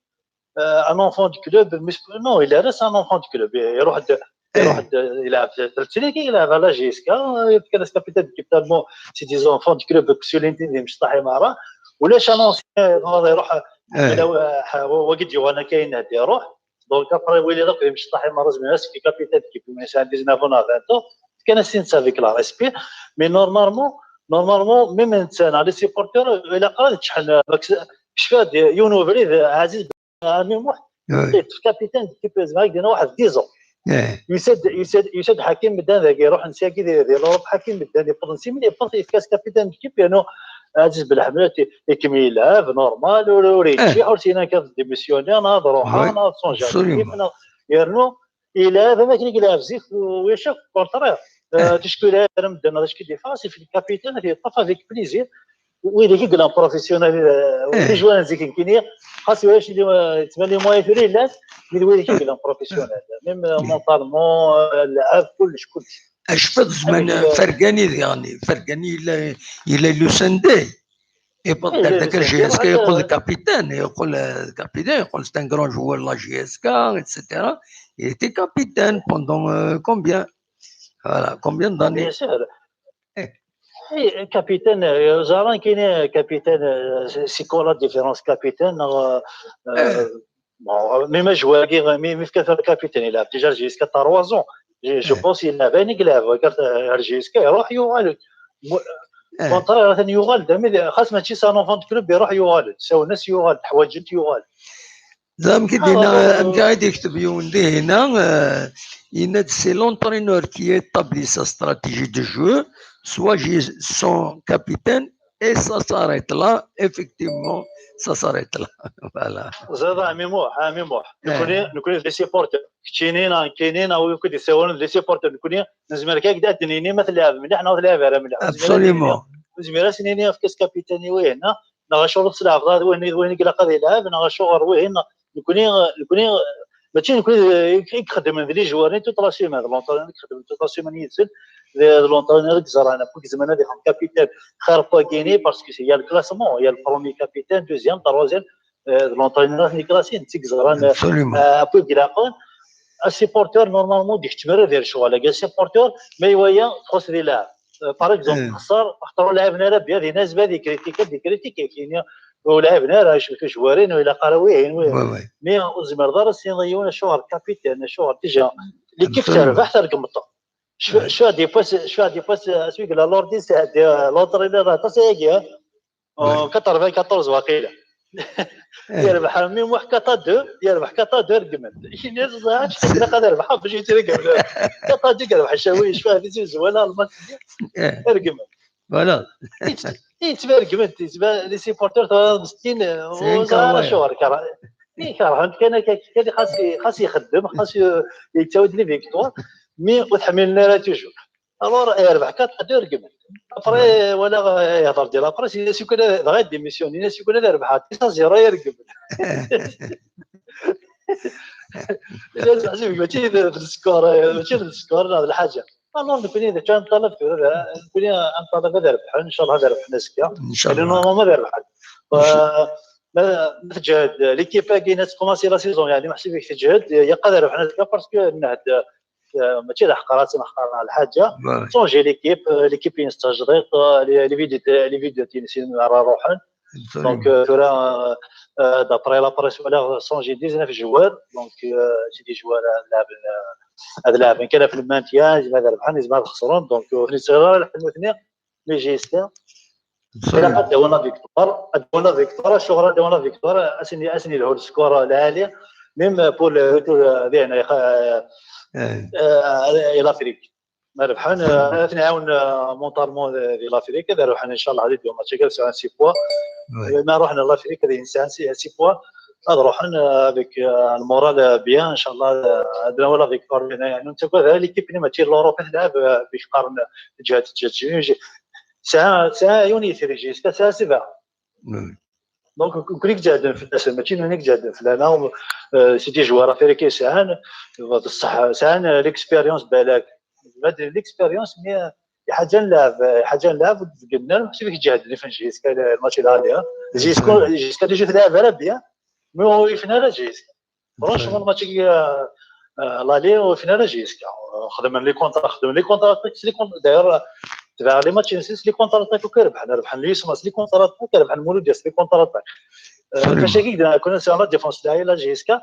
un enfant du club, mais non, il reste un enfant du club. Iruḥ-d, iruḥ-d, yelɛeb trettriki, yelɛeb à la J S K, yefka-as capitaine d'équipe, tellement c'est des enfants du club, sulin-t-id d imecṭaḥ imara. Ulac un ancien, iruḥ, wagi d-yuɣalen akka yenna-d, iruḥ. Donc après, win akk d imecṭaḥ imara, zemren ad s-fken capitaine d'équipe, mais c'est un dix-neuf ans à vingt ans, fkan-as-t-id avec le respect. Mais normalement, normalement, même netta, les supporters, ilaq ad ččḥen, kecfa-d yiwen ubrid, Ɛziz Ɛmimuḥ, capitaine d'équipe, zemreɣ ad k-d-iniɣ waḥed dix ans. Yusa-d, yusa-d, yusa-d ḥakim medden dagi, iruḥen syagi di, di l'Europe, ḥakim medden, yewweḍ-n simili, yewweḍ, yefka-as capitaine d'équipe, yernu Ɛziz Belḥemla, i-, ikem yelɛeb, normal, ur, ur yeččiḥ, ur s-yenna kan ad démissionner, neɣ ad ruḥeɣ, neɣ ad changer d'équipe, neɣ, yernu yelɛeb am akken i yelɛeb zik, u-, wiyac akk, contraire. Ticki ur yelɛib ara medden, neɣ ticki défense, yefka capitaine, ad yeṭṭef avec plaisir. Wid i yellan professionnel, les joueurs n zik nekkini, xas ulac li, ttmali moyen tura yellan, mais d wid i yellan professionnel. Même mentalement, lɛeb, kullec, kullec. Acfad zeman Fergani diɣen, Fergani yella, yella le Sunday. Yewweḍ-d ar daka J S K, yeqqel d capitaine, yeqqel, euh, capitaine, yeqqel c'est un grand joueur de la J S K, et cetera. Il était capitaine pendant, euh, combien? Voilà, combien d'années? Bien sûr. Eh, capitaine, euh, ẓran kini capitaine, euh, c'est, c'est quoi la différence, capitaine, euh, euh, bon, même joueur, mi, mi fkan capitaine, il a déjà jusqu'à trois ans. Je, je pense il avait une glaive, regarde, euh, J S K, يروح يغالب. Contraire, atan yuɣal-d, xas mačči c'est un enfant de club, iruḥ yuɣal-d, sawlen-as yuɣal-d, ḥwaǧen-t yuɣal. Amek i d-yenna, amek i d-yekteb yiwen dihin, euh, yenna-d c'est l'entraîneur qui établit sa stratégie de jeu, soit j'ai son capitaine, et ça s'arrête là, effectivement, ça s'arrête là. Voilà. Ẓriɣ a ɛemmi Muḥ, a ɛemmi Muḥ. Nekkni, nekkni d les supporters. Keččini neɣ nekkini neɣ wi akk d-isawalen d les supporters. Nekkni nezmer kan ad d-nini ma tleɛɛeb mliḥ neɣ ur tleɛɛeb ara mliḥ. Absolument. Nezmer ad s-nini efk-as capitaine i wihin, neɣ acuɣer ur tleɛɛbeḍ d win, d win i ilaq ad yelɛeb, neɣ acuɣer wihin, nekkni, nekkni, mačči nekkni i ixeddmen d les joueurs, toute la semaine, d l'entraîneur i ixeddmen toute la semaine yid-sen, d, d l'entraîneur i yeẓran, akk i izemren ad ixdem capitaine, xir n wagini, parce que il y a le classement, il y a le premier capitaine, deuxième, troisième, euh, d l'entraîneur i klasin, d i yeẓran, euh, akk i ilaqen, asupporter, normalement, ur d-ikeččem ara di lecɣal-agi. Asupporter, ma iwala txuṣṣ di lɛeb. Euh, par exemple, xṣer, axaṭer ur lɛiben ara bien, dinna azba ad ikritik, ad ikritik, ad k-yini, ur lɛiben ara, acu tujwarin, ur ilaq ara wihin, wihin. Mais ur tezmireḍ ara ad s-tiniḍ i yiwen, acuɣer capitaine, acuɣer déjà, l'équipe terbeḥ, tergem ṭṭef. شو شو هاد يبوس شو هاد يبوس اسمي قال لوردي سي هادي لوتر اللي راه تصيقي. quatre-vingt-quatorze واقيلا. يربح مي موح quatre à deux، يربح quatre à deux رقمت. يني زعاج تقدر يربح باش يترقم. quatre à deux يربح شوي شوي هذه زوزو ولا الماتش. رقمت. Voilà. يتبع رقمت، يتبع لي سيبورتور ترى مسكين وزعر شهر كره. يكره كان كان خاص خاص يخدم، خاص يتاود لي فيكتوار. مي وتحملنا راه توجور. الور يربح quatre à deux رقمت. ابري ولا يهضر ديال ابري سي سي كنا غير ديميسيوني سي كنا ربحات تسعة صفر يرقم. ماشي في السكور، ماشي في السكور ولا الحاجه. الور نكوني اذا كان طلب نكوني انطلق هذا ربح ان شاء الله، هذا ربح ناس كاع. ان شاء لانه الله. نورمالمون ربح. ما تجهد ليكيب كاينه تكوماسي لا سيزون يعني ما حسيتش فيك تجهد، هي قادر ربح ناس كاع باسكو النهد ماشي الحق راسي نحقر الحاجه. صونجي ليكيب، ليكيب ينستاجريت، لي فيديو لي فيديو تينسين على روحن. دونك ثورا دابري لا بريس ولا صونجي ديزناف جوار. دونك سي دي جوار لاعبين، هاد اللاعبين كان في المانتيا زعما ربحان زعما خسرون. دونك في الصغيره الحلم اثنين لي جي اس تي. لا قد داونا فيكتوار، داونا فيكتوار، الشغل داونا فيكتوار، اسني اسني له السكور العالي. ميم بور لو روتور ديالنا الى افريك. ما ربحان اثني عاون مونتالمون دي لافريك هذا ربحان ان شاء الله هذه اليوم ماتش كاع سي بوا. ما رحنا لافريك هذه انسان سي سي بوا. هذا رحنا افيك المورال بيان ان شاء الله. عندنا ولا فيكتوار هنا يعني انت كل هذا ليكيب اللي ماشي لوروب تلعب بيش قارن جهه الجهه ساعه ساعه يوني ثري جي ساعه سبعه. دونك كريك جادن في الناس ماشي هناك جادن في انا سيتي جوار افريكي ساعان. بصح ساعان ليكسبيريونس بالك. هاد ليكسبيريونس مي حاجه نلعب حاجه نلعب. قلنا نحسب فيك جهد اللي فين جيسكا الماتش اللي عليها جيسكا جيسكا ديجا تلعب على بيان. مي هو يفنى على جيسكا. فرونشمون الماتش لالي وفينا على جيسكا. خدم لي كونتر خدم لي كونتر اتاك لي كونتر داير. تبع لي ماتش نسيس لي كونتر اتاك وكيربح انا ربح لي سماس لي كونتر اتاك ربح المولوديس لي كونتر اتاك. فاش هكيك كنا نسمع لا ديفونس تاعي لا جيسكا.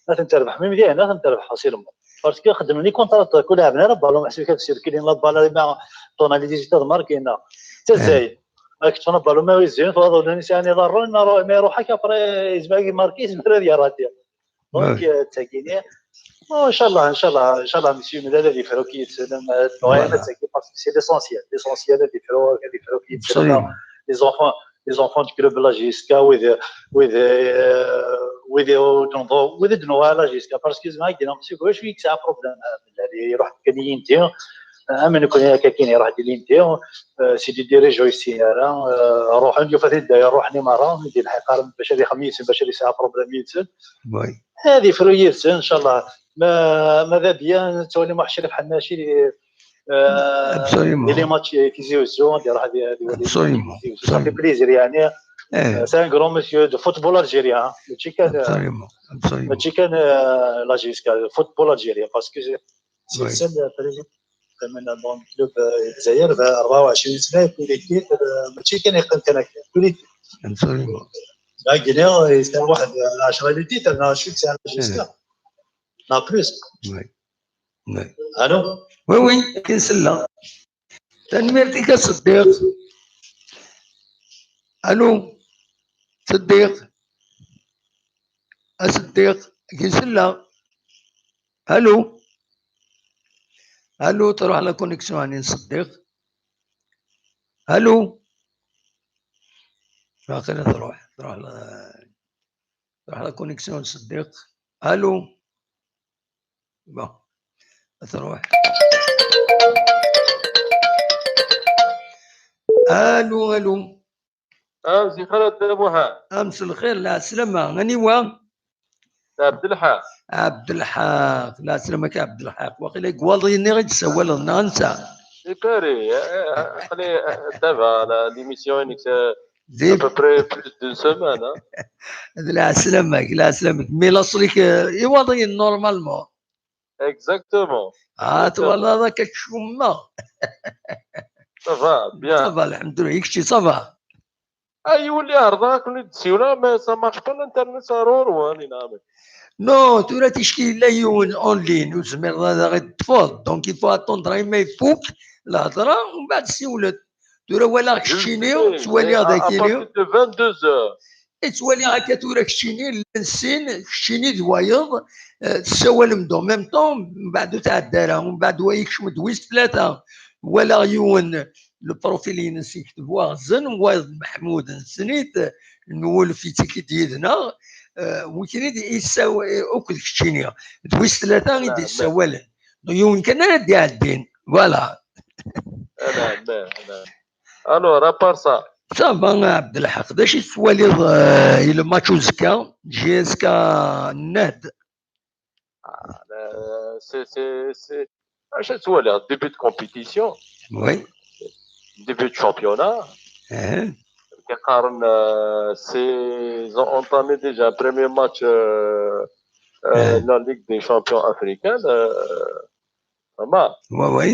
لا تنتربح ميم ديالنا لا تنتربح فاسيلمون. باسكو خدم لي كونتر اتاك ولعبنا راه بالون محسوب كتسيركلين لا بال ما طوناليزي تاع ماركينا. حتى زايد. راك تفهم بالون ما يزين فهذا ولا نساني لا رون ما يروحك ابري يزبع ماركي يزبع يا راتي. دونك تاكيني. ان شاء الله ان شاء الله ان شاء الله مسيو مدال هذه فروكي يتسلم. المهم تاكي باسكو سي ليسونسيال ليسونسيال هذه فرو هذه فروكي يتسلم. لي زونفون لي زونفون دو كلوب لا جيسكا ويذ ويذ ويذ ويذ دنوا لا جيسكا باسكو زعما كاين سي كو شويه تاع بروبليم. اللي يروح كان ينتي اما نكون هكا كاين يروح دي لينتي. سيدي ديريجو يسيارة روح نشوف هذه الدايره روح نيمارا ندير الحقاره باش هذه خميس باش هذه ساعه بروبليم يتسد. هذه فرويرز ان شاء الله. ما ماذا بيا تولي محشر بحال ماشي. ابسوليومون لي ماتش كيزي وزو ندير هذه هذه ابسوليومون صافي بليزير يعني. سي ان غران مسيو دو فوتبول الجيريان ماشي كان ابسوليومون ابسوليومون ماشي كان لا جيسكا فوتبول الجيريان باسكو سي سيل بريزيدون من دون كلوب الجزائر ب أربعة وعشرين سنه يكون ليكيب ماشي كان يقيم كان كوليكتيف. ابسوليومون لا غينيا يستاهل واحد عشرة لي تيتر انا شفت سي جيسكا لا بلوس. وي وي الو وي وي كاين سله. تنميرتك يا صديق. الو صديق. اصديق كاين سله. الو الو تروح لا كونيكسيون يعني نصدق. الو باقي تروح تروح لا تروح لا كونيكسيون نصدق. الو بون تروح. الو الو اه زي خالد بوحه. امس الخير لا سلامة غني وا عبد الحق. عبد الحق لا سلامك عبد الحق واقيلا يقواضيني غير تسول ننسى. سي باري عقلي دابا على ليميسيون هذيك زين ابوبري بلوس دو سومان. لا سلامك لا سلامك مي لاصليك يواضي نورمالمون. اكزاكتومون. اه توالا راك تشوما. صافا بيان. صافا الحمد لله يكشي صافا. اي يولي عرضك ولي تسيولا ما سا مارش با الانترنت سا رور واني نعمل. Non, tura ticki yella yiwen en ligne, ur tezmireḍ ad aɣ-id-teṭṭfeḍ. Donc, il faut attendre arma ifuk lhedra, mbeɛd siwlet. Tura walaɣ keččini, ttwaliɣ dagi. À partir de vingt-deux heures. Ttwaliɣ akka tura keččini, llan sin, keččini d wayeḍ, eh, tessawalem-d en même temps, mbeɛd ur tɛedda ara, mbeɛd wa yekcem-d wis tlata. Walaɣ yiwen, le profil-ines yekteb waɣzen, wayeḍ Meḥmud nessen-it, nwulef yettekki-d yid-neɣ, eh, wikrid yessaw-, akked keččini, d wis tlata i d-yessawalen. Yiwen kan ara d-iɛeddin. Voilà. Alors, à part ça. Ça va, a Ɛebdelḥaq. D acu i tettwaliḍ, eh, i le match uzekka, J S K Nahd? Ah, euh, c'est, c'est, c'est, acu tettwaliḍ, début de compétition. Oui. Début de championnat. Qqaren, euh, c'est, ils ont entamé déjà un premier match, euh, euh, la Ligue des champions africaine. Euh, vraiment. Oui, oui.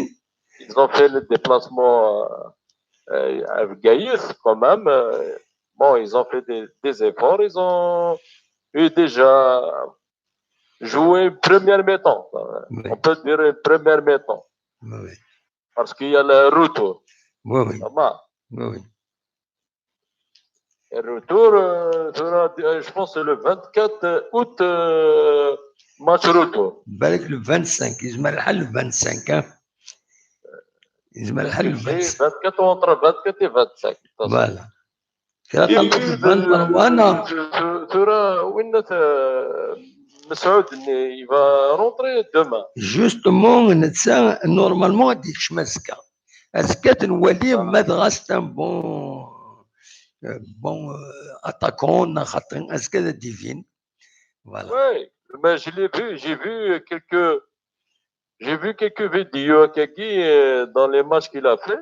Ils ont fait le déplacement, euh, euh, à Gaïs, quand même. Euh, bon, ils ont fait des, des efforts. Ils ont eu déjà joué une première mi-temps. Oui. On peut dire une première mi-temps. Oui, oui. Parce qu'il y a le retour. Oui, oui. Vraiment. Oui, oui. Le retour, euh, sera, euh, je pense, c'est le vingt-quatre août, euh, match retour. Balak le vingt-cinq, yezmer lḥal le vingt-cinq, hein. Yezmer lḥal le vingt-cinq. Vingt-quatre, entre vingt-quatre et vingt-cinq. Voilà. Kra tameṭṭut vingt-trois, non. Tura, winna, euh, Mesɛud, il va rentrer demain. Justement, netta, normalement, ad d-yekcem azekka. Azekka ad t-nwali, ma dɣa c'est un bon, euh, bon, euh, attaquant, neɣ xaṭi, azekka ad d-ibin. Voilà. Oui, mais je l'ai vu, j'ai vu quelques, j'ai vu quelques vidéos, Kaki, euh, dans les matchs qu'il a fait.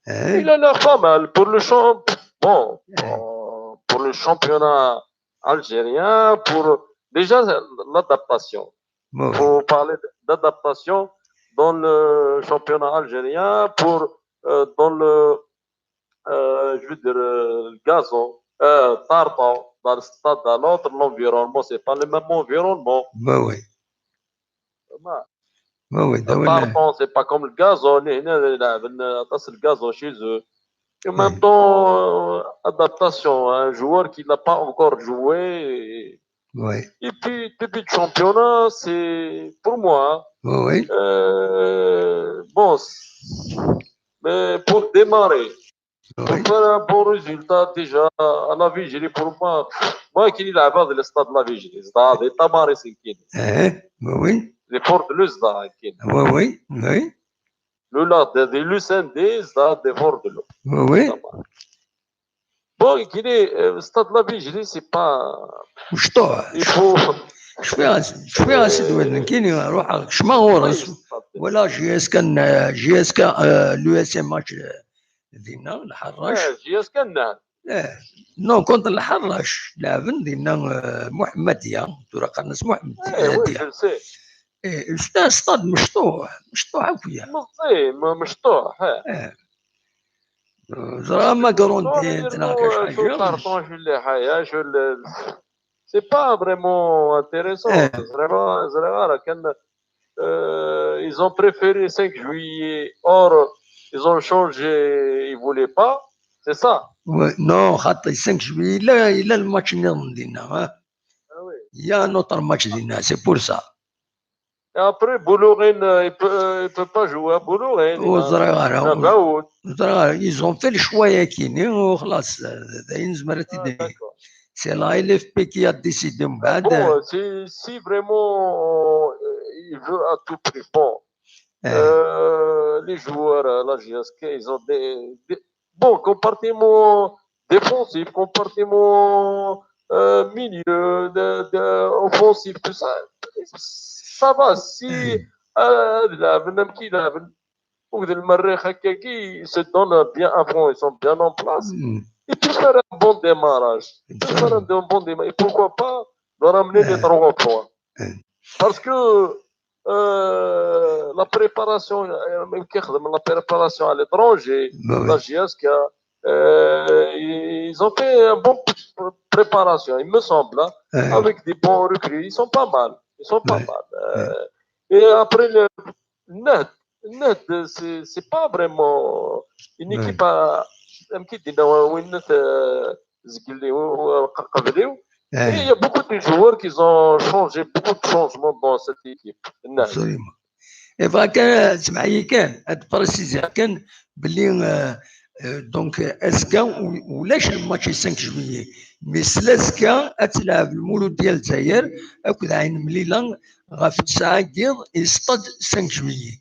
Hein ? Il a l'air pas mal pour le champ-, bon, euh, pour le championnat algérien, pour déjà l'adaptation. Faut parler d'adaptation dans le championnat algérien, pour, euh, dans le, euh, je veux dire, euh, le gazon, euh, pardon, dans le stade à l'autre, l'environnement, c'est pas le même environnement. Ben oui. Vraiment. Oui, oui, pardon, c'est pas comme le gazon, هنا يلعب aṭas le gazon chez eux. Et en même temps, euh, adaptation, un joueur qui n'a pas encore joué. Oui. Et puis, début de championnat, c'est, pour moi, hein, oui, oui, euh, bon, c'est, mais pour démarrer, pour faire un bon résultat, déjà, à la Vigerie, pour moi, moi, كي نلعب هذا le stade la Vigerie, c'est Tamar Sinkine. Eh, oui, oui. Les portes de l'Uzda, oui, oui, oui. Le là, de, de l'U C N D, ça, des portes de l'eau. Oui, oui. Bon, كي ني، euh, stade la Vigerie, c'est pas, مشطوح. Il faut. شوفي، شوفي، سيدي ولد، كي ني روح شما غورس. ولا J S K، J S K, euh, l'U S M match, euh, دينا الحراش. آه، J S K نعم. لا، non، contre الحراش لعبن دينا، آه، محمدية، ترى قناص محمد. إيه، oui, je le sais. إيه، شتا stade مشطوح، مشطوح هكويا. مشطوح، إيه. زرا ما قرون دي تناقش حاجة. شو carton، شو اللي حاجة، شو ال-، c'est pas vraiment intéressant. زرا، زرا راه كان، euh, ils ont préféré cinq juillet. Or, ils ont changé, ils voulaient pas. C'est ça. Ouais, non, خاطر cinq juillet، لا، لا، الماتش اللي عندنا، ها. Ah oui. Il y a un autre match دينا، c'est pour ça. Et après, Boulourine, euh, il peut, euh, il peut pas jouer à Boulourine. Ils ont fait le choix, c'est la L F P qui a décidé. Bon, euh, si, si vraiment, euh, il veut à tout prix, bon, euh, les joueurs, euh, la J S K, ils ont des, des, bon, comportement défensif, comportement, euh, milieu, de, de, offensif, tout ça, ça va. Si, euh, la, même qui la, ou de le Marais, qui se donne bien à fond, ils sont bien en place. Il peut faire un bon démarrage. Il peut faire un bon démarrage. Et pourquoi pas leur ramener les trois points. Parce que, euh, la préparation, euh, la préparation à l'étranger, la J S K, Euh, ils ont fait une bonne préparation, il me semble, hein, avec des bons recrues. Ils sont pas mal. Ils sont pas mal. Euh, et après, le Nehd, Nehd, c'est c'est pas vraiment une équipe à. Amek i d-yenna winna, euh, zgelli, euh, qebli. Et il y a beaucoup de joueurs qui ont changé, beaucoup de changements dans cette équipe. Nehd. Absolument. Yebɣa kan, semmeḥ-iyi kan, ad préciser kan belli, euh, euh, donc, euh, azekka u- ulac le match cinq juillet, mais s l'azekka ad tleɛb Lmuludya Lezzayer akked Ɛin Mlila ɣef tesɛa n yiḍ i stade cinq juillet.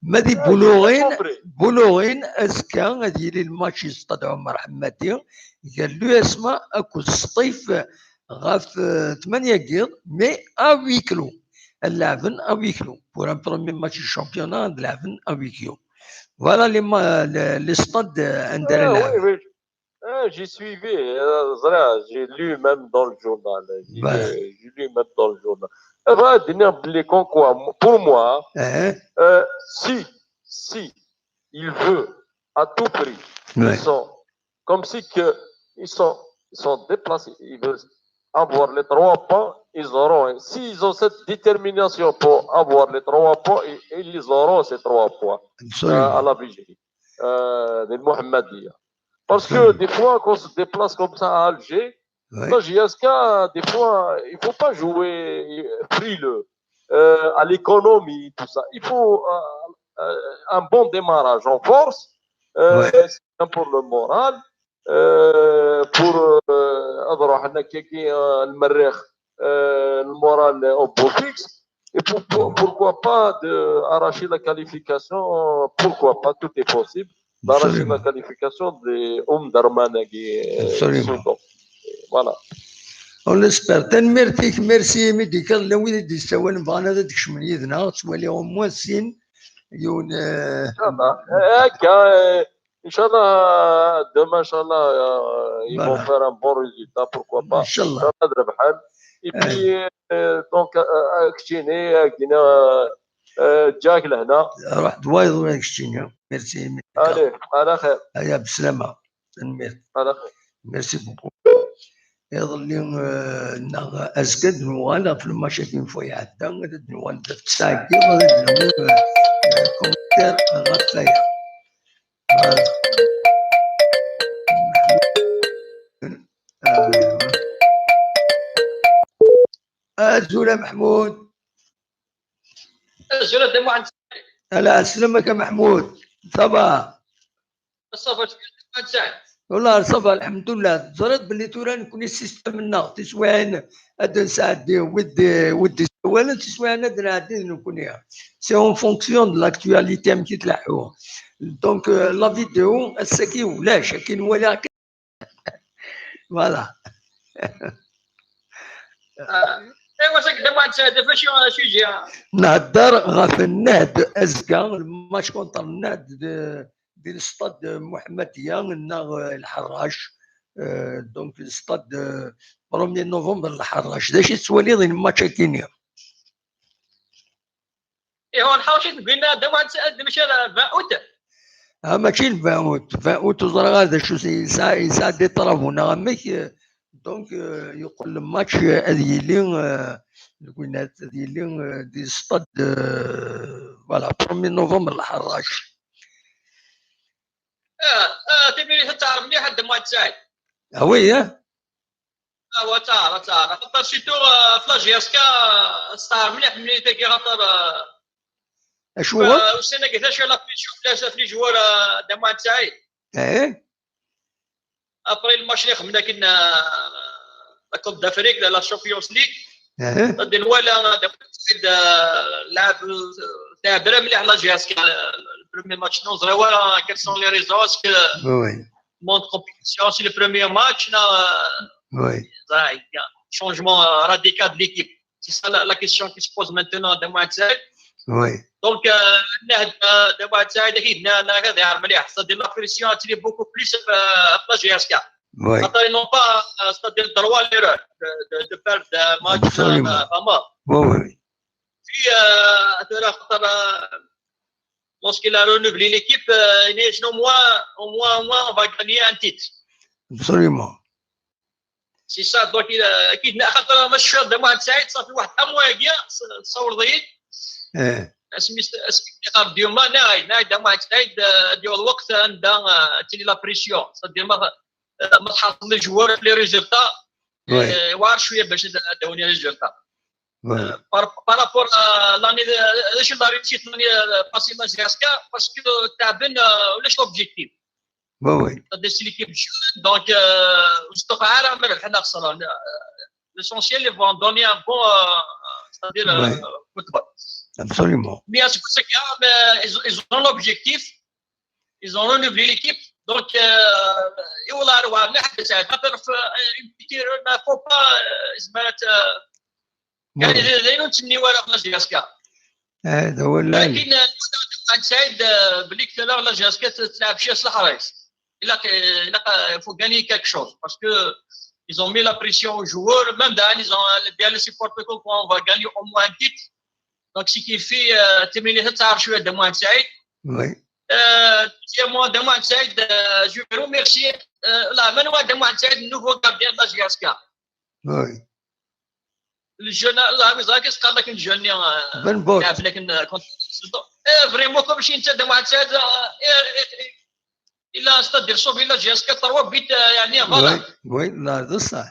Ma di Buluɣin, Buluɣin azekka ad yili le match i stade Ɛumar Ḥemmadi gar l'U S M A akked Sṭif ɣef, euh, tmanya n yiḍ, mais à huis clos. Ad leɛben à huis clos. Pour un premier match du championnat, ad leɛben à huis clos. Voilà les, ma- les, les stades, euh, anda ara Ah, oui, leɛben. Oui. Ah, j'ai suivi, euh, ẓriɣ, j'ai lu même dans le journal. J'ai Voilà. lu- j'ai lu même dans le journal. Enfin, dire comme quoi, pour moi, Hein? euh, si, si il veut à tout prix, Ouais. ils sont comme si que ils sont, ils sont déplacés. Ils veulent avoir les trois points, ils auront. S'ils ont cette détermination pour avoir les trois points, ils, ils les auront, ces trois points, euh, Absolument. à la vigie, euh, de Mohamedia. Parce que Absolument. Des fois, quand on se déplace comme ça à Alger, Ouais. la J S K, des fois, il faut pas jouer frileux, euh, à l'économie, tout ça. Il faut, euh, euh, un bon démarrage en force, euh, Ouais. c'est bien pour le moral, euh, pour, euh, ad ruḥen akka-agi, euh, المريخ, euh, le moral au beau fixe. Et pour- pour- pourquoi pas de arracher la qualification, pourquoi pas, tout est possible. D'arracher la Absolument. Qualification de Omdurman, euh, Absolument. Soudan. Voilà. On l'espère. Tanemmirt-ik, merci imi d-tekkreḍ, llan wid i d-yessawalen bɣan ad d-kecmen yid-neɣ, ttwaliɣ au moins sin, yiwen, euh, Inchallah. Eh, akka, eh, Inchallah, demain, Inchallah, euh, ils vont Voilà. faire un bon résultat, pourquoi pas. Inchallah. Inchallah, ad rebḥen. Et puis, euh, donc, euh, euh, keččini, euh, kina, euh, euh, ǧǧiɣ-k lehna. Ruḥ d wayeḍ win keččini. Merci. Allez, ala xir. Aya, beslama. Tanemmirt. Ala xir. Merci beaucoup. Iḍelli, euh, neɣ azekka ad d-nuɣal ɣef le match-agi n fois iɛedda, ad d-nuɣal d ttɛeggiḍ, ad d-nawi, euh, euh, commentaire ɣef waya. Voilà. Euh, Azul a Meḥmud. Azul a Dda Muḥend. Ala, sslamaka Meḥmud. Ça va? Ça va, Muḥend Saɛid. Wallah, ça va, lḥemdullah. Teẓriḍ belli tura nekni système-nneɣ, tiswiɛin ad d-nesɛeddi wid d-, wid d-isawalen, tiswiɛin ad d-nɛeddi d nekni. C'est en fonction de l'actualité amek i tleḥḥu. Donc, euh, la vidéo, ass-agi ulac, akken walaɣ. Voilà. Ah, aywa, c'est que Dda Muḥend Saɛid, d acu, d acu sujet? Nhedder ɣef Nnehd azekka, le match contre Nnehd de, di l'stade Mohamedia, neɣ, euh, Lḥerrac. Euh, donc, l'stade de premier novembre, Lḥerrac. D acu i tettwaliḍ i le match-agi-nni? Ihi, nḥawec i d-gwina Dda Muḥend Saɛid, mačči ara vingt août. Ah, mačči le vingt août. Vingt août, ur ẓriɣ ara d acu, yesɛa, yesɛa des travaux neɣ amek, euh, donc, euh, yeqqel le match, euh, ad yili, euh, deg winat, ad yili, euh, di stade, euh, voilà, premier novembre, Lḥerrac. Ah, ah, timirit ad teɛreḍ mliḥ a Dda Muḥend Saɛid. Ah oui, hein? Ah, wa teɛreḍ, ad teɛreḍ. Xaṭer surtout, ah, f la J S K, ah, ad teɛreḍ mliḥ timirit-agi, xaṭer, ah, Acuɣer? Ah, ussan-agi d acu la pression fell-as, ɣef les joueurs, ah, Dda Muḥend Saɛid. Eh? Après le match li xedmen akken, ah, la Coupe d'Afrique, la, la Champions League. Eh? Ad nwala, ah, Dda Muḥend Saɛid, ah, lɛeb, ah, lɛeb ara mliḥ la J S K, ah, le premier match, non, ẓriɣ wara quelles sont les raisons, est-ce que Oui, oui. Monde compétition, c'est le premier match, là, euh, Oui, ça, il y a un changement, euh, radical de l'équipe. C'est ça la, la question qui se pose maintenant à Dda Muḥend Saɛid. oui. Donc, euh, Dda Muḥend Saɛid, il y a, il y a, il y a, c'est-à-dire la pression, elle est beaucoup plus, euh, à la J S K. Oui, Attends, ils n'ont pas, euh, c'est-à-dire le droit à l'erreur de, de, de perdre un match, Absolument. euh, vraiment. Oui, oui. Puis, euh, à l'heure, euh, lorsqu'il a renouvelé l'équipe, euh, il a dit, au moins, au moins, au moins, on va gagner un titre. Absolument. C'est ça. Donc, il a, il a, خاطر ما شفت دموع سعيد صافي واحد اموا كيا صور ضيق. ايه اسمي اسمي خالد اليوم ناي ناي دموع سعيد، آه، ديال الوقت عندها، آه، تلي لا بريسيون، صافي ما آه، ما تحصل لي جوار في لي ريزولتا. وي آه، واعر شويه باش داوني ريزولتا. وي بارابور لاني، شنو لا ريتشيت لاني باسي لا جي اس كا، باسكو تعبنا ولاش لوبجيكتيف. وي وي دي سي ليكيب جون دونك، وصدق عالم ربحنا خسرنا. L'essentiel ils vont donner un bon, c'est-à-dire Ouais. Football. Absolument. Mais c'est pour ça que, mais ils, ils ont l'objectif, ils ont renouvelé l'équipe. Donc, euh, et voilà, il faut pas, euh, يعني دايما نتسنيو على لا جي اس كا. هذا هو اللي لكن عن سعيد، آه، بلي كثر لا جي اس كا تلعب شي صلاح رايس. الا الا فو غاني كيك شوز باسكو ils ont mis la pression aux joueurs, même dans ils ont bien les supporters qu'on va gagner au moins un titre. Donc ce qui fait تمرين تعرف شويه دموع سعيد. وي Euh, deuxièmement, دموع سعيد, euh, je vais remercier, euh, لا من هو دموع سعيد, nouveau gardien de la جي اس كا. وي الجون الله يجزاك، قال لك الجون بن بوت. لعب لك كنت. ايه فريمون كوم شي انت دموع سعيد, الا استدير شوف الا جي اس كا تروا بيت, يعني وي فوالا. وي لا هذا صح.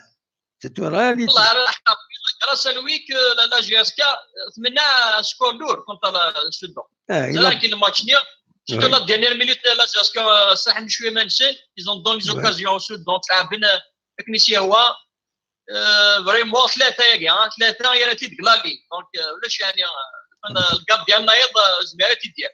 C'est une réalité. والله راه حق. غراس لوي كو لا جي اس كا ثمنى سكور لور كونتر سودون. اه زعما الا كاين الماتش نيا. سيرتو وي لا ديرنيير مينوت لا جي اس كا صح شويه ما نسين ils ont donné les وي occasions سودون تلعب بين تكنيسيا هو. فريمون ثلاثه ياكي ها ثلاثه يا راه تيدك لا لي دونك ولاش يعني الكاب ديالنا يض زميرات يدير.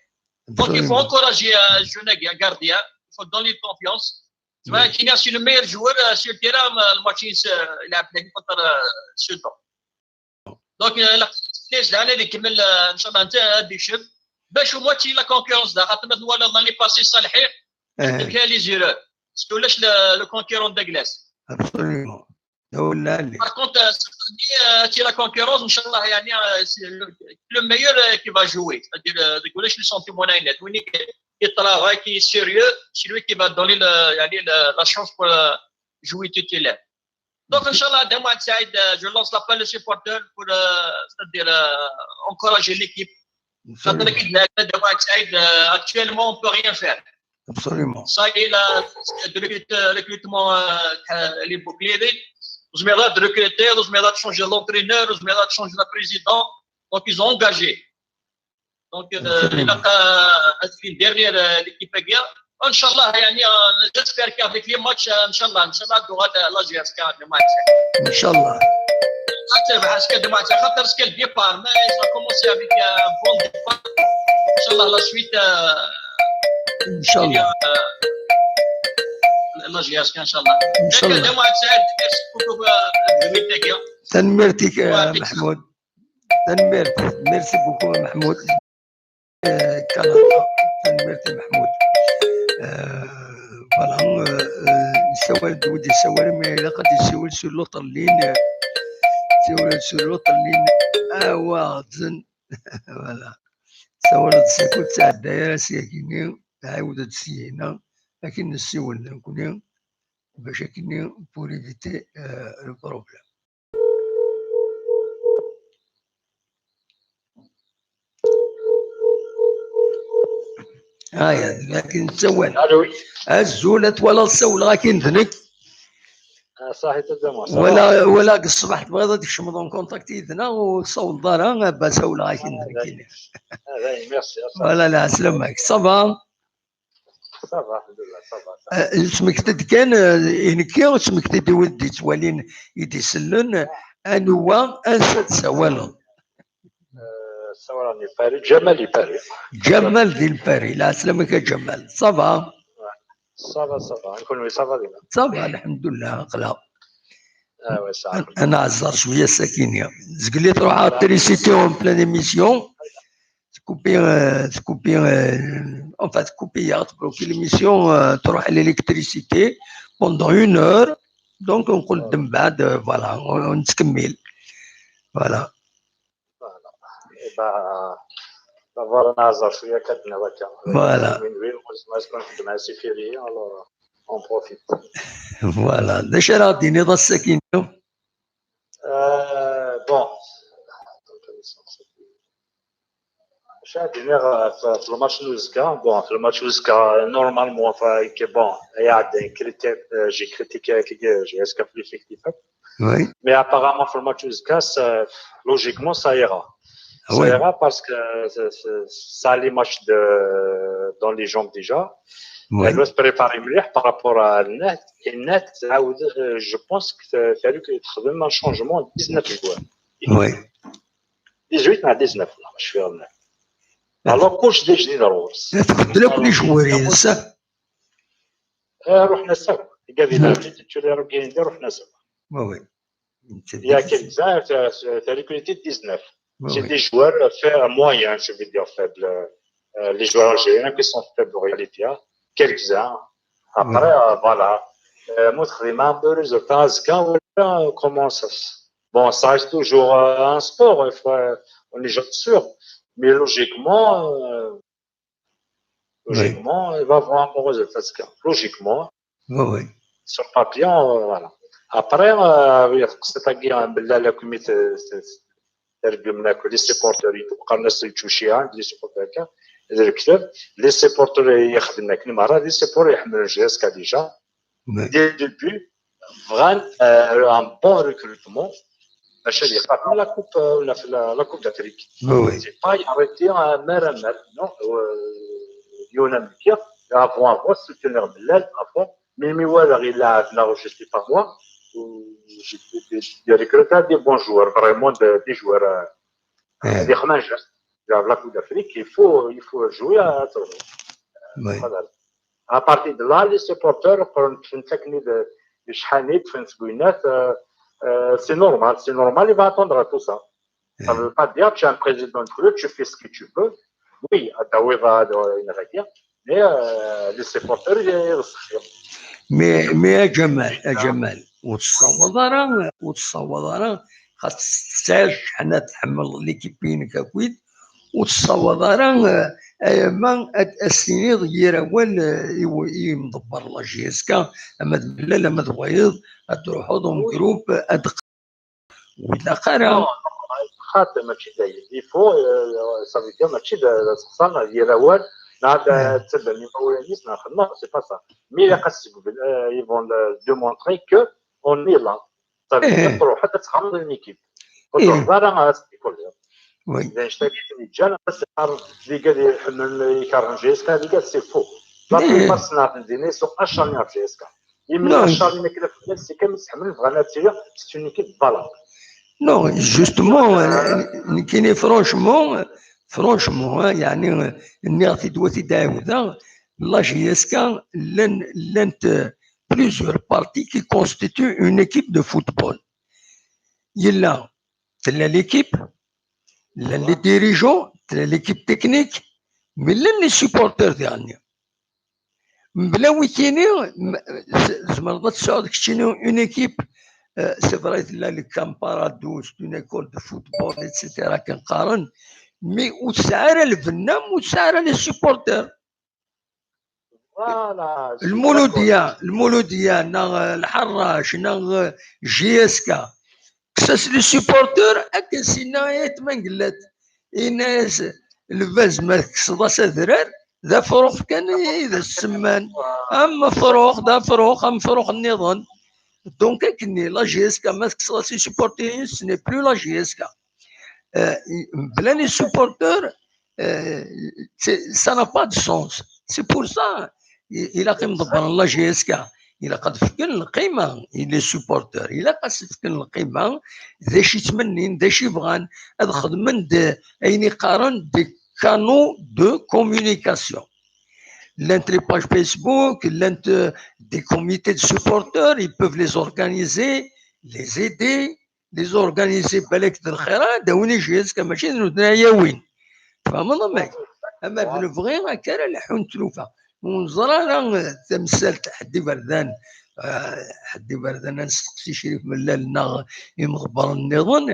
Donc il faut Absolument. Encourager جون كاع غارديان, il faut donner confiance. زعما كاين سي لو ميور جوور سير تيرا الماتش يلعب كونتر سودون. دونك لا ليش انا اللي كمل ان شاء الله انت هادي شوف باش هو تي لا كونكورونس دا خاطر مثلا ولا لاني باسي صالحي اه كاين لي زيرور سكو لاش لو كونكورون دا كلاس. Absolument. هذا هو اللي Par contre, euh, cette année, euh, c'est la concurrence, Inch'Allah, يعني, euh, c'est le, le meilleur euh, qui va jouer. C'est-à-dire, euh, de collège, le sentiment, là, il est, il est travail, qui est sérieux, c'est lui qui va donner le, يعني, le, la chance pour euh, jouer titulaire. Donc, Inch'Allah, demain, Saïd, euh, je lance l'appel aux supporters pour, euh, c'est-à-dire, euh, encourager l'équipe. خاطر كي قلنا دابا سعيد, euh, actuellement on peut rien faire. Absolument. Ça y est, là, c'est de recrute- recrutement, euh, les boucliers. Ils ont de recruter, ils ont de changer l'entraîneur, ils ont de changer le président. Donc ils ont engagé. Donc, euh, Absolument. il a euh, une dernière euh, l'équipe bien. Inch'Allah, يعني, euh, j'espère qu'avec les matchs, euh, Inch'Allah, Inch'Allah, tu auras la G S K de match. ان شاء الله. Parce que de match, خاطر parce que le départ, mais ils ont commencé avec un bon départ. Inch'Allah, la suite, euh, ان شاء الله. euh, la G S K, Inch'Allah. ان شاء الله. Merci beaucoup, euh, Dimitri. تنميرتك يا وعليك محمود. تنميرتك. Merci beaucoup محمود. آه، كندا. تنميرتك محمود. آه، voilà, آه، آه، يسوال دودي يسوال ما الا قد يسوال سو لوطر لين, آه، يسوال سو لوطر لين. اوا زن. Voilà. سوال السكوت تاع الدايره سياكيني. عاود السينا. لكن نسيول نكوني باش كني pour éviter, آه، le problème. هاي لكن تسول الو. الزول تولا السول غاكين ذنك. آه، صحيح تبدا مع ولا ولا الصباح تبغي تكشم دون كونتاكت يدنا وصول دارها بس ولا غاكين ذنك. هذا ميرسي. ولا لا سلامك صافا. صافا الحمد لله صافا. اسمك تدكان انكي اسمك تدي ودي توالين يدي سلن انوا انسى تسوالن. الثوره ني باري جمال باري. جمال دي الباري لا سلامك يا جمال صافا. صافا صافا نكون صافا ديما. صافا الحمد لله قلا. اه وي صافا. انا عزر شويه ساكينيا. زقلي تروح على التريسيتي اون بلان ايميسيون. تكوبي آه، تكوبي آه، اون فات تكوبي يا تبلوكي ليميسيون آه، تروح على ليليكتريسيتي بوندون اون اور. دونك نقول من بعد آه، فوالا ونتكمل. فوالا. إيه با- Voilà, neɛẓer cwiya akka ad d-nawi akka. Voilà. Win win, ur nezmir ad nxeddem asifiri, alors on profite. Voilà. D acu ara ɣ-d-tiniḍ ass-agi? Euh, bon. Acu ara d-iniɣ, euh, ɣef, ɣef le match n uzekka? Bon, ɣef le match n uzekka, normalement, que bon, il y a des critiques, euh, j'ai critiqué, euh, J S K plus effectif. Oui. Mais apparemment, ɣef le match n uzekka, ça, logiquement, ça ira. Ah oui. Ça ira parce que c'est, c'est, ça a les matchs de, dans les jambes déjà. Oui. Elle doit se préparer مليح par rapport à net. Et net, عاود, euh, je pense que c'est, c'est lui qui trouve un changement de dix-neuf joueurs. Oui. Dix-huit neɣ dix-neuf, والله مش فاهم. Alors, كلش d ajdid ɣur-s. Tqebbel akk les joueurs-ines. آه، رحنا سوا. قال لي: "لا، جيت تشوف لي راه كاين دير، رحنا سوا". Oui, oui. Il y a quelques-uns, t'as, t'as recruté dix-neuf. Oui, oui. C'est des joueurs, euh, faits à moyen, je veux dire, faibles. Euh, les joueurs algériens qui sont faibles en réalité, hein. Quelques-uns. Après, oui, euh, voilà. Euh, moi, je un peu résultat, c'est quand on commence. Bon, ça reste toujours, euh, un sport, il faut, euh, on n'est jamais sûr. Mais logiquement, euh, oui, logiquement, il va avoir un bon résultat, c'est clair. Logiquement, oui, oui, sur le papier, euh, voilà. Après, euh, oui, c'est-à-dire, euh, là, la comité, c'est, c'est, c'est-à-dire que les supporters, ils vont prendre ce chouchia, les supporters, les clubs, les supporters, ils خدمنا كل مرة, les supporters, ils ont J S K déjà. Oui. Dès le début, vraiment, euh, un bon recrutement. باش يقابل la coupe, euh, la, la, la coupe d'Afrique. Oui, oui. C'est pas arrêté à mer à mer, non. Euh, يونا مكيا, avant, avant, soutenir Belal, avant. Mais, mais voilà, il a, là, je sais pas moi, où j'ai, j'ai, j'ai recruté des bons joueurs, vraiment des, des joueurs, euh, des خماجة. Genre, la coupe d'Afrique, il faut, il faut jouer à, oui, voilà. À partir de là, les supporters, quand on fait une technique de, de Shahani, de French Gwinnett, euh, euh, c'est normal, c'est normal, il va attendre à tout ça. Ça ne veut pas dire que tu es un président de club, tu fais ce que tu veux. Oui, à ta, mais, euh, les supporters, ils, ils respectent. Mais, mais, à Jamal, à Jamal, ur tessawaḍ ara, ur tessawaḍ ara, xaṭer tesɛiḍ ccḥana tḥemmleḍ l'équipe-inek akkit, ur tessawaḍ ara, eh, ay ama ad as-tiniḍ yir awal, eh, i w-, i yimḍebber n la J S K, ama d Mellal, ama d wayeḍ, ad truḥeḍ en groupe, ad ur ilaq ara. Non, non, xaṭi, mačči d ayen. Il faut, euh, ça veut dire, mačči d, d asexṣar, yir awal, neɣ d, eh, ttebben imawlan-is, neɣ, non, c'est pas ça. Mais ilaq ad s-, euh, ils vont, euh, démontrer que on est là. Ça veut dire, eh, truḥ ad txedmeḍ une équipe. Ur, eh, truḥeḍ ara ad s-tikkuliḍ. Oui. D anect-agi i ten-yeǧǧan ad s-qqaren, les gars, iḥemmlen, ikerhen J S K, les gars, c'est faux. La, eh, plupart ssneɣ-ten dinna, ils sont acharnés ɣef J S K. Imir acharnés akken fell-as, c'est comme ils ḥemmlen, bɣan ad tili, c'est une équipe valable. Non, justement, euh, nekkini, franchement, franchement, hein, يعني, euh, nniɣ-t-id, wa t-id-ɛiwdeɣ, la J S K, llan, llant, euh, plusieurs parties qui constituent une équipe de football. Yella, tella l'équipe, llan les dirigeants, tella l'équipe technique, mais llan les supporters diɣenni. Mebla wikini, m-, z-, tzemreḍ ad tesɛuḍ keččini une équipe, euh, c'est vrai, tella le Camparadoux, c'est une école de football, et cetera, akken qqaren, mais ur tesɛi ara lbenna, ur tesɛi ara les supporters. Voilà, je suis Lmuludiya, d'accord. Lmuludiya, neɣ, euh, Lḥerrac, neɣ, euh, J S K. Kkes-as les supporters, akken s-yenna Ayt Mangellat. Yenna-yas, lbaz ma tekkseḍ-as adrar, d afrux kan i d as-semman. Am afrux, d afrux, am afrux nniḍen. Donc, akken-nni, la J S K, ma tekkseḍ-as les supporters, ce n'est plus la J S K. Euh, mebla les supporters, euh, c'est, ça n'a pas de sens. C'est pour ça, i-, ilaq imḍebbren n la J S K, ilaq ad fken lqima i les supporters, ilaq ad s-fken lqima, d acu i ttmennin, d acu i bɣan, ad xedmen d ayen i qqaren des canaux de communication. Llant les pages Facebook, llant, euh, des comités de supporters, ils peuvent les organiser, les aider, les organiser, balak d lxir, ad d-awin J S K, mačči d nutni ara yawin. Tfehmeḍ amek? Ama d lebɣi, akka ara leḥḥun tlufa. Ur neẓri ara, eh, tamsalt, ḥedd iberdan, eh, ḥedd iberdan, ad nesteqsi Crif Mellal neɣ imḍebbren nniḍen,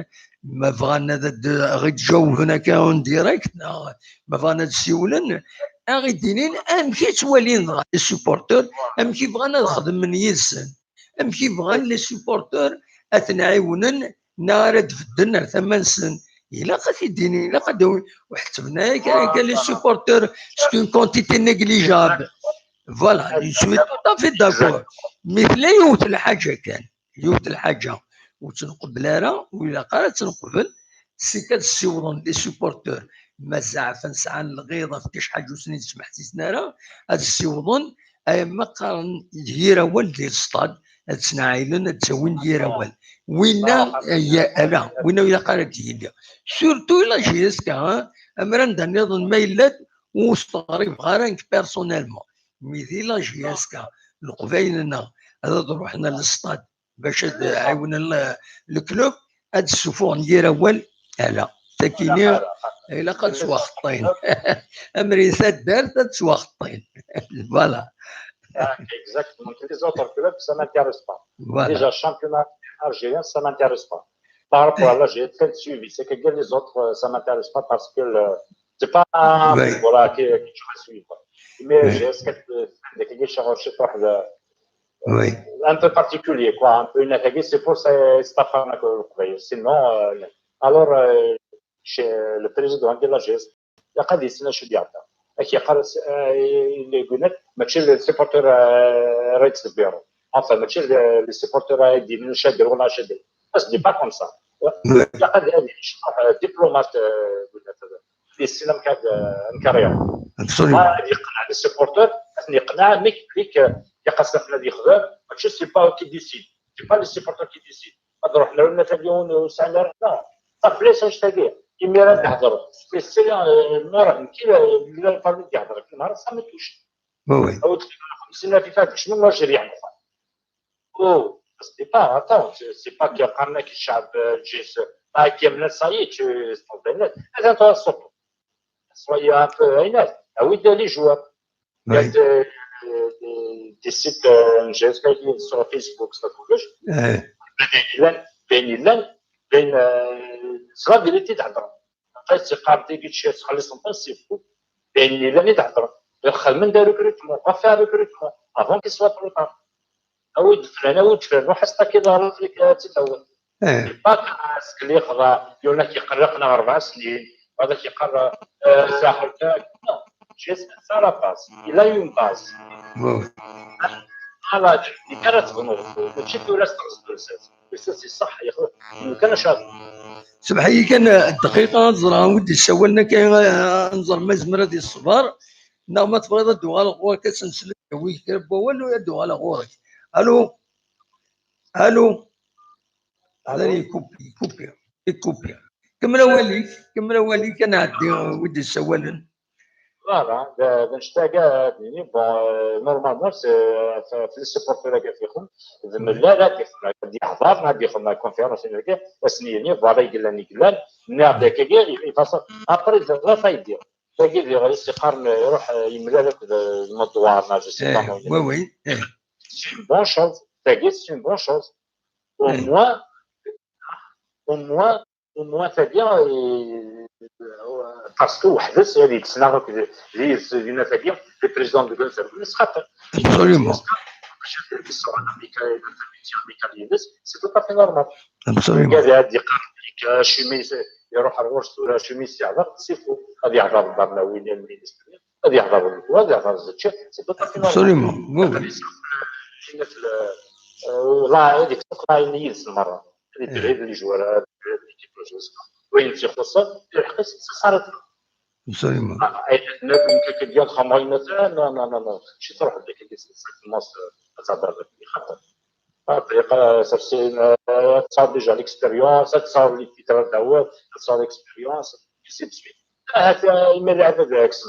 ma bɣan ad ɣ-id-jawben akka en direct, neɣ ma bɣan ad siwlen, a ɣ-id-inin amek i ttwalin dɣa les supporters, amek i bɣan ad xedmen yid-sen, amek i bɣan les supporters ad ten-ɛiwnen neɣ ara d-bedden ar tama-nsen. Ilaq ad t-id-inin, ilaq ad d-awin, ur ḥettben ara akka, akka les supporters, c'est une quantité négligeable. Voilà, je suis tout à fait d'accord. Mais tella yiwet lḥaǧa kan, yiwet lḥaǧa ur tt-nqebbel ara, ur ilaq ara ad tt-neqbel, c'est que ad ssiwḍen les supporters, ma zeɛfen sɛan lɣiḍ ɣef tic ḥaǧa ur sen-id-smeḥsisen ara, ad ssiwḍen, ay ma qqaren yir awal di lestad, ad ttnaɛilen, ad ttawin yir awal. Winna, ya, ala, winna ur ilaq ara ad d-yili. Surtout la J S K, hein, amran d nniḍen ma yella-d, ur steɣribeɣ ara nekk personnellement. Mais di la J S K, Leqbayel-nneɣ ad, ad ruḥen ar lestad bac ad ɛiwnen le, le club, ad d-ssufuɣen yir awal, ala. Takini, ilaq ad ttwaxeṭṭin. Amrin taddart ad ttwaxeṭṭin. Voilà. Ah, exactement. Les autres clubs, ça m'intéresse pas. Voilà. Déjà, championnat algérien, ça m'intéresse pas. Par rapport à la G T, le suivi, c'est que les autres, euh, ça m'intéresse pas parce que le, c'est pas un Oui. football que, que tu vas suivre. Mais Oui. G S quatre, euh, je sais pas, le, Oui. un peu particulier, quoi, un peu une attaque. C'est pour ça, c'est pas fan que le Sinon, euh, alors, euh, chez le président de la G S, يقدر يسنى شو ديالنا. أكي قال، آه، اللي قلنا، ماشي les supporters، آه، راه يتدبروا. Enfin، ماشي les supporters راه يديروا شادر ولا شادر. بس دي با كوم سا. Oui. يقدر هذه شي واحد diplomate، آه، قلنا هذا. اللي يسنى مكان، آه، مكاريا. Absolument. ما يقنع les supporters، يقنع ميك، ميك، يقصد النادي يخدم، ماشي c'est pas qui décide. C'est pas les supporters qui décident. هاد روحنا ولا تليون وسعنا رحنا. صافي، ليش اش تلقى؟ كيما راه نهضر. سبيسيال، آه، ما راه كي لا، لا، البارلمون كيهضر، كي نهار صافي توش. Oui, oui. او خمسين في فاتك، شنو ما جري عندك؟ او، c'est pas, attends, c'est pas كي قالنا كي الشعب جيس، ما كيمنا صايي، tu, c'est pas vrai. هذا انت الصوت. Soyez un peu honnête. Ah oui, les joueurs. Il y a Oui. des, des, des sites, euh, G S K sur Facebook, ça bouge. Eh, بين يلان، بين يلان، بين، آه، c'est la vérité تهضر. بقيت تيقارن تيجي شي تخلص نتا c'est faux. بين يلان تهضر. خدمن des recrutements، غا فيها recrutement. Avant qu'il soit trop tard. أود فلان، أود فلان، روح استاكي دار فيك، آه، تتأول. eh. Pas parce que اللي يقرا، يقول لك يقرقنا أربع سنين، وهذا كيقرا، آه، ساحر تاعك. Non, j'ai ça la base. Il a une base. Oui. Voilà, اللي كانت بنور. ماشي في ولا ستغزل ولا ساس. بس c'est صح يا خويا. كان شاطر. سمح لي كان الدقيقة، نزرع ودي السوالنا كاين، آه، نزر ما يزمر هذه الصبار. نعم، ما تبغيض أدو على غورك، سنسلك ويك ربوان ويدو على غورك. ألو. ألو. هذا يكوبي، يكوبي، يكوبي. كمل أوليك، كمل أوليك، أنا عندي ودي السوالن. Voilà, d- d anect-agi ad nini, bon, euh, normalement, c'est, euh, f- f- les supporters-agi ad ixdem, d mella ad ixdem, ad yeḥḍer, ad ixdem la conférence-agi, ad sen-yini, voilà, i yellan, i yellan, nniɣ-d akkagi, il va se- après, d la faillite. Tagi, d iɣ-, is iqqaren, iruḥ, euh, yemlal akked, euh, Medwar, neɣ je sais pas Eh, moi. oui, oui. Eh, C'est une bonne chose. Tagi, c'est une bonne chose. Au Eh. moins, au moins, au moins, c'est bien, et, euh, parce que وحدس اللي تسنى les, les, les présidents de l'Union, c'est خاطر. Absolument. C'est tout à fait normal. Absolument. قال هادي قال لك شيميز يروح الغرس ولا شيميز يهضر c'est faux. هذه يهضر البرناوي ولا المينيستر، هذه يهضر الكوا، هذه يهضر الزتشي، c'est tout à fait normal. Absolument. Oui, oui. هذه صح. كاينة في ال- آه، والله هذيك تقرا يليس المرة. هذه تجيب لي جوار، هذه تجيب لي جوار. وين تيخص؟ الحقيقة صارت Absolument. كدير خمرينة. Non, non, non, non. شي تروح لك اللي c'est exactement ça. تهضر لك خاطر. الطريقة سرسين، آه، تصاب déjà l'expérience، تصاب les titres d'avouer، تصاب l'expérience، ainsi de suite. هذا ما لعب بالعكس.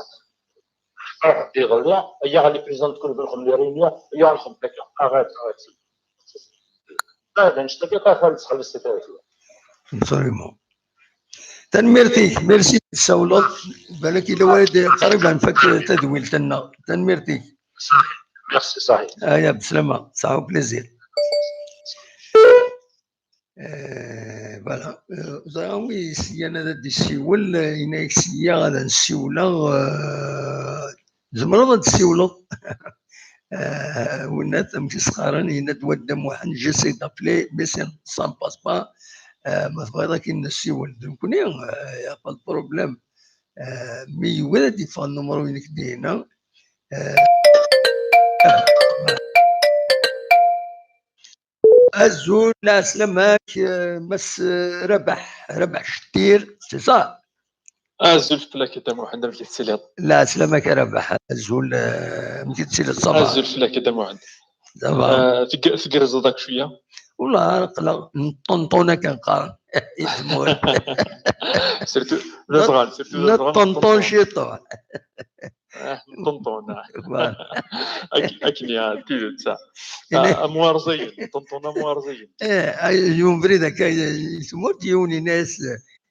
روح دي غليا، هي غادي بريزون تكون بينكم les réunions، هي نخدم هكا. Arrête, arrête. هذا نشتكي كيف نتخلص فيها. Absolument. تنميرتيك، merci تسولط. بالك إلا والد قريب نفك تدويل تنا. تنميرتيك. Merci, صحيح. آه، يا بسلامة، صحة وبليزير. آه، Voilà. Euh, ẓriɣ wi syan ad d-issiwel, euh, yenna-yak sya ad nsiwleɣ, euh, tzemreḍ ad d-ssiwleḍ. Euh, winnat, amek i s-qqaren, yenna-d wadda Muḥend, j'essaie d'appeler, mais ça, ça ne passe pas. Euh, ma tebɣiḍ ad k-nessiwel d nekkni, euh, y a pas de problème. Euh, mi yewwi ad d-iffeɣ nnumru-inek dinna. Euh, Azul, lɛeslama-k, euh, Mass, euh, Rabaḥ, Rabaḥ Cettir, c'est ça? Azul fell-ak a Dda Muḥend, amek i tettiliḍ? Lɛeslama-k a Rabaḥ, azul, euh, amek i tettiliḍ, ça va? Azul fell-ak a Dda Muḥend. Ça va. Euh, teg-, tgerrzeḍ akk cwiya? Wala, aql-aɣ neṭṭenṭun akken qqaren i tmurt. Surtout d azɣal, surtout d azɣal, neṭṭenṭun ciṭuḥ. Ah, neṭṭenṭun, ah. Voilà. Ak-, akken ya, d tidet, ah. Ah, am warẓiyen, neṭṭenṭun am warẓiyen. Eh, ay, yiwen ubrid akka, i tmurt, yiwen yenna-as,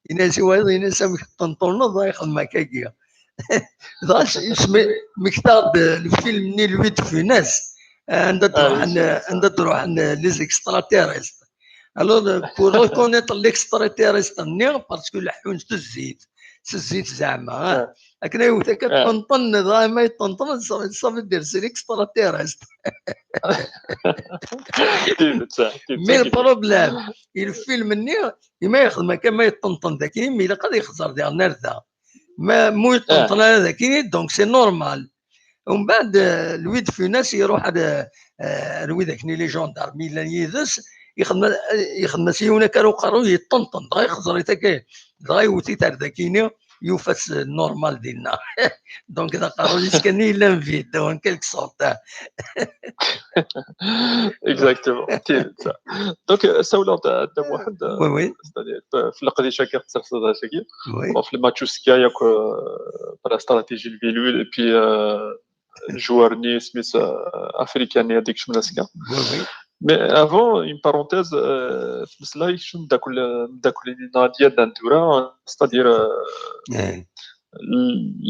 yenna-as i wayeḍ, yenna-as, "Amek teṭṭenṭuneḍ, ay xedmeɣ akkagi." Dɣa s-, ismi-, mektaɣ-d lfilm-nni Louis de Funès, anda d-ruḥen, anda d-ruḥen les extraterrestres. Alors, euh, pour reconnaître l'extraterrestre-nni, parce que leḥḥun s zzit, s zzit zeɛma, ah. Akken ay wet akka ṭṭenṭen, dɣa ma yeṭṭenṭen, ça, ça veut dire c'est l'extraterrestre. Tidet, ah, tidet. Mais le problème, lfilm-nni, imi yexdem akka ma yeṭṭenṭen daki, imi ilaq ad yexẓer diɣen ar da. Ma mu yeṭṭenṭen ara daki, donc c'est normal. Umbeɛd, euh, Louis de Funès iruḥ ad, euh, ar widak-nni les gendarmes yellan yid-s, ixdem-, ixdem-as yiwen akka ar uqerru, yeṭṭenṭen, dɣa ixẓer-it akka, dɣa iwet-it ar dakini, yufa-t normal dinna. Donc, d aqerru-is kan i yellan vide, en quelque sorte. Exactement. Tidet. Donc, euh, ssawleɣ-d a Dda Muḥend, euh, oui, oui, c'est-à-dire, euh, f leqdic-agi, ɣef le match-agi, oui, ɣef le match-agi, euh, la stratégie de Bilul, et puis, euh, le joueur-nni, Smith, euh, africain-nni, adik Shmelaska. Oui, oui. Mais avant, une parenthèse, euh, tmeslay, je suis d'accord, d'accord, c'est-à-dire, euh,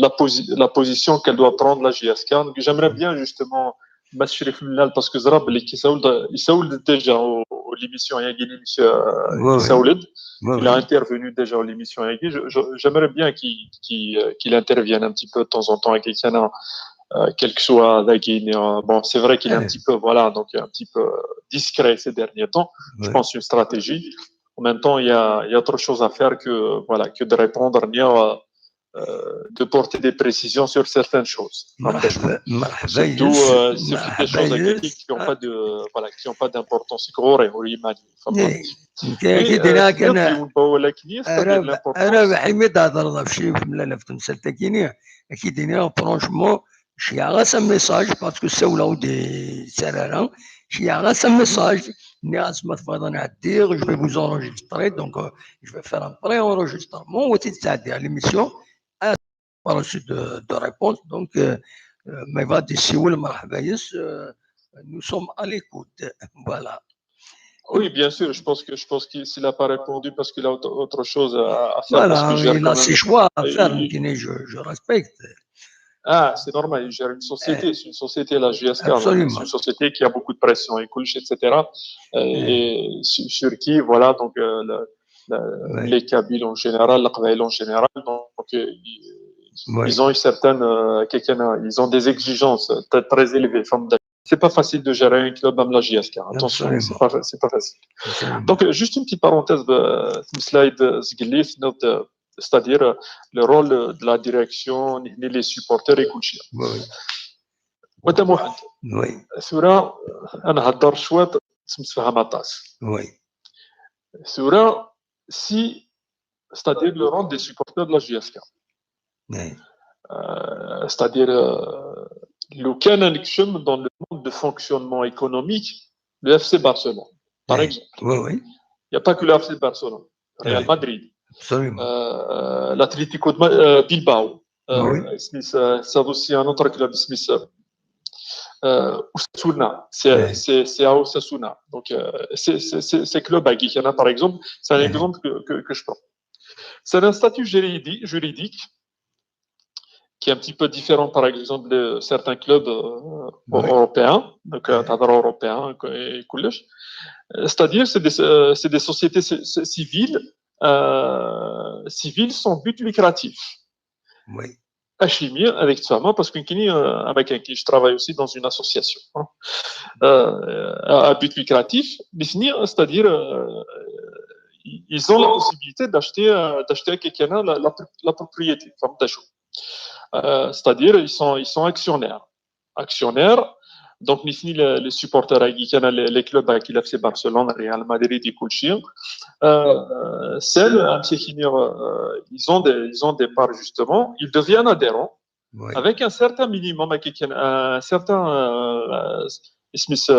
la posi-, la position qu'elle doit prendre la J S K. Donc, j'aimerais bien justement Mass Chérif Mellal, parce que ẓriɣ belli yessawel-d, yessawel-d déjà au, au l'émission, il y a une émission, euh, oui, oui, yessawel-d. Oui, il a, oui, intervenu déjà à l'émission. Je, je, j'aimerais bien qu'il, qu'il, euh, qu'il intervienne un petit peu de temps en temps avec quelqu'un, euh, quel que soit, euh, bon, c'est vrai qu'il est un petit peu, voilà, donc un petit peu discret ces derniers temps. Je, oui, pense une stratégie. En même temps, il y a, il y a trop de choses à faire que, voilà, que de répondre, ni, euh, euh, de porter des précisions sur certaines choses. N'empêche pas. Surtout, euh, sur des choses qui, qui n'ont pas de, voilà, qui n'ont pas d'importance. Rabaḥ, imi d-thedreḍ ɣef Chérif Mellal ɣef temsalt-agi-nni, ad k-id-iniɣ, franchement, ceyɛeɣ-as un message, parce que ssawleɣ ur d-yettarra ara, ceyɛeɣ-as un message, nniɣ-as ma tebɣiḍ ad nɛeddi, je vais vous enregistrer, donc, euh, je vais faire un pré-enregistrement, ad t-id-sɛeddiɣ l'émission, reçu de, de réponse. Donc, euh, euh, mais va d'ici, oui, marhaba yes, euh, nous sommes à l'écoute. Voilà. Oui, bien sûr, je pense que, je pense que s'il n'a pas répondu parce qu'il a autre, autre chose à, à faire, voilà, parce qu'il gère, il a quand même ses choix à faire, il, mais je, je respecte. Ah, c'est normal, il gère une société, c'est une société, la J S K, donc c'est une société qui a beaucoup de pression, et cetera. Euh, et sur, sur qui, voilà, donc, euh, le, le, les Kabyles en général, les Kabyles en général, donc, euh, ils, ils ont une certaine, euh, quelqu'un, ils ont des exigences très, très élevées. Enfin, c'est pas facile de gérer un club comme la J S K. Attention, c'est pas, c'est pas facile. Donc, euh, juste une petite parenthèse, euh, slide, euh, c'est-à-dire, euh, le rôle de la direction, les supporters et كلشي. Oui. وانت محمد. Oui. ثورة، انا هضر شوية، تسمى تفهم طاس. Oui. ثورة، si, c'est-à-dire le rôle des supporters de la J S K. Oui. Euh, c'est-à-dire, euh, لو كان نكشم dans le mode de fonctionnement économique, le F C Barcelone, par exemple. Oui, oui. Il n'y a pas que le F C Barcelone. Real Madrid. Absolument. Euh, l'Atlético de Ma-, euh, Bilbao. Euh, oui. C'est aussi un autre club, c'est, euh, Osasuna. C'est, c'est à Osasuna. Donc, euh, c'est, c'est, c'est, ces clubs-là, par exemple, c'est un exemple que, que, que je prends. C'est un statut juridique, juridique qui est un petit peu différent, par exemple, de certains clubs euh, européens, donc euh, européens, et c'est-à-dire c'est des, euh, c'est des sociétés civiles, euh, civiles sans but lucratif. Oui. Achimi, avec ça, parce que euh, avec qui je travaille aussi dans une association hein, euh, à but lucratif, c'est-à-dire euh, ils ont la possibilité d'acheter euh, d'acheter quelqu'un la, la, la propriété, euh, c'est-à-dire ils sont ils sont actionnaires, actionnaires. Donc, les, les supporters, les, les clubs, qui l'F C Barcelone, Real Madrid et Kulchi, euh, celles, euh, ils, ont des, ils ont des parts, justement, ils deviennent adhérents avec un certain minimum, un certain, euh, euh,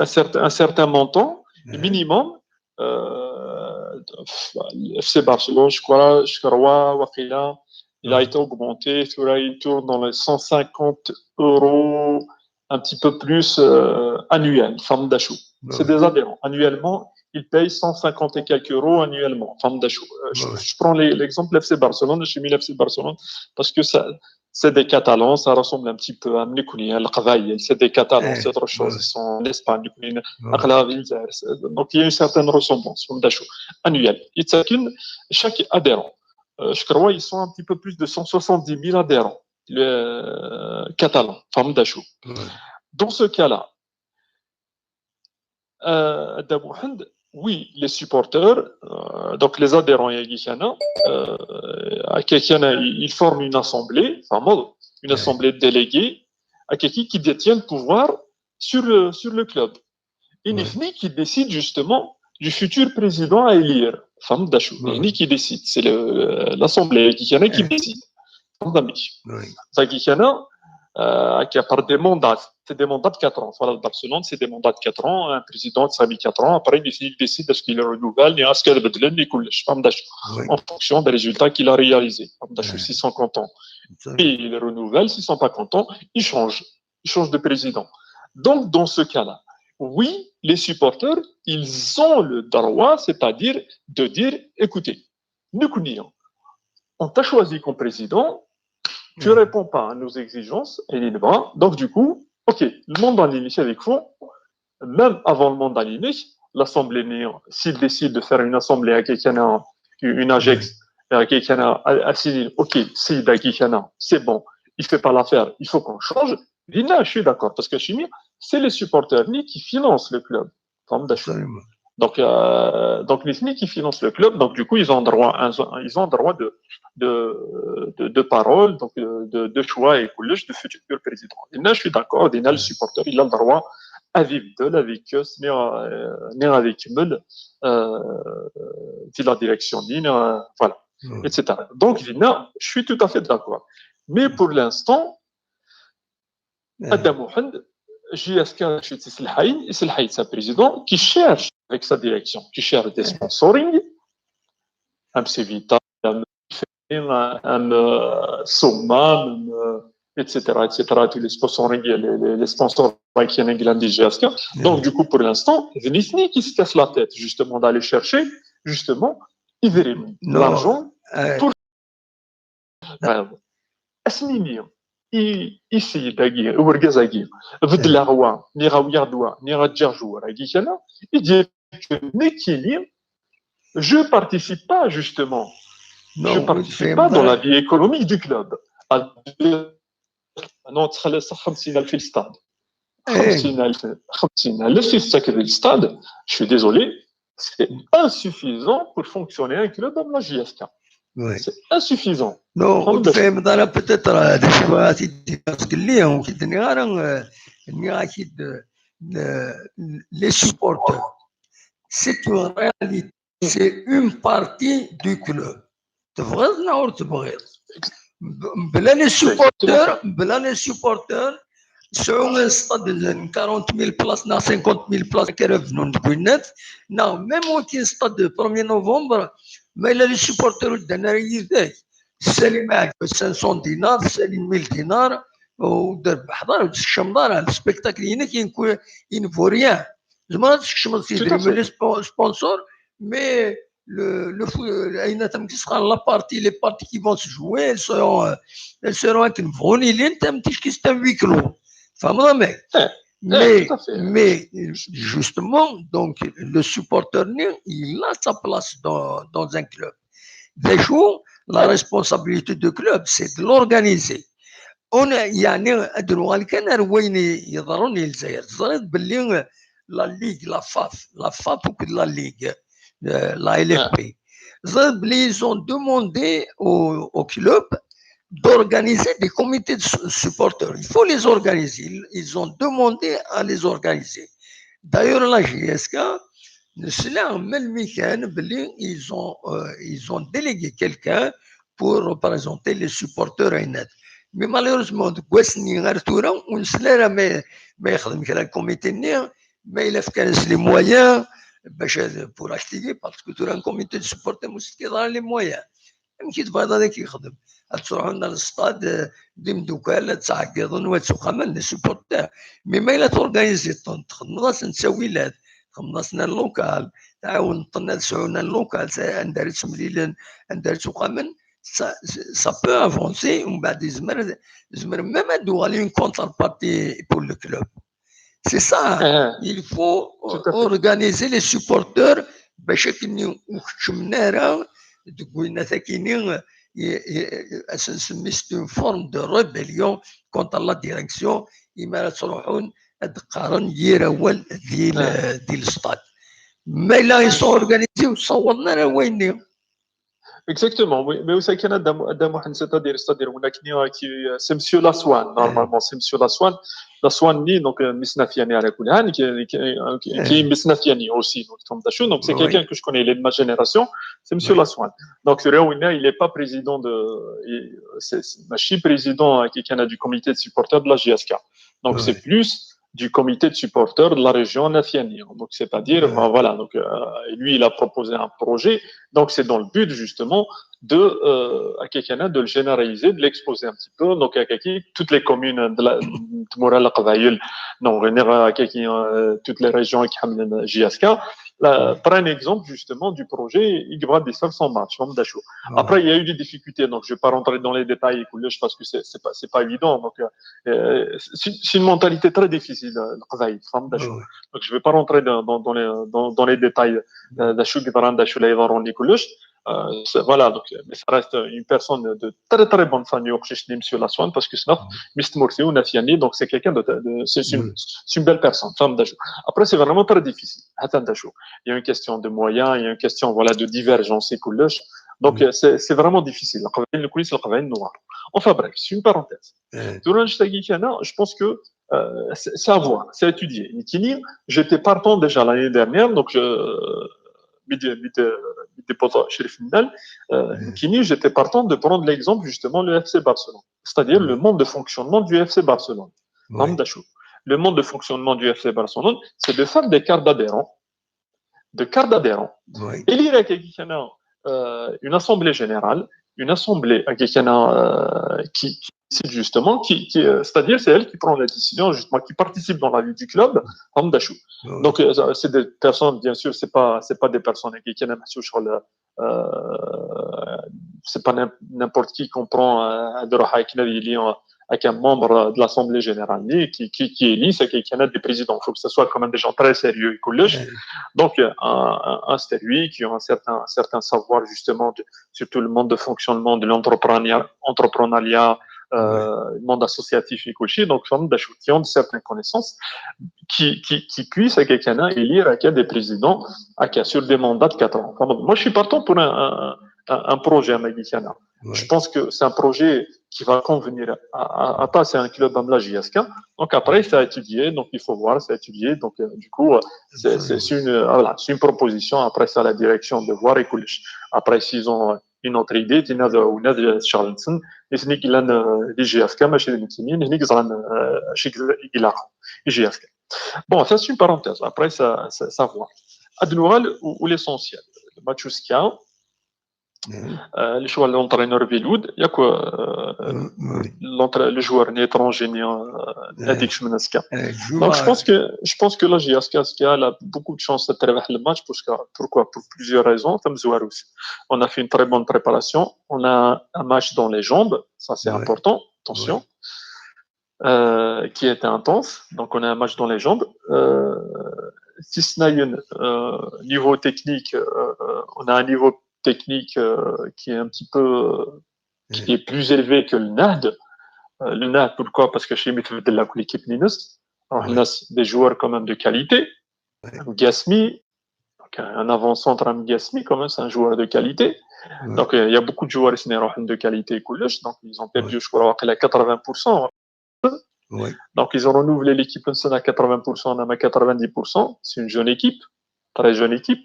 un certain, un certain montant minimum. Euh, F C Barcelone, je crois, je crois, il a été augmenté, il tourne dans les cent cinquante euros, un petit peu plus euh, annuel, femme d'achou. C'est des adhérents. Annuellement, ils payent cent cinquante et quelques euros annuellement, femme d'achou. Euh, je, je, prends l'exemple F C Barcelone, je suis mis F C Barcelone parce que ça, c'est des Catalans, ça ressemble un petit peu à Mnikouni, à l'Qvaï, c'est des Catalans, c'est autre chose, ils sont en Espagne, donc il y a une certaine ressemblance, femme d'achou, annuelle. Et chacun, chaque adhérent, euh, je crois, ils sont un petit peu plus de cent soixante-dix mille adhérents, les Catalans, femme d'achou. Dans ce cas-là, euh, oui, les supporters, euh, donc les adhérents, euh, ils forment une assemblée, une assemblée de délégués, qui détient le pouvoir sur le, sur le club. Et qui décide justement du futur président à élire. Femme d'achou. Qui décide, c'est l'assemblée qui décide. Femme d'achou. Ça qui euh, qui a par des mandats, c'est des mandats de quatre ans. Voilà, le Barcelone, c'est des mandats de quatre ans. Un président, ça a mis quatre ans. Après, il décide est-ce qu'il renouvelle, est-ce qu'il renouvelle, en fonction des résultats qu'il a réalisés. S'ils sont contents, ils le renouvellent. S'ils ne sont pas contents, ils changent. Ils changent de président. Donc, dans ce cas-là, oui, les supporters, ils ont le droit, c'est-à-dire de dire, écoutez, nous, on t'a choisi comme président, tu ne réponds pas à nos exigences, et il va. Donc, du coup, OK, le mandat initial avec fond, même avant le mandat initial, l'Assemblée, s'il décide de faire une assemblée à quelqu'un, une AGEX, à quelqu'un, à OK, c'est bon, il ne fait pas l'affaire, il faut qu'on change. Dinna, je suis d'accord, parce que chimie, c'est les supporters qui financent le club. Donc, euh, donc les qui financent le club, donc du coup, ils ont droit, ils ont droit de, de, de, de parole, donc de, de choix et de futur président. Et là, je suis d'accord, Dinna, le supporter, il a le droit à vivre de la vie que ni avec Mul, euh, la direction, ni, euh, voilà, et cetera. Donc, Dinna, je suis tout à fait d'accord. Mais pour l'instant, Adam Mohand, J S K, c'est un président qui cherche avec sa direction, qui cherche des sponsoring, M C Vita, M, M, euh, Soma, M, euh, et cetera, et cetera, tous les sponsoring, les, les, les sponsors qui sont J S K. Donc, du coup, pour l'instant, Vinicius qui se casse la tête, justement, d'aller chercher, justement, l'argent pour Asmini, ici, dagi, urgaz-agi, بدل هو ني غاوي غدوة ني غتجرجور هاكي كان يجي نكيلي. Je participe pas, justement. Je participe pas dans la vie économique du club. Non, تخلص خمسين ألف في الاستاد. خمسين ألف، خمسين ألف في الاستاد. Je suis désolé. C'est insuffisant pour fonctionner un club comme la J S K. C'est insuffisant. Non, peut-être des fois, c'est parce que les gens qui les supporters, c'est une réalité, c'est une partie du club. تبغيض ولا ما تبغيض. بلا les supporters, بلا les supporters, سعو un stade de quarante mille places, na cinquante mille places, كرفنون بوينات, na même وكاين stade de premier novembre, ما إلا les supporters ودنا يداك. سالي معك cinq cents دينار، سالي mille دينار، ودار بحضر وتسكشم دار. السبيكتاكل هنا كاين كو-، il ne vaut rien. زعما تسكشم سيدي les sponsors, mais le, le foot, ayen amek i s-qqaren, la partie, les parties qui vont se jouer, elles seront, euh, elles seront akken bɣun ilint, am ticki c'est un huis clos. Tfehmeḍ amek? Eh, Mais, tout à fait. Mais, euh, justement, donc, le supporter-nni, il a sa place dans, dans un club. D acu, la responsabilité du club, c'est de l'organiser. On, يعني, ad nuɣal kan ar wayen yeḍrun i Lezzayer. Teẓriḍ belli, euh, la Ligue, la FAF, la FAF akked la Ligue, euh, la L F P. Teẓriḍ belli, ils ont demandé au, au club d'organiser des comités de su-, supporters. Il faut les organiser. Ils, ils ont demandé à les organiser. D'ailleurs, la J S K, nesla melmi kan belli, ils ont, euh, ils ont délégué quelqu'un pour représenter les supporters à Ainat. Mais malheureusement, deg wass-nni ar tura, ur nesla ara ma, ma yexdem kra le comité-nni, ma yella fkan-as les moyens, bac ad, pour acheter, parce que tura un comité de supporters, ur s-tefkiḍ ara les moyens. Amek i tebɣiḍ ad ak-yexdem? Ad ttruḥun ar le stade, euh, d imdukal, ad ttɛeggiḍen, wa ttuqamen, les supporters. Mais ma yella torganiziḍ-ten, txedmeḍ-asen ttawilat, txedmeḍ-asen un local, tɛawneḍ-ten ad sɛun un local, sa-, anda ara ttemlilen, anda ara ttuqamen, ça, ça peut avancer, umbeɛd yezmer, yezmer même ad d-tuɣal une contrepartie pour le club. C'est ça, hein. Il faut, euh, organiser les supporters, bac akken ur keččmen ara deg winat akini, i, i, ad s-nsemmi c'est une forme de rébellion contre la direction, imi ara ttruḥun ad d-qqaren yir awal di l-, di le stade. Ma yella ils sont organisés, ur ssawḍen ara wayenni. Exactement, oui. Mais aussi, Dda Muḥend, c'est-à-dire, c'est-à-dire, on a qui, euh, c'est monsieur Laswan, normalement, c'est monsieur Laswan. Laswan, ni, donc, euh, Miss Nafiani à la Koulhan, qui, qui, euh, qui, qui est Miss Nafiani aussi, donc, comme Dachou. Donc, c'est quelqu'un que je connais, il est de ma génération, c'est monsieur Laswan. Donc, Réouina, il n'est pas président de, il, c'est, c'est, je suis président, euh, qui, qui a du comité de supporters de la J S K. Donc, c'est plus du comité de supporters de la région Nafiani. Donc, c'est-à-dire, euh, voilà, donc, euh, lui, il a proposé un projet. Donc, c'est dans le but, justement, de, euh, à quelqu'un de le généraliser, de l'exposer un petit peu. Donc, à quelqu'un, toutes les communes de la, de Moral Qbaïl, donc, euh, à quelqu'un, euh, toutes les régions qui ont J S K. Là, prends un exemple, justement, du projet, il va des cinq cents matchs, Dachou. Après, il y a eu des difficultés, donc je ne vais pas rentrer dans les détails, parce que c'est, c'est pas, c'est pas évident. Donc, euh, euh, c'est, c'est une mentalité très difficile, euh, le Qbaïl, Dachou. Donc, je ne vais pas rentrer dans, dans, dans les, dans, dans les détails, euh, Dachou, Dachou, les euh, c'est, voilà, donc, euh, mais ça reste une personne de très, très bonne famille, monsieur Laswan, parce que c'est notre Miss Murthy ou Nafiani, donc c'est quelqu'un de, de c'est une, c'est une belle personne, Dachou. Après, c'est vraiment très difficile. Attends, Dachou. Il y a une question de moyens, il y a une question, voilà, de divergence et couche. Donc, euh, c'est, c'est vraiment difficile. Le Qbaïl, le Qbaïl noir. Enfin bref, c'est une parenthèse. Je pense que euh, c'est, c'est à voir, c'est à étudier. J'étais partant déjà l'année dernière, donc je, euh, j'étais partant de prendre l'exemple, justement, le F C Barcelone, c'est-à-dire le mode de fonctionnement du F C Barcelone. Le mode de fonctionnement du F C Barcelone, c'est de faire des cartes d'adhérents, de cartes d'adhérents. Et lire à quelqu'un, euh, une assemblée générale, une assemblée, euh, quelqu'un, euh, qui, qui décide justement, qui, qui, euh, c'est-à-dire c'est elle qui prend la décision, justement, qui participe dans la vie du club, Dachou. Donc, euh, c'est des personnes, bien sûr, c'est pas, c'est pas des personnes qui, qui sur le, euh, c'est pas n'im-, n'importe qui qu'on prend, euh, avec un membre de l'Assemblée générale, qui, qui, qui élit, c'est quelqu'un des présidents. Il faut que ce soit quand même des gens très sérieux et couche. Donc, euh, un, un, un sérieux qui ont un certain, un certain savoir, justement, de, surtout le mode de fonctionnement de l'entrepreneuriat, entrepreneuriat, euh, le monde associatif et couche. Donc, qui ont certaines connaissances, qui, qui, qui puissent, à quelqu'un, élire, à des présidents, à sur des mandats de quatre ans. Enfin, moi, je suis partant pour un, un, un, un projet, à Magicana. Je pense que c'est un projet qui va convenir à, à, à passer un club comme la J S K. Donc après, c'est à étudier, donc il faut voir, c'est à étudier. Donc, euh, du coup, euh, c'est, c'est une, euh, voilà, c'est une proposition. Après ça, la direction de voir et couche. Après, s'ils ont, euh, une autre idée, ou Charles Nissen, et c'est Nick Lan, euh, J S K, mais chez les Nick Lan, euh, chez J S K. Bon, ça, c'est une parenthèse. Après, ça, ça, ça voir. Adnoral ou, ou l'essentiel. Le match Euh, le choix de l'entraîneur Viloud, il y a quoi euh, l'entra- le joueur ni étranger ni euh, addiction. Donc je pense que je pense que la J S K S K elle a beaucoup de chance de terminer le match parce que pourquoi pour plusieurs raisons comme Zouarous. On a fait une très bonne préparation, on a un match dans les jambes, ça c'est important, attention. Euh, qui était intense. Donc, on a un match dans les jambes. Euh, si ce n'est un euh, niveau technique, euh, on a un niveau technique euh, qui est un petit peu, euh, qui est plus élevé que le Nahd. Euh, le Nahd, pourquoi ? Parce que chez Mitfeld, l'équipe Ninus, on a des joueurs quand même de qualité. Gasmi, donc un avant-centre, Gasmi, quand même, c'est un joueur de qualité. Donc, euh, il y a beaucoup de joueurs ici de qualité, donc ils ont perdu, je crois, à quatre-vingts pour cent. Donc, ils ont renouvelé l'équipe à quatre-vingts pour cent, même à quatre-vingt-dix pour cent. C'est une jeune équipe, très jeune équipe.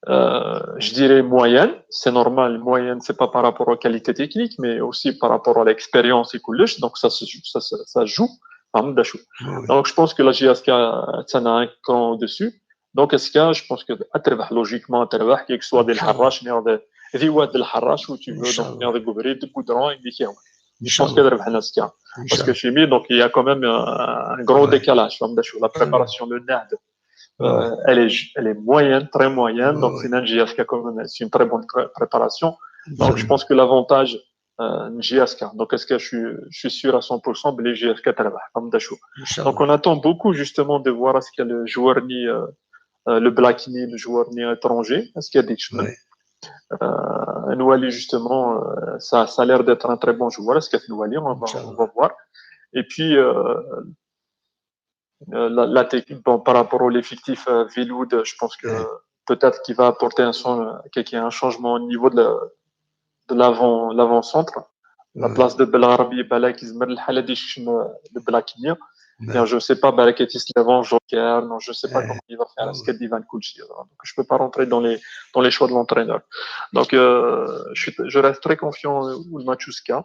Euh, je dirais moyenne, c'est normal, moyenne, c'est pas par rapport aux qualités techniques, mais aussi par rapport à l'expérience et tout. Donc, ça, se- ça, ça, ça joue. Donc, je pense que la J S K, ça a un cran au-dessus. Donc, S K, je pense que تربح, logiquement, تربح, quel que soit des الحراش, mais des, des واد الحراش, où tu veux, donc, des gouvriers, des goudrons, et des je pense que تربح S K. Parce que chez lui, donc, il y a quand même un, un gros décalage. La préparation, le Nahd, euh, elle, est, elle est moyenne, très moyenne. Donc, c'est une J S K quand même, c'est une très bonne pré- préparation. Donc, je pense que l'avantage, euh, J S K. Donc, est-ce que je suis, je suis sûr à cent pour cent que les J S K تربح, comme Dachau. Donc, on attend beaucoup, justement, de voir est-ce que le joueur ni, euh, euh, le Black ni, le joueur ni étranger, est-ce qu'il y a des choses euh, Nouali, justement, euh, ça, ça a l'air d'être un très bon joueur. Est-ce que Nouali, on va, on va voir. Et puis, euh, euh, la, la technique, bon, par rapport à l'effectif euh, Viloud, je pense que peut-être qu'il va apporter un, son- euh, quelque- un changement au niveau de la- de l'avant, l'avant-centre. La place de Belarabi, Balak, Ismail Haladi, le Black ni. Bien, je ne sais pas, Balak est en joker, non, je ne sais pas comment il va faire, est-ce qu'il va Donc, je ne peux pas rentrer dans les, dans les choix de l'entraîneur. Donc, euh, je, suis- je reste très confiant au Machuska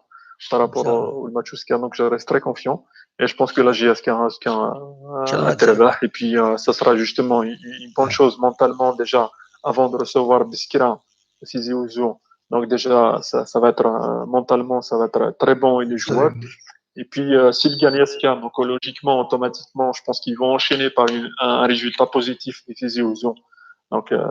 par rapport au, au Machuska, donc je reste très confiant. Et je pense que la J S K, S K, euh, تربح, et puis euh, ça sera justement une, une bonne chose mentalement déjà avant de recevoir Biskra, Tizi Ouzou. Donc déjà, ça, ça va être euh, mentalement, ça va être très bon et les joueurs. Et puis, euh, s'ils gagnent S K, donc euh, logiquement, automatiquement, je pense qu'ils vont enchaîner par une- un, un résultat positif de Tizi Ouzou. Donc, euh,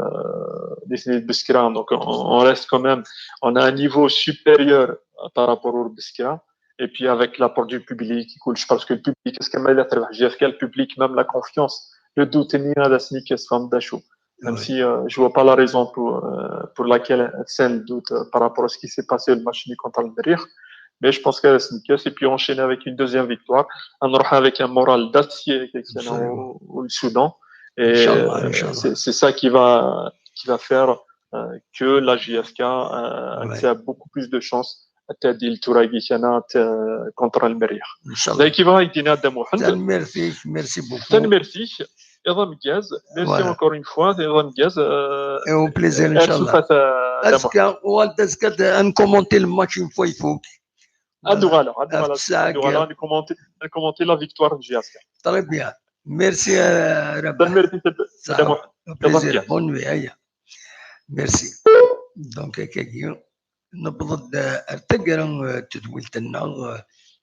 décidé de Biskra. Donc, on, on reste quand même, on a un niveau supérieur euh, par rapport au Biskra. Et puis, avec l'apport du public, écoute, je pense que le public, est-ce que J S K, le public, même la confiance, le doute, ni à la sneakers, comme Dachau. Même si euh, je vois pas la raison pour, euh, pour laquelle c'est le doute euh, par rapport à ce qui s'est passé le match ni contre le Merrikh. Mais je pense que la sneakers, et puis enchaîner avec une deuxième victoire, on aura avec un moral d'acier, quelque chose, au, au Soudan. Et Inch'Allah, euh, Inch'Allah. c'est c'est ça qui va, qui va faire euh, que la J S K euh, a beaucoup plus de chances à تدي التراقي كانت euh, contre المريخ. Inch'Allah. Donc, il va يدينا دم وحد. Tanemmirt-ik, merci beaucoup. Tanemmirt-ik. Iḍ ameggaz. Merci encore une fois. Iḍ ameggaz. Euh, Et au plaisir, Inch'Allah. Azekka, uɣal-d azekka ad nkumunti le match une fois ifuk. Ad uɣaleɣ, ad uɣaleɣ, ad uɣaleɣ ad nkumunti, ad nkumunti la victoire n J S K. Très bien. Merci, euh, Rabaḥ. Tanemmirt-ik, Dda Muḥend. Au plaisir. Bonne nuit, aya. Merci. Donc, akkagi, newweḍ-d ar taggara n tedwilt-nneɣ,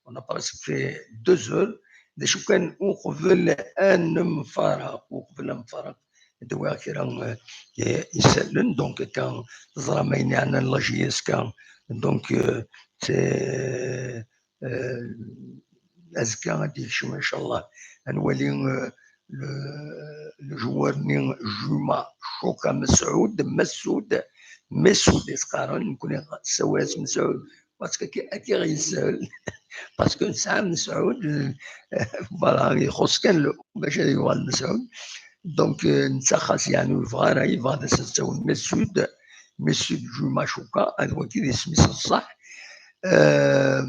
on a presque fait deux heures. D acu kan, uqbel ad nemfaraq, uqbel ad nemfaraq, ad awiɣ kra eh, isallen. Donc, akka teẓram ayen yeɛnan la J S K. Donc, eh, eh, azekka ad d-yekcem, inchallah. Ad nwali eh, le, le joueur-nni Juma Choka Messoud, Messoud, Messoud i s-qqaren, nekkni nessawal-as Messoud, parce que ad k-iɣ-yessel, parce que nesɛa Messoud, eh, voilà, ixuṣ kan le bac ad yuɣal Messoud. Donc, eh, netta xas yeɛni ur yebɣi ara, yebɣa ad as-nessawel Messoud, Messoud Juma Choka, ad wagi d isem-is ṣṣeḥ. Eh,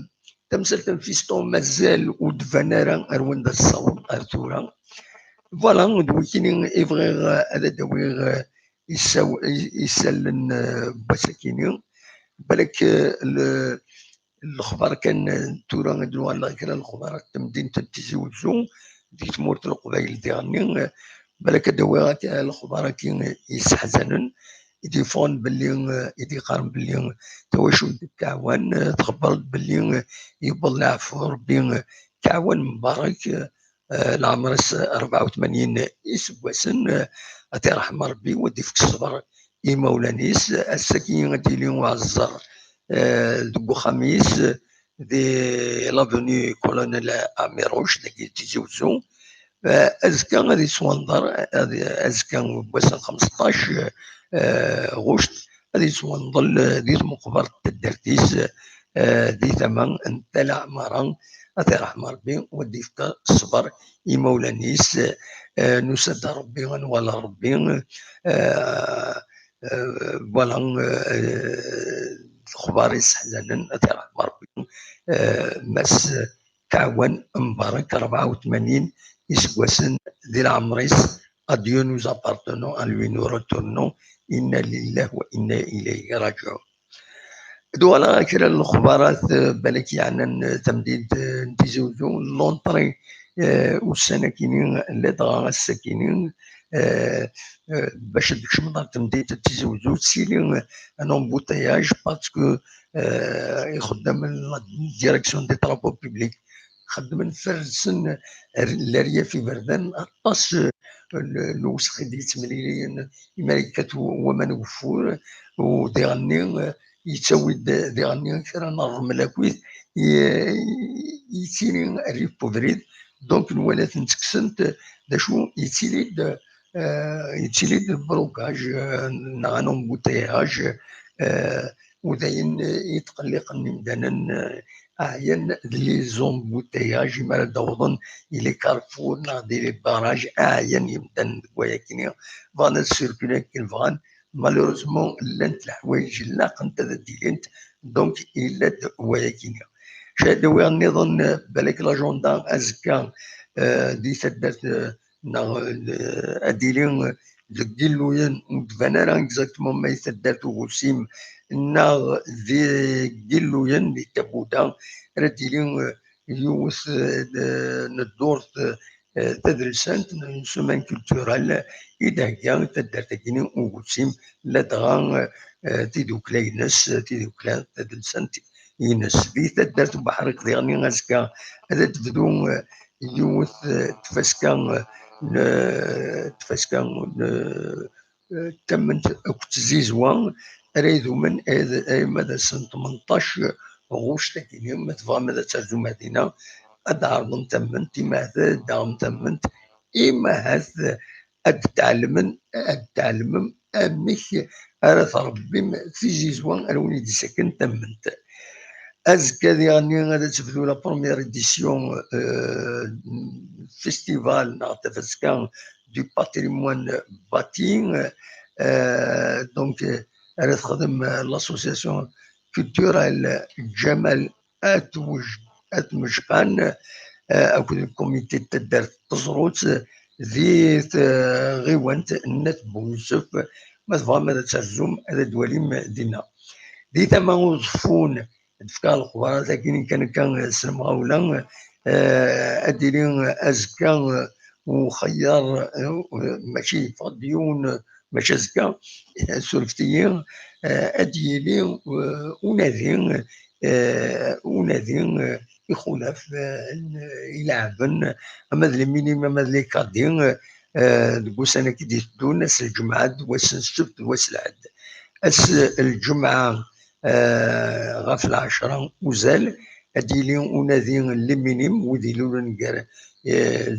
Tamsalt n Fiston mazal ur d-tban ara ar wanda tessaweḍ ar tura. Voilà, d wikini i bɣiɣ ad d-awiɣ isaw- i- isallen eh, n wass-akini. Balak eh, le- lexbar kan eh, tura ad nuɣal ɣer kra n lexbar n temdint n Tizi Wezzu, deg tmurt n Leqbayel diɣenni. Eh, Balak ad d-awiɣ akka lexbar-agi yesseḥzanen. i d-yeffɣen belli, i d-yeqqaren belli tawacult tettɛawan, txebbreḍ belli yewweḍ leɛfu Rebbi, tettɛawan Mbarek, leɛmer-is rebɛa u tmanyin iseggasen, ad t-iṛḥem Rebbi, u ad d-ifk ṣṣber i imawlan-is. Ass-agi ad d-yili uɛeẓẓer deg uxxam-is, di l'avenue Colonel Amirouche, dagi di Tizi Wezzu. Azekka ad yettwanḍer, azekka n wass n xmesṭac ɣuct, ad yettwanḍel di tmeqbert n taddart-is, di tama n Tala Ɛmara, ad t-iṛḥem Ṛebbi, u ad d-yefk ṣṣber i imawlan-is. Nusa-d ɣer Ṛebbi, ad nwali Ṛebbi. Voilà, lexbar yesseḥzanen, ad t-iṛḥem Ṛebbi. Mass Tawan Mbarek, rebɛa u tmanyin iseggasen di leɛmer-is. À Dieu nous appartenons, à lui nous retournons, inna lillahi wa inna ilayhi raji'un. Ad waliɣ kra n lexbarat, balak yeɛnan tamdint n Tizi Wezzu. L'entrée ussan-akini, ladɣa ass-akini, bac ad tkecmeḍ ɣer temdint n Tizi Wezzu, tettili un embouteillage parce que ixeddamen la direction des travaux publics xeddmen, fersen leryaf iberdan, aṭas n lewsex i d-yettemliliyen imi ara yekkat waman ugeffur, u diɣenni yettawi-d diɣenni kra n ṛṛmel akkit, yettili rrif n ubrid. Donc nwala-ten ttekksen-t, d acu yettili-d, yettili-d lbrukaj neɣ un embouteillage, u d ayen yetqelliqen imdanen, ɛyan d les embouteillages imi ara d-awḍen i les carrefours neɣ di les barrages, ɛyan yimdanen deg wayakini, bɣan ad circulen akken bɣan. Malheureusement llant leḥwayeǧ laqent ad d-ilint, donc yella-d wayakini. Cahada wiɣ nniḍen, balak l'agenda azekka di taddart neɣ ad d-ili deg Yilluyen, ur d-tban ara exactement ma i taddart Ugusim neɣ di Yilluyen di Tabuda, ara d-ili yiwet n ddurt tadelsant, n semaine culturelle i d-thegga taddart-agi Ugusim, ladɣa tidukla-ines, tidukla tadelsant ines. Di taddart Ubeḥriq diɣenni azekka ad d-tebdu yiwet tfaska n tfaska n tamment akked tzizwa ara idumen arma d ass n tmenṭac ɣuct-agi. Ma tebɣam ad terzum ar dinna, ad d-tɛerḍem tamment, imi ahat ad d-taɣem tamment, imi ahat ad d-tɛelmem, ad d-tɛelmem amek ara trebbim tizizwa ara wen-id-isaken tamment. Azekka diɣenni ad tebdu la première édition festival neɣ tafaska du patrimoine bâti. Donc ara texdem l'association culturelle Ǧamal At Mejqan akked le comité n taddart Teẓrut di tɣiwant n At Bunsef. Ma tebɣam ad terzum, ad d-twalim dinna. Di tama Uẓeffun, ad d-fkeɣ lexbarat-agi kan akka s lemɣawla, ad d-tili azekka uxeyyar, mačči yeffeɣ-d yiwen, mačči azekka, surfet-iyi, ad d-yili unadi, unadi ixulaf ileɛben, ama d les minimes ama d les cadets, deg ussan-agi d-iteddun, ass n lǧemɛa d wass n ssebt d wass n lḥedd. Ass n lǧemɛa ɣef lɛecra uzal ad d-yili unadi n les minimes, wid ilulen gar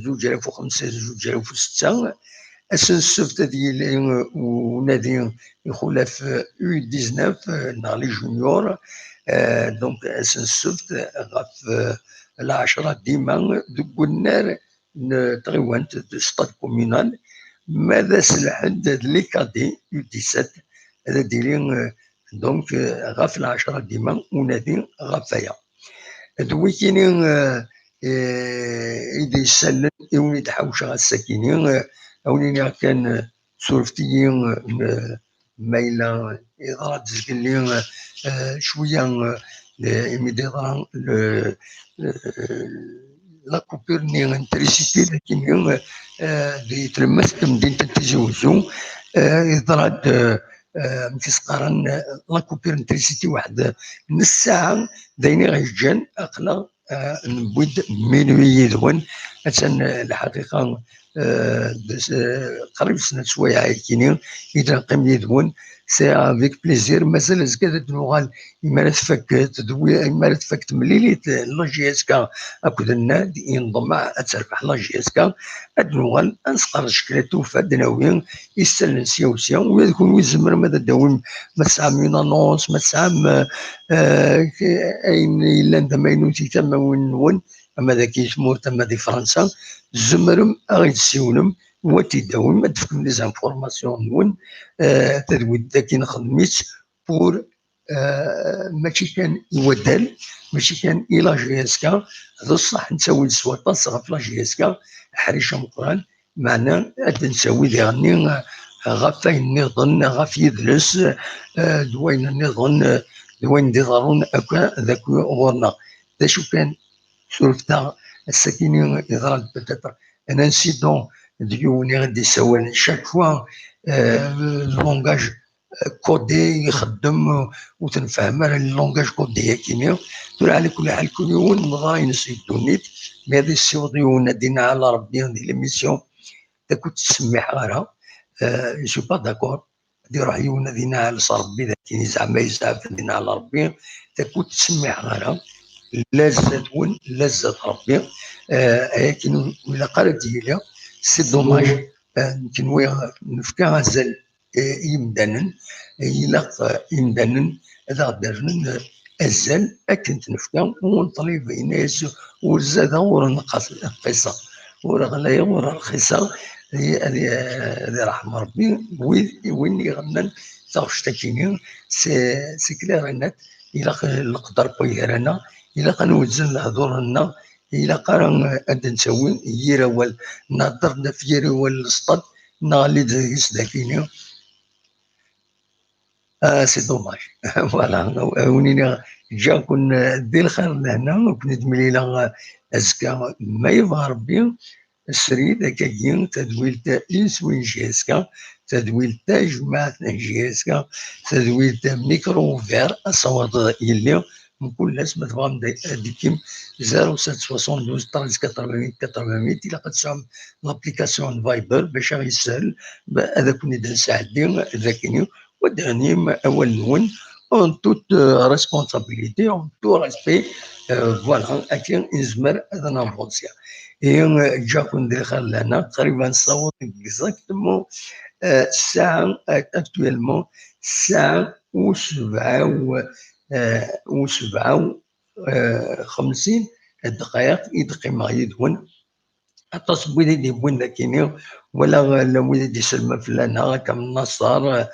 zuǧ alaf u xemsa d zuǧ alaf u setta. Ass n ssebt ad yili unadi ixulaf U dix-neuf neɣ les juniors. Donc ass n ssebt ɣef lɛecra dima deg unnar n tɣiwant de stade communal, ma d ass n lḥedd d les cadets U dix-sept, ad d-yili donc ɣef lɛecra dima unadi ɣef waya. D wikini i d-yessallen i win i d-ḥawceɣ ass-akini, a wen-iniɣ kan surfet-iyi ma yella yeḍra-d zgelli cwiya imi d-yeḍra la coupure-nni n trisiti dagi di tlemmast n temdint n Tizi Wezzu. Yeḍra-d amek i s-qqaren, la coupure n trisiti waḥed n ssaɛa, d ayen i ɣ-yeǧǧan aql-aɣ newwi-d minuit yid-wen. Attan lḥaqiqa qrib snat swayeɛ akini i d-neqqim yid-wen. C'est avec plaisir. Mazal azekka ad d-nuɣal imi ara tfak tedwi, imi ara tfak temlilit n la J S K akked nnad, yenḍem ad terbeḥ la J S K. Ad d-nuɣal ad nesqerdec kra tufa ad d-nawi isallen sya u sya. Ula d kunwi tzemrem ad d-tawim, ma tesɛam une annonce, ma tesɛam ayen yellan d amaynut i tamawin-nwen, ama dagi i tmurt ama di Fransa, tzemrem ad ɣ-d-tessiwlem u ad t-id-tawim, ad d-tefkem les informations-nwen. Tadwilt dagi nxeddem-itt pour mačči kan i waddal, mačči kan i la J S K, d ṣṣeḥ nettawi-d s waṭas ɣef la J S K aḥric ameqqran, meɛna ad d-nettawi diɣenni ɣef wayen nniḍen, ɣef yidles d wayen nniḍen, d wayen d-iḍerrun akk d akk ɣur-neɣ. D acu kan, surfet-aɣ, ass-akini yeḍra-d peut-être un incident d yiwen i ɣ-d-issawalen chaque fois, le langage codé ixeddem, ur t-nefhem ara le langage codé akini. Tura ɛla kulli ḥal, kul yiwen neḍra-ines di ddunit, mi ad issiweḍ yiwen ad inaɛel Rebbi di l'émission, takut ur ttsemmiḥeɣ ara, je suis pas d'accord. Ad iruḥ yiwen ad inaɛel s Rebbi, d akken zeɛma yezɛef ad inaɛel Rebbi, takut ur ttsemmiḥeɣ ara, la zdat-wen la zdat Rebbi. Ayakin ur ilaq ara ad d-yili. C'est dommage. Kenwi nefka azal i yimdanen, ilaq imdanen ad aɣ-d-rren azal akken t-nefka. Unṭlib yenna-yas: ur zadeɣ, ur nqaseɣ, ur ɣlayeɣ, ur rxiseɣ. Ad iṛḥem Ṛebbi wid, win iɣennan taɣect-akini. C'est clair et net. Ilaq leqder n waygar-nneɣ, ilaq ad nwezzen lehdur-nneɣ, ilaq ara ad d-ntawi yir awal nhedder-d ɣef yir awal lesṭad, neɣli-d deg-s dakini. Ah, c'est dommage. Voilà, a wen-iniɣ ǧǧiɣ-ken di lxir d lehna, ur ken-id-mlileɣ azekka ma yebɣa Rebbi. Srid akkagi, tadwilt iswi n J S K, tadwilt tajmaɛt n J S K, tadwilt micro ouvert, asawaḍ yelli, mkul ass ma tebɣam ad d-tekkim, zéro sept soixante-douze treize quatre-vingt-huit quatre-vingt-huit. Ilaq ad tesɛum l'application n Viber bac ad aɣ-yeshel ad aken-id-nesɛeddi d akini, u ad d-ternim awal-nwen en toute responsabilité, en tout respect. Voilà, akken i nezmer ad navansi. Ihi ǧǧiɣ-ken di lxir lehna, qrib ad nessaweḍ exactement ssaɛa, actuellement ssaɛa u sebɛa u sebɛa xemsin ddqayeq i d-qqimeɣ yid-wen. Aṭas n wid i d-yewwin dakini, wala llan wid i d-iselmen fell-aneɣ, akka am Naṣer,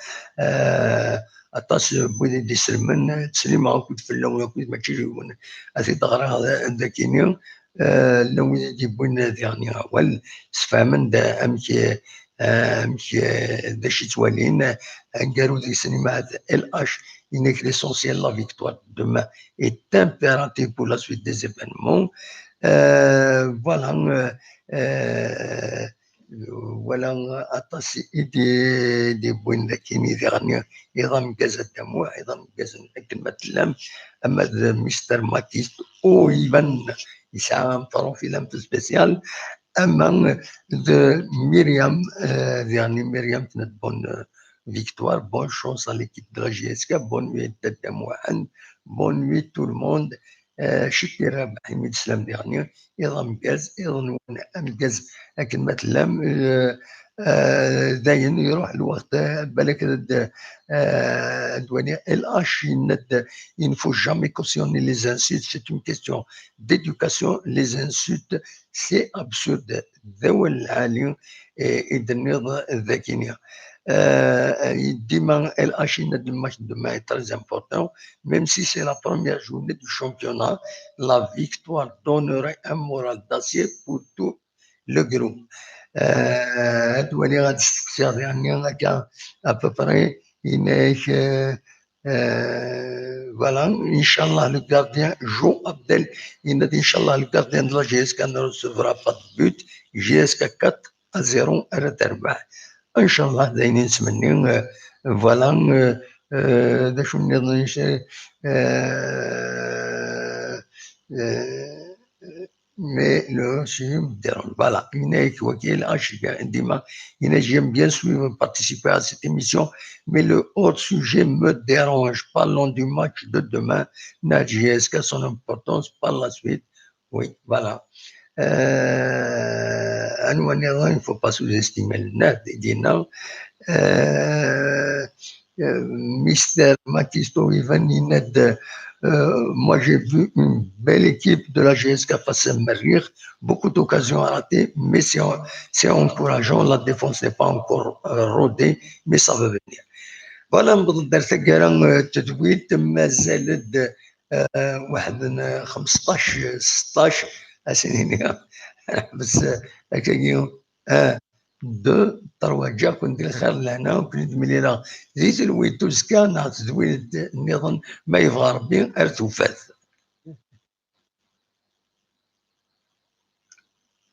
aṭas n wid i d-iselmen, ttsellimeɣ akked fell-awen akked mačči d yiwen ad t-id-ɣreɣ dakini. Llan wid i d-yewwin diɣen awal, sfehmen-d amek amek d acu i ttwalin aneggaru deg-sen imaɛad L H, inek l'essentiel, la victoire de demain est impérative pour la suite des événements. Voilà. Wala aṭas i d-yewwin dakini diɣen iḍ ameggaz a Dda Muḥ, iḍ ameggaz akken ma tellam, ama d Mister Makis, u iban yesɛa un profil un peu spécial, ama d Myriam, diɣen Myriam tenna-d bonne victoire, bonne chance à l'équipe de la J S K, bonne nuit a Dda Muḥend, bonne nuit tout le monde. Cekki Rabaḥ imi d-teslam diɣen iḍ ameggaz, iḍ-nwen ameggaz akken ma tellam. Dayen iruḥ lweqt, balak ad d-waliɣ L H yenna-d: il ne faut jamais cautionner les insultes, c'est une question d'éducation, les insultes c'est absurde. D awal lɛali i d-tenniḍ dakini. Dima L H yenna-d le match de demain est très important, même si c'est la première journée du championnat, la victoire donnerait un moral d'acier pour tout le groupe. Ad waliɣ ad steqsiɣ diɣenni akka à peu près, yenna-yak Voilà, inchallah le gardien Joe Abdel yenna-d: inchallah le gardien de la J S K ne recevra pas de but, J S K quatre à zéro ara terbeḥ. Inchallah d ayen i nettmenni. Voilà, euh, euh, d acu nniḍen, euh, euh, mais le sujet me dérange. Voilà, il n'est que, ok, là, je suis bien, dima, il n'est, j'aime bien suivre, participer à cette émission, mais le hors sujet me dérange. Parlons du match de demain. La J S K, son importance par la suite. Oui, voilà. Euh, anwa nniḍen, il faut pas sous-estimer le net, il dit non. Euh, euh, Mister Makisto Ivan Ined, euh, moi j'ai vu une belle équipe de la J S K face à Merrikh, beaucoup d'occasions ratées, mais c'est c'est encourageant, la défense n'est pas encore euh, rodée, mais ça va venir. Voilà, newweḍ-d ar taggara n tedwilt, mazal-d euh, waḥed n xmesṭac, seṭṭac, ass-nni, ḥbes, euh, akkagi, un, deux, trois, ǧǧiɣ-ken di lxir, lehna, ur ken-id-mlileɣ di telwilt uzekka neɣ tedwilt nniḍen, ma yebɣa Rebbi, ar tufat.